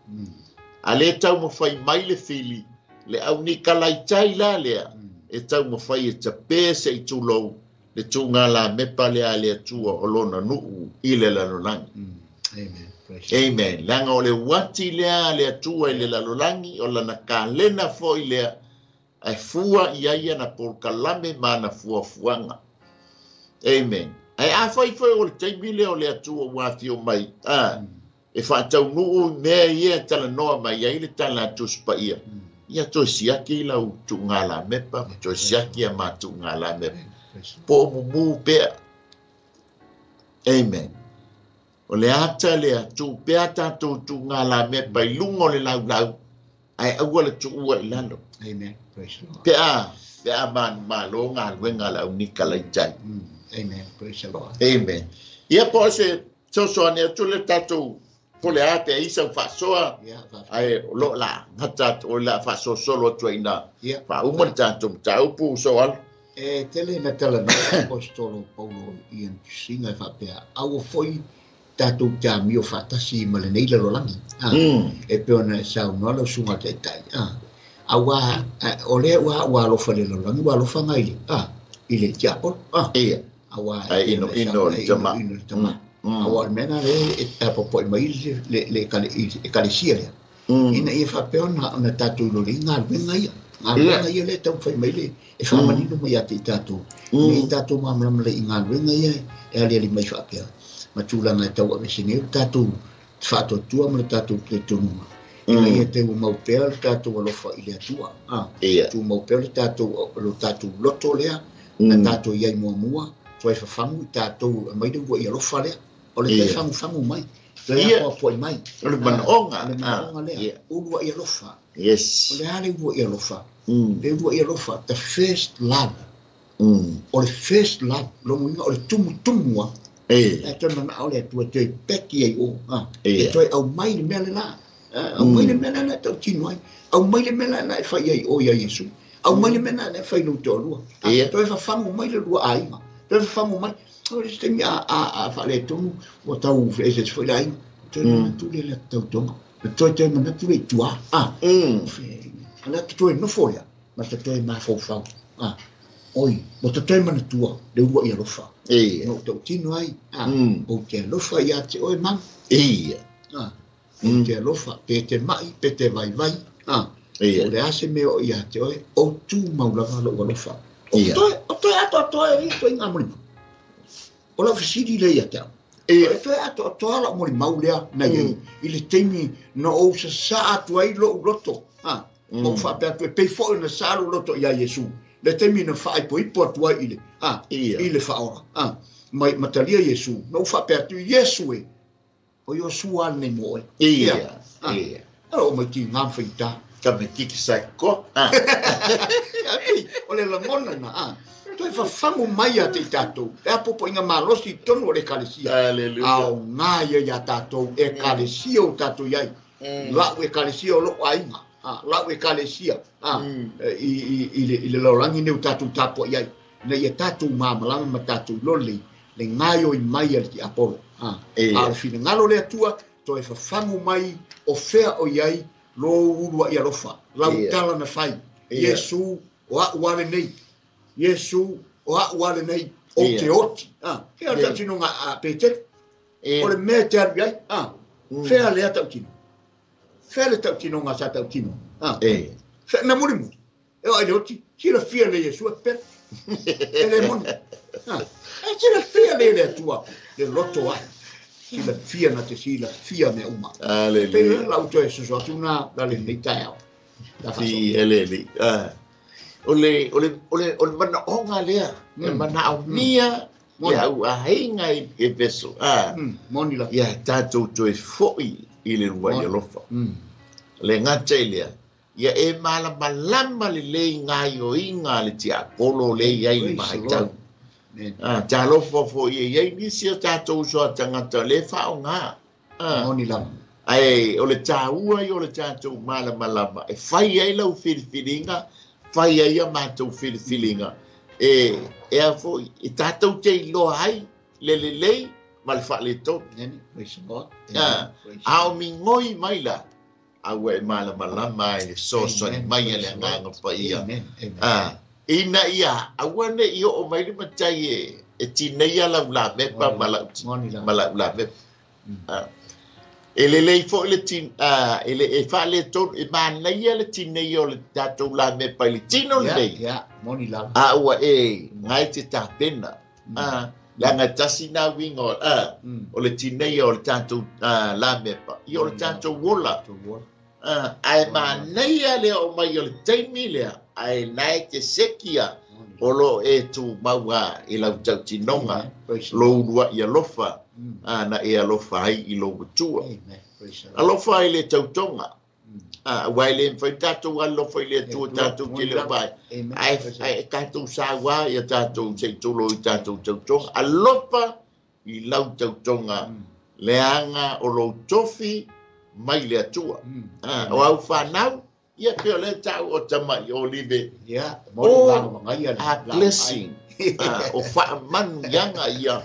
A: A le tau mawhai mai le fili, le au ni kalaitai la lea, e tau mawhai e tape se i tūlou le tūngala mepa lea le atua o lona nuu i le lalolagi.
B: Amen.
A: Amen. Langa o le wati lea le atua i le lalolagi, o lana kalena foi lea, ai fua ia ia na polokalame ma na fuafuaga. Amen. Ai a fai foi o le taimi lea o le atua ua afio mai, e faataunuu mea ia talanoa mai ai le tala a Tusi Paia. Ia toe siaki i lau tuugalamepa, ma toe siaki a ma tuugalamepa. Po o mumu pea. Amen. O le ata lea, tuu pea tātou tuugalamepa i lunga o le laulau, ai aua le tuua i lalo.
B: Amen. Praise the Lord.
A: Pea malo galuega le aunikalaitai.
B: Amen. Praise the Lord.
A: Amen. Ia po se sosoane atu le tātou po le a pe isa whaasoa. Ai lo la ngata o la whaasosolo atu ai nā. Whauma le tātou mtaupu so alu.
B: E tele na tala na apostolo Paulo i an tusinga e whaapea. Aua foi tātou te amio whaatasi ma le nei lalolagi. E pe ona e sau noa lau sunga te tai. Aua o lea ua ua alofa le lalolagi, ua alofa ngai le. I le tiapolo.
A: Ia.
B: Aua
A: ai ino ino le tama.
B: Ino le tama. Aua le mena le e tapapoi mai le ekalesia lea. Ina ia whaapea ona tātou lore i ngā luenga ia. Ngā luenga ia le tau whai mai le e whamanino mai ate i tātou. Nei tātou māmalamala i ngā luenga ia e ali ali mai whaapea. Ma tūlanga e tau avese nei o tātou whaatoatua ma le tātou te tonunga. Ina ia te ua mau pea le tātou alofa i le atua. Tu mau pea le tātou, lo tātou loto lea, na tātou iai muamua, tuai whawhangu i tātou mai le ua i alofa lea. O le te whangu mai. Toi apoapoi mai.
A: O le manaonga.
B: O le manaonga lea. Ulua i alofa.
A: Yes.
B: O le ale ua i alofa. Le ua i alofa. The first love. O le first love. Longo inga o le tumu tumua. E toe mana o le atua toe peki ai o. E toe au mai le mea le la. Au mai le mea le la tau tino ai. Au mai le mea le la e whai ai o ia Yesu. Au mai le mea le la e whai no te olua. Toe whawhangu mai le lua ainga. Toe whawhangu mai. O le temi a whaale tonu o tau whaese foi la ainga. Toe manatu le la tau tonga. Toe toe manatu le tua. Ala te toe nofo lea. Ma te toe mawhauwhau. Oi, mo te toe manatua le ua i alofa. No tau tino ai. O te alofa ia te oe mang. Ou te alofa, pe te ma'i, pe te vaivai, o le a se mea o ia te oe, o tumau lava lou alofa. O toe, o toe atoatoa e ia ituaiga molimau. O lau fesili lea ia te au. E toe atoatoa lau molimau lea na iai i le taimi na ou sasaa atu ai lou loto, ma ou faapea atu e pei foi ona sasaa lou loto ia Iesu, le taimi na faaipoipo atu ai i le, i le faaola, ma, ma talia Iesu, na ou faapea atu, Iesu e, o Iosua lenei mo oe.
A: Ia, ia.
B: O mai ti ngā whaita.
A: Ka me tiki sa ko.
B: O le lagona na, Toe fafagu mai ia te i tatou. E apopo inga malosi i tonu o le ekalesia.
A: Hallelujah.
B: A o ngā ia ia tatou, ekalesia o tatou iai. Lau ekalesia o lou aiga. Lau ekalesia. I le lalolagi nei o tatou tapuai ai. Ina ia tatou malamalama ma tatou iloa lelei le gaoioi mai a le tiapolo. A o le finagalo o le Atua, toe fafagu mai o fea o i ai lou uluai alofa, lau tala na fai. Iesu, o a'u lava lenei. Iesu, o a'u lava lenei, ou te oti. Fea le tautinoga a Petero? O le mea e te alu i ai. Fea lea tautino? Fea le tautinoga sa tautino? Fea, mea mulimuli. E o ai le oti, silafia le Iesu e pele. E le moni. E silafia le le Atua, le loto ai. Silafia na te silafia mea uma.
A: Hallelujah.
B: Pei lau toe soso atu na la le nei taeao. La faasoa.
A: Ti ele li. O le o le o le o le manaoga lea, e manaomia
B: Moni.
A: ia au aiga i Efeso.
B: Moni la.
A: Ia tatou toe fo'i i le uluai alofa. Le gata i lea, ia e malamalama lelei gaoioiga a le tiapolo le i ai le
B: Praise the
A: vaitau.
B: Lord. Amen.
A: Talofa foi e iai nisi o tatou uso a tagata le faaaogā.
B: Moni lava.
A: Ae o le tāua ia o le tatou malamalama e fai ai lau filifiliga, fai ai a matou filifiliga e e a foi e tatou te iloa ai le lelei ma le faaletonu.
B: Amen. Praise the Lord. Praise the
A: A o migoi mai la a ua e malamalama ai le fesoasoani
B: Amen.
A: mai a le
B: Praise the Lord.
A: Agaga Paia.
B: Amen. Amen.
A: Ina ia aua ne'i oo mai le matai e tineia lau lamepa ma lau
B: Moni lava.
A: ma lau lamepa. E lelei foi le tin, e le e faaletonu e manaia le tineia o le tatou lamepa i le tino lenei.
B: Ia, moni lava.
A: A ua e ngai te tapena. Leaga e tasi na uiga o, o le tineia o le tatou lamepa, ia o le tatou ola.
B: Tatou ola.
A: Ae manaia le oo mai o le taimi lea, ae nae te sekia
B: Moni.
A: o loo e tumau a i lau tautinoga,
B: Amen. Praise the
A: lou
B: Lord.
A: uluai alofa, na e alofa ai i lou Atua.
B: Amen. Praise the Lord.
A: Alofa ai le tautoga. Aua e le mafai tatou alofa i le Atua tatou te le o vaai.
B: Amen.
A: Ae
B: Praise the Lord.
A: ae tatou sauā ia tatou se i tolo i tatou tautoga. Alofa i lau tautoga, leaga o lou tofi mai le Atua. O au whanau, ia pe o le tau o tamai o live.
B: Ia, moni
A: Oh,
B: lava magaia le
A: a
B: lava
A: blessing.
B: ai.
A: O faamanu ianga ia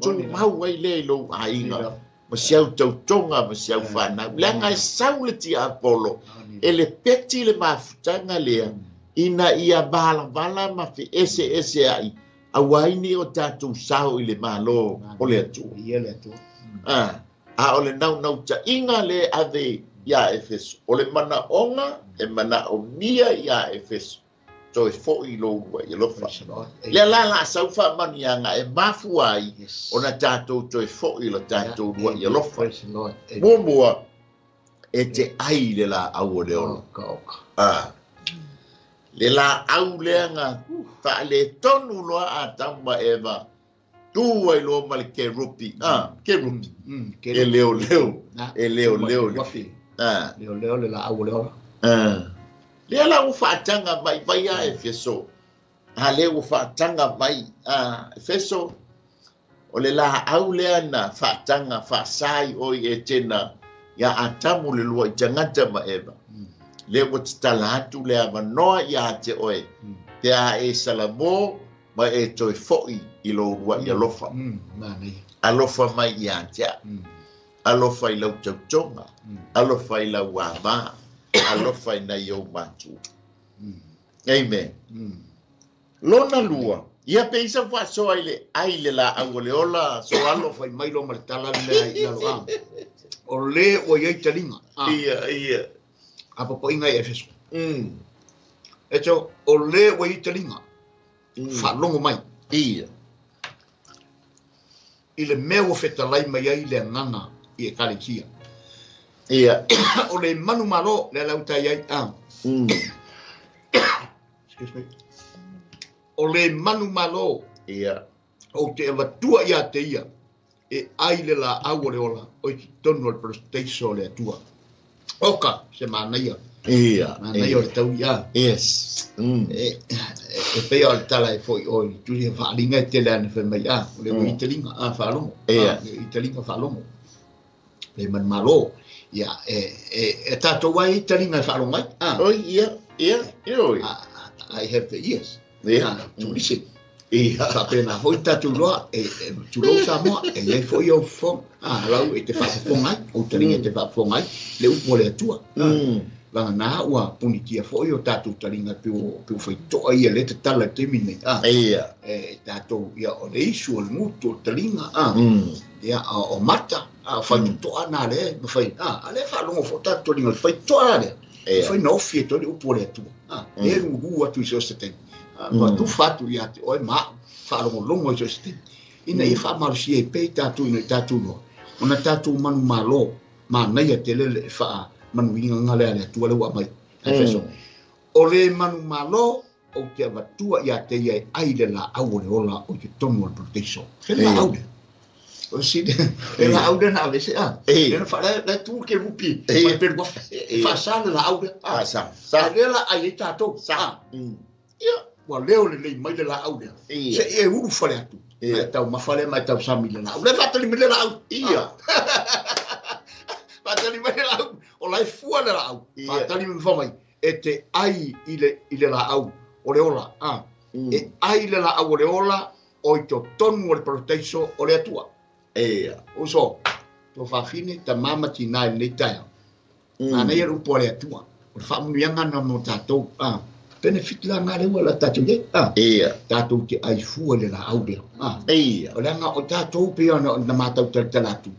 B: Moni lava.
A: tumau ai lea i lou aiga.
B: Moni lava.
A: Ma si au tautoga ma si au whanau. Leaga e sau le tiapolo,
B: Moni
A: e le peti le mafutaga lea, ina ia valavala ma feeseese ese ai, auaini o tatou sao i le malo o le Atua.
B: Ia le Atua.
A: A o le naunautaiga le ave ia Efeso. O le manaoga e manaomia ia Efeso. Toe fo'i lou uluai alofa.
B: Praise the Lord.
A: Lea la la sau faamanuiaga e mafua ai
B: Yes.
A: ona tatou toe fo'i lo tatou uluai alofa.
B: Praise the Lord. Amen.
A: Muamua, e te ai le laau o le ola.
B: Oka, oka.
A: Le laau lea na faaletonu loa Atamu ma Eva, tu ai loa ma le kerupi. Kerupi. E leoleo.
B: Na.
A: E leoleo le.
B: Wafi. Leoleo le laau o le ola.
A: Lea la ua faataga mai vai a Efeso. A lea ua faataga mai Efeso, o le laau lea na faataga faasai oi e tena ia Atamu le lua i tagata ma Eva. Lea ua tatala atu le avanoa ia te oe, pe a e salamo ma e toe fo'i i lou uluai alofa.
B: Manaia.
A: Alofa mai ia te au. Alofa i lau tautoga. Alofa i lau amā. Alofa i nai ou matua. Amen. Lona lua, ia pe isa faasoa i le ai le laau o le ola, so alo.
B: Fai mai loa ma le tala lea i lalo a. O le ua iai taliga.
A: Ia, ia.
B: Apoapoaiga i Efeso. E tau, o le ua iai taliga. Faalogo mai.
A: Ia.
B: I le mea ua fetalai mai ai le agaga i ekalesia.
A: Ia.
B: O le manumalo le ala uta i ai. Excuse me. O le manumalo.
A: Ia.
B: Ou te avatua ia te ia e ai le laau o le ola o i totonu o le parataiso o le Atua. Oka se manaia.
A: Ia.
B: Manaia o le tau ia.
A: Yes.
B: E pei o le tala e foi o i tuli whaalinga e tele ane whai mai a. O le ui talinga a whaalogo.
A: Ia.
B: Le ui talinga whaalogo. Le manumalo. Ia e tātou ai i talinga e whaalogo ai.
A: Oi, ia, ia, ia oi.
B: I have the ears.
A: Ia.
B: To listen.
A: Ia.
B: Whapena hoi tātou loa, e tulou Samoa, e iai foi au fofoga, lau e te whaafofoga ai, o talinga e te whaafofoga ai, le upu o le Atua. Langa nā ua punitia foi o tātou talinga pe o whaitoa ia le te tala te taimi nei.
A: Ia.
B: E tātou, ia o le isu, o le ngutu, o talinga, ia o mata, whaitoa nā le, mawhai, a le whaalongo fo tātou talinga, le whaitoa nā le.
A: Ia.
B: Whai na ofi e tō le upu o le Atua. E rungu atu i se o se taimi. Ma tu whatu ia te oe ma whaalongolongo i so se taimi. Ina ia whaamarosia e pei tātou ina i tātou loa. Ona tātou manumalo, manaia te lele e wha manuinga ngale a le Atua le ua mai. O le manumalo o te avatua ia te ia e ai le la au o le ola o te tonu o le parataiso. He la au le. O si le la au le na avese a. Le na wha le tu ke rupi. Mai peru wafa. Wha sa le la au le.
A: Sa.
B: Sa le la ai e tātou.
A: Sa. Ia.
B: Ua leo le lei mai le la au lea.
A: Ia.
B: Se e uru whare atu.
A: Ia.
B: Mai tau mawhare, mai tau sami le la au. Le whātali mai le la au.
A: Ia.
B: Whātali mai le la au. O lai fua le la au.
A: Ia.
B: Whātali mai whamai. E te ai i le la au. O le ola. E ai le la au o le ola. O i tō tonu o le parataiso o le Atua.
A: Ia.
B: Uso. Tō whawhine ta mama tina i nei taia. Nā nei e upu o le Atua. O le whaamunuianga na mō tātou. Benefit la ngā rewa la tātou ye.
A: Ia.
B: Tātou te ai fua le la au lea.
A: Ia.
B: O le anga o tātou pe ona na mātau talatala atu.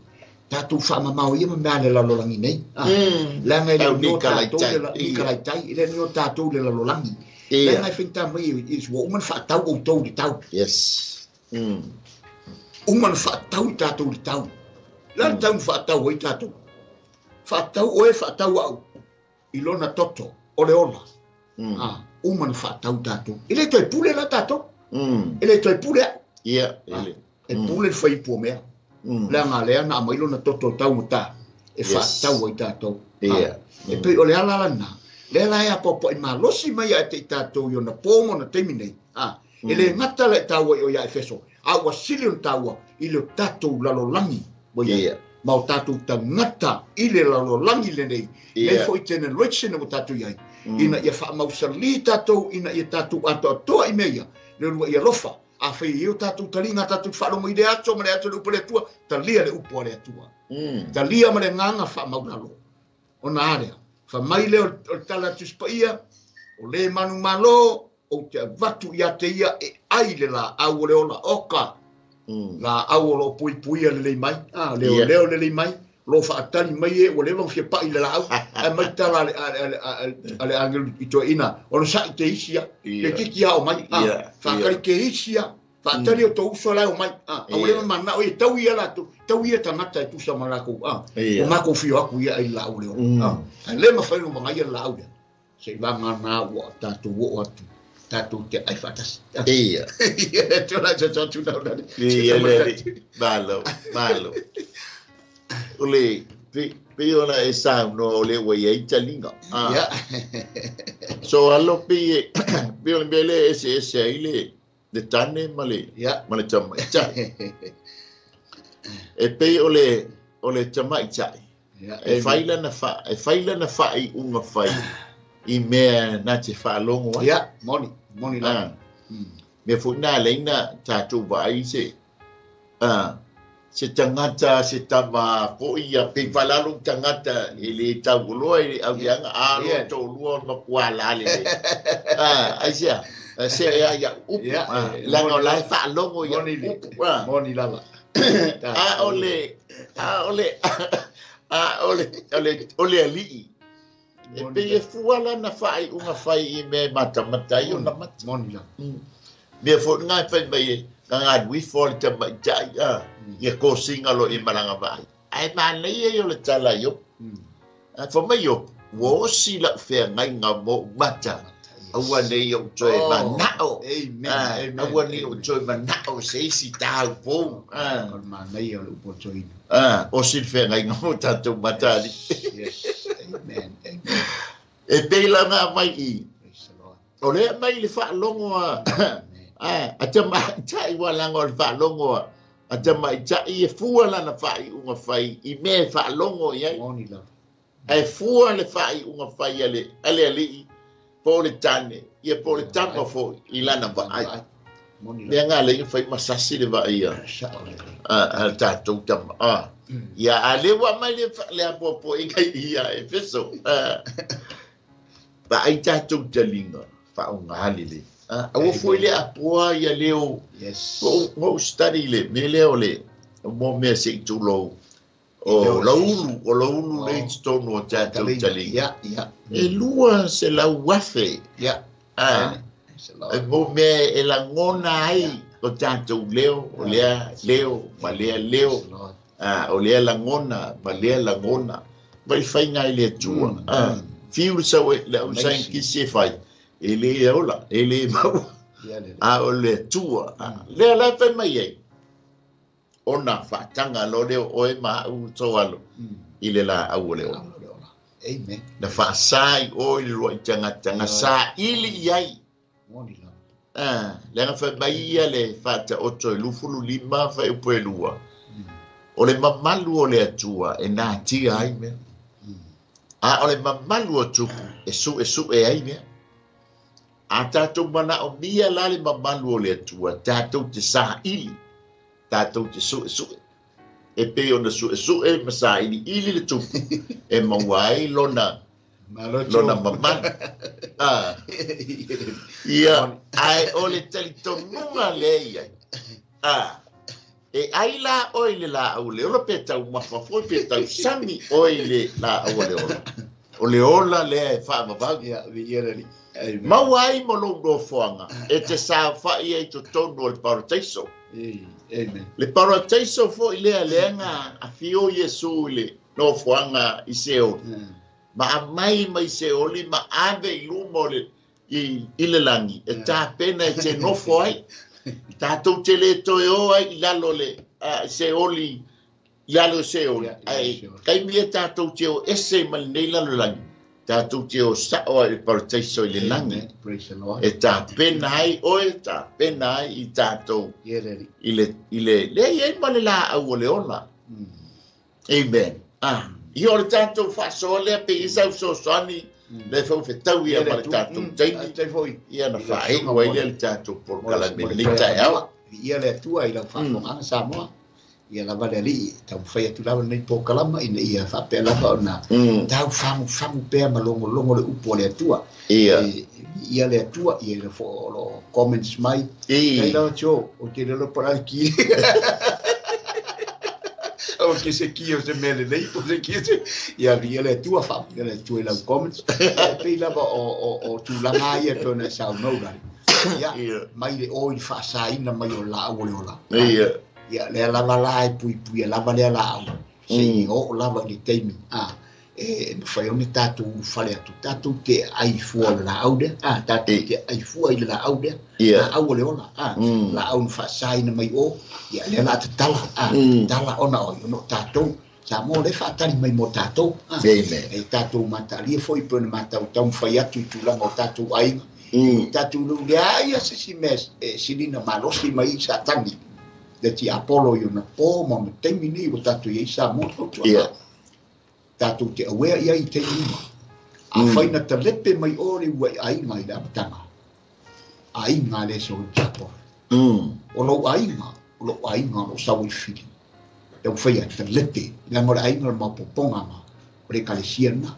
B: Tātou whaamamao ia ma mea le lalolangi nei. Le anga i le nio tātou le la nikalaitai. I le nio tātou le lalolangi. Le anga i whaita mai i sua uman whaatau o tau le tau.
A: Yes.
B: Uman whaatau i tātou le tau. La le tau whaatau o i tātou. Whaatau oe whaatau au. I lona toto o le ola. Uman whaatau tātou. I le toi pule la tātou. I le toi pule au.
A: Ia.
B: E pule le whaipua mea. Le anga lea na mailo na toto tau mata. E whaatau ai tātou.
A: Ia.
B: E pei o le ala la nā. Le ala e apoapoa i malosi mai a te i tātou i ona pōmo na taimi nei. E le ngata le tāua i o ia Efeso. A ua sili o tāua i le tātou lalolangi.
A: Ia.
B: Ma o tātou tangata i le lalolangi le nei.
A: Ia.
B: Nei foi tene loitsene o tātou iai. Ina ia whaamausali tātou, ina ia tātou atoatoa i mea. Le rua ia lofa. A whai i o tātou talinga, tātou whaalongo i le ato, ma le ato le upu le Atua, talia le upu a le Atua. Talia ma le nganga whaamaunalo. O nā area. Whamai le o le tala tuspaia, o le manumalo, o te avatu ia te ia e ai le la au o le ola oka. La au o lo pui puia le lei mai. Leo leo le lei mai. Lo whaatali mai e, o lewa whia pai le lau, a mai tala a le angelu i toa ina, o le sai te isia, le kiki ao mai, whaakari ke isia, whaatali o tō uso lai o mai, a o lewa mana o e tau ia lātou, tau ia tangata e tusa ma lākou, o mako whio aku ia ai lau leo, a le mawhai no mangai ia lau leo, se i wanga nā ua tātou o atu, tātou te ai whaatasi.
A: Ia.
B: Ia, tō la tō tō nau nani.
A: Ia, le, malo, malo. O le, pe ona e sa no o le ua iai talinga.
B: Ia.
A: So alo pe, pe o le mea le ese ese ai le tane ma le, ma le tamaitai. E pe o le tamaitai. E whai lana wha, e whai lana wha i unga whai i mea nā te whaalongo ai.
B: Ia, moni, moni la.
A: Mea fo nā leina tātou vai se, se tangata, se tama po ia, pe whalalo tangata, i le tauloa i le awianga, a lo tō lua ma kua la le le. Ai sea, se ia ia upu, langa o lai whaalongo ia upu.
B: Moni lava.
A: A o le, a o le, A o le alii e pei e fua lana faaiuga fai i mea e matamata ai ona mata.
B: Moni lava.
A: Mea foi lena e fai mai e gagaluifo le tamaitai ia kosiga lo i malaga vaai. Ae manaia ia o le tala i Iopo. Ae fai mai Iopo, ua osi lau feagaiga mo ou mata. Aua nei ou toe manao. Aua nei ou toe manao se isi taupou.
B: O le manaia o le upu o le toeaina.
A: Osi le feagaiga mo tatou mata alii.
B: Yes. Amen. Amen.
A: E pei la ona aumai i.
B: Praise the Lord.
A: O lea aumai i le faalogo a a tamaitai ua laga o le faalogo a tamaitai e fua lana faaiuga fai i mea e faalogo i ai.
B: Moni lava.
A: Ae fua le faaiuga fai a le alii po o le tane, ia po o le tama foi i lana vaai. Mea nga le fai masasi le vaai a le tatou tama. Ia a le ua mai le apoapoaiga i ia Efeso. Vaai tatou taliga faaaoga lelei. Aua foi le apoa ia leo.
B: Yes.
A: Mo study le mea lea o le mo mea se i tulou. O laulu le i totonu o tatou taliga. E 200,000. E mo mea e lagona ai o tatou leo, o lea leo, ma lea leo. O lea lagona, ma lea lagona. Mai faiga i le Atua. Fiu le sau le au scientist e fai. E le ola, e le maua. A o le Atua. Lea la fai mai ai. Ona faataga lo leo oe ma au toalo i le la au o le ola.
B: Amen.
A: Na faasai oe le rua i tagata, na saili i ai. Leaga fai mai ia le faataoto e 25 fai upu e 2. O le mamalu o le Atua e natia ai mea. A o le mamalu o tupu e suesue ai mea. A tatou manaomia la le mamalu o le Atua, tatou te saili, tatou te suesue. E pei ona suesue ma saili ili le tupu e maua ai lona mamalu. Ia, ae o le talitonuga lea i ai. E ai la oe le laau le ola pe taumafa foi pe tausami oe le laau le ola. O le ola lea e faavavau. Maua ai mo lou nofoaga e te saofai ai totonu o le parataiso.
B: Amen.
A: Le parataiso foi lea leaga afio Iesu i le nofoaga i Seoli. Ma aumai mai Seoli ma ave i luma o le i le lagi e tapena e te nofo ai. Tatou te le toe o ai i lalo le Seoli, i lalo Seoli. Ai kaimi e tatou te o ese ma lenei lalolagi, tatou te o sao ai i le parataiso i le lagi.
B: Praise the Lord.
A: E tapena ai oe, tapena ai i tatou i le lea i ai ma le laau o le ola. Amen. Ia o le tatou faasoa lea pe i sau fesoasoani le faufetau ia ma le tatou taimi. Ia na faaiu ai lea le tatou polokalame lenei taeao.
B: Ia le Atua i lau faafofogaaga Samoa. Ia lava le alii taumafai atu lava lenei polokalama ina ia faapea lava ona taufagufagu pea ma logologo le upu o le Atua. Ia le Atua, ia le fo o lo comments mai. Kai lava tio, o te lelo pa la ki. O ke se ki o se mele nei, o se ki se. Ia ia le Atua fa, ia le Atua i lau comments. Pei lava o tulaga ia pe ona e saunoa la. Ia mai le o i le faasaina mai o laau o le ola. Ia lea lava la e puipui e lava lea laau. Se i oo lava i le taimi. E mafai ona tatou ulufale atu, tatou te ai fua o le laau lea. Tatou te ai fua i le laau lea. Laau o le ola. Laau na faasaina mai o. Ia lea la tatala. Tatala ona oi, ona o tatou. Samoa le faatali mai mo tatou. E tatou mataalia foi pe ona matau taumafai atu i tulaga o tatou aiga. Tatou lu lea ia se si mea e silina malosi mai i Satani. Le ti Apollo i ona po ma ona taimi nei ua tatou i ai Samoa tautuana. Tatou te aware ia i taimi uma. Afai na talepe mai o le ua i aiga i le amataga. Aiga le sau i Apollo. O lou aiga, o lou aiga o lou sau i fili. Taumafai ia talepe. Leaga o le aiga o le maopoopoga ma o le ekalesia lena.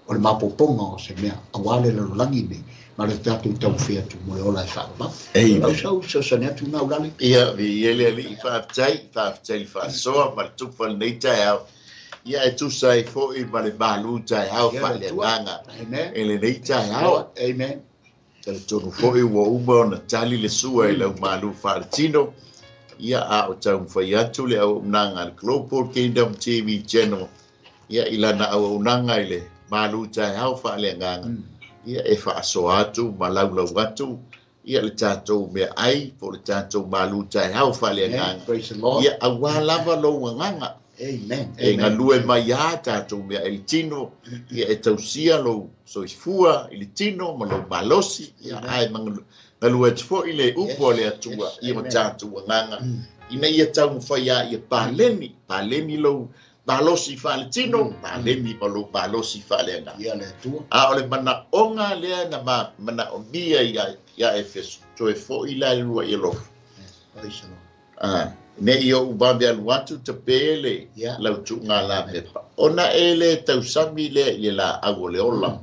B: O le maopoopoga o se mea aua le lalolagi nei. Ma le tatou taumafai atu mo le ola e faavavau. Lau sau fesoasoani atu na ulale.
A: Ia, vi ia le alii faafetai, faafetai le faasoa ma le tufa lenei taeao. Ia e tusa ai fo'i ma le malu taeao faaleagaga e lenei taeao.
B: Amen.
A: Talitonu foi ua uma ona tali le sua i lau malu faaletino. Ia a o taumafai atu le auaunaga a le Global Kingdom TV Channel ia i lana auaunaga i le malu taeao faaleagaga. Ia e faasoa atu ma laulau atu ia le tatou meaai po o le tatou malu taeao faaleagaga.
B: Praise the Lord.
A: Ia auā lava lou agaga.
B: Amen.
A: E galue mai lava tatou mea i le tino, ia e tausia lou soifua i le tino ma lou malosi, ia ae galue atu foi le upu a le Atua ia ma tatou agaga, ina ia taumafai lava ia paleni, paleni lou malosi faaletino, paleni ma lou malosi faaleagaga.
B: Ia le Atua.
A: A o le manaoga lea na manaomia ia Efeso, toe fo'i la i le uluai alofa.
B: Praise the Lord.
A: Nei ou vave alu atu tape le lau tuuga la pepa. Ona e le tausami lea i le laau o le ola.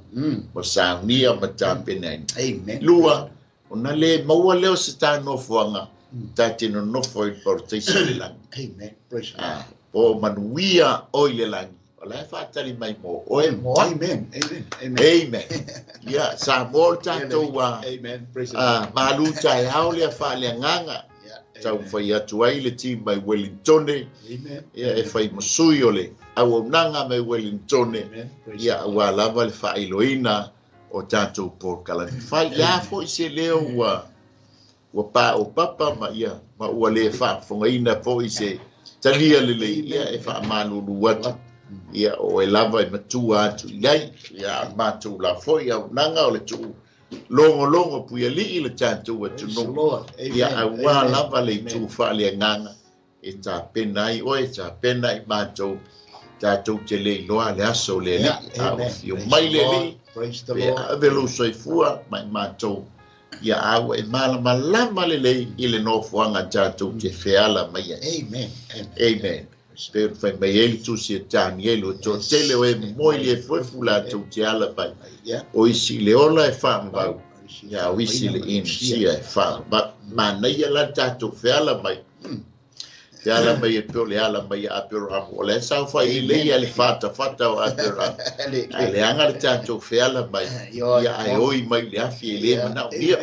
A: Ma saunia ma tapenaina.
B: Amen.
A: Lua, ona le maua lea o se tānofoaga, ta te nonofo i le parataiso i le lagi.
B: Amen. Praise the Lord.
A: Po o manuia o i le lagi. O la e faatali mai mo oe mo au.
B: Amen. Amen. Amen.
A: Amen. Ia, sa mo le tatou
B: Amen. Praise the Lord.
A: Malu taeao lea faaleagaga. Taumafai atu ai le team mai Wellingtone.
B: Amen.
A: Ia e fai masui o le auaunaga mai Wellingtone. Ia auā lava le faailoina o tatou polokalame fai. Ia fo'i se leo ua pā o papa ma ia ma ua le faafofogaina fo'i se talia lelei. Ia e faamalulu atu. Ia o e lava e matua atu i ai. Ia matou la fo'i auaunaga o le tuu logologo puialii le tatou atunuu. Ia auā lava le itu faaleagaga e tapena ai oe, tapena i matou, tatou te le iloa le aso o le Alii. A ua fio mai le Alii, pe ave lou soifua mai matou. Ia a ua e malamalama lelei i le nofoaga tatou te feala mai ai.
B: Amen.
A: Amen. Pe ona fai mai ai le tusi e Tanielu e toatele o e momoi le efuefu latou te ala mai. O isi i le ola e faavavau, ia o isi le inusia e faavavau. Manaia la tatou feala mai. Feala mai e peo le ala mai a Aperahama. O le saofai i lei a le fatafata o Aperahama. Ae leaga le tatou feala mai. Ia ae oi mai le afi e le manaomia.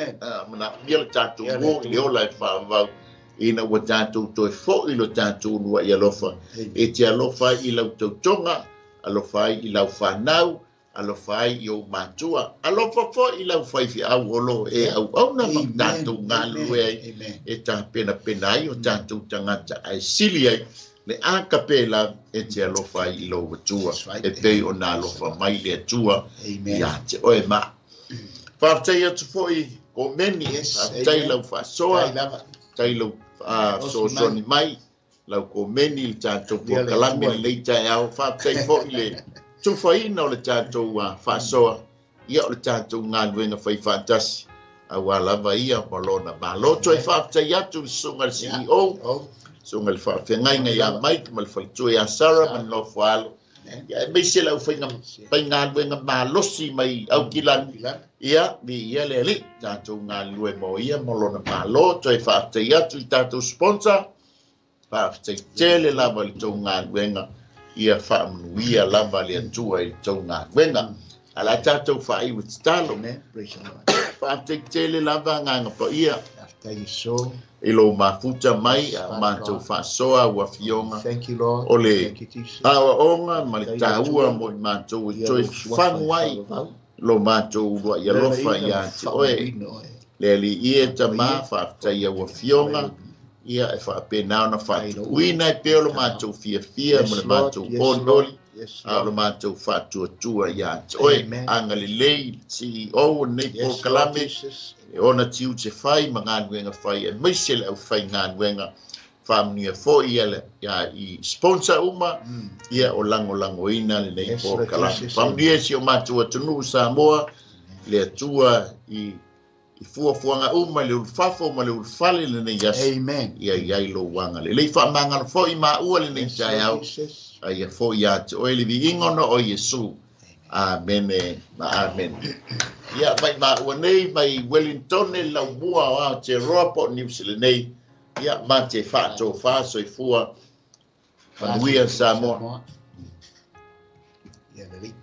A: Manaomia le tatou o i le ola e faavavau. Ina ua tatou toe fo'i lo tatou uluai alofa. E te alofa ai i lau tautoga, alofa ai i lau whanau, alofa ai i ou matua, alofa fo'i i lau faifeau o lo e auauna ma tatou galulue ai, e tapenapena ai o tatou tagata ae sili ai le akape la e te alofa ai i lou Atua, e pei ona alofa mai le Atua ia te oe ma. Faafetai atu fo'i ko meni, faafetai lau faasoa, faafetai lau fesoasoani mai, lau komeni le tatou polokalame lenei taeao, faafetai fo'i le tufaina o le tatou faasoa, ia o le tatou galuega faifaatasi, auā lava ia ma lona malo. Toe faafetai atu le susuga i le CEO, susuga i le faafeagaiga ia Mike ma le faletua ia Sarah ma le nofo alo. Ia e maise lau faigaluega malosi mai Aukilani. Ia, viia le Alii, tatou galulue mo ia ma lona malo. Toe faafetai atu i tatou sponsor, faafetai tele lava i le tou galuega, ia faamanuia lava le Atua i le tou galuega. A la tatou faaiu tatalo.
B: Amen. Praise the Lord.
A: Faafetai tele lava agaga paia.
B: Faafetai Iesu.
A: I lou mafuta mai, a matou faasoa ua afioga.
B: Thank you, Lord.
A: O le
B: Thank you, Jesus.
A: aoaoga ma le taua mo i matou e toe fagu ai lo matou uluai alofa ia te oe. Le Alii e tama, faafetai au afioga, ia e faapena ona faatuuina e pea o lo matou fiafia ma le matou olioli, a o lo matou faatuatua ia te oe. Agalelei CEO o lenei polokalame, e ona tiute fai ma galuega fai, e maise le aufaigaluega, faamanuia fo'i ia i sponsor uma, ia o lagolagoina lenei polokalame. Faamanuia si o matou atunuu Samoa, le Atua i fuafuaga uma i le ulufafo ma le ulufale lenei aso.
B: Amen.
A: Ia iai lou agalelei. Faamagalo fo'i maua lenei taeao. A ia fo'i ia te oe le viiga ona o Iesu. Amene ma amene. Ia mai maua nei mai Wellington e laumua o Aotearoa po o New Zealand nei. Ia ma te faatofā soifua. Manuia Samoa.
B: Ia lelei.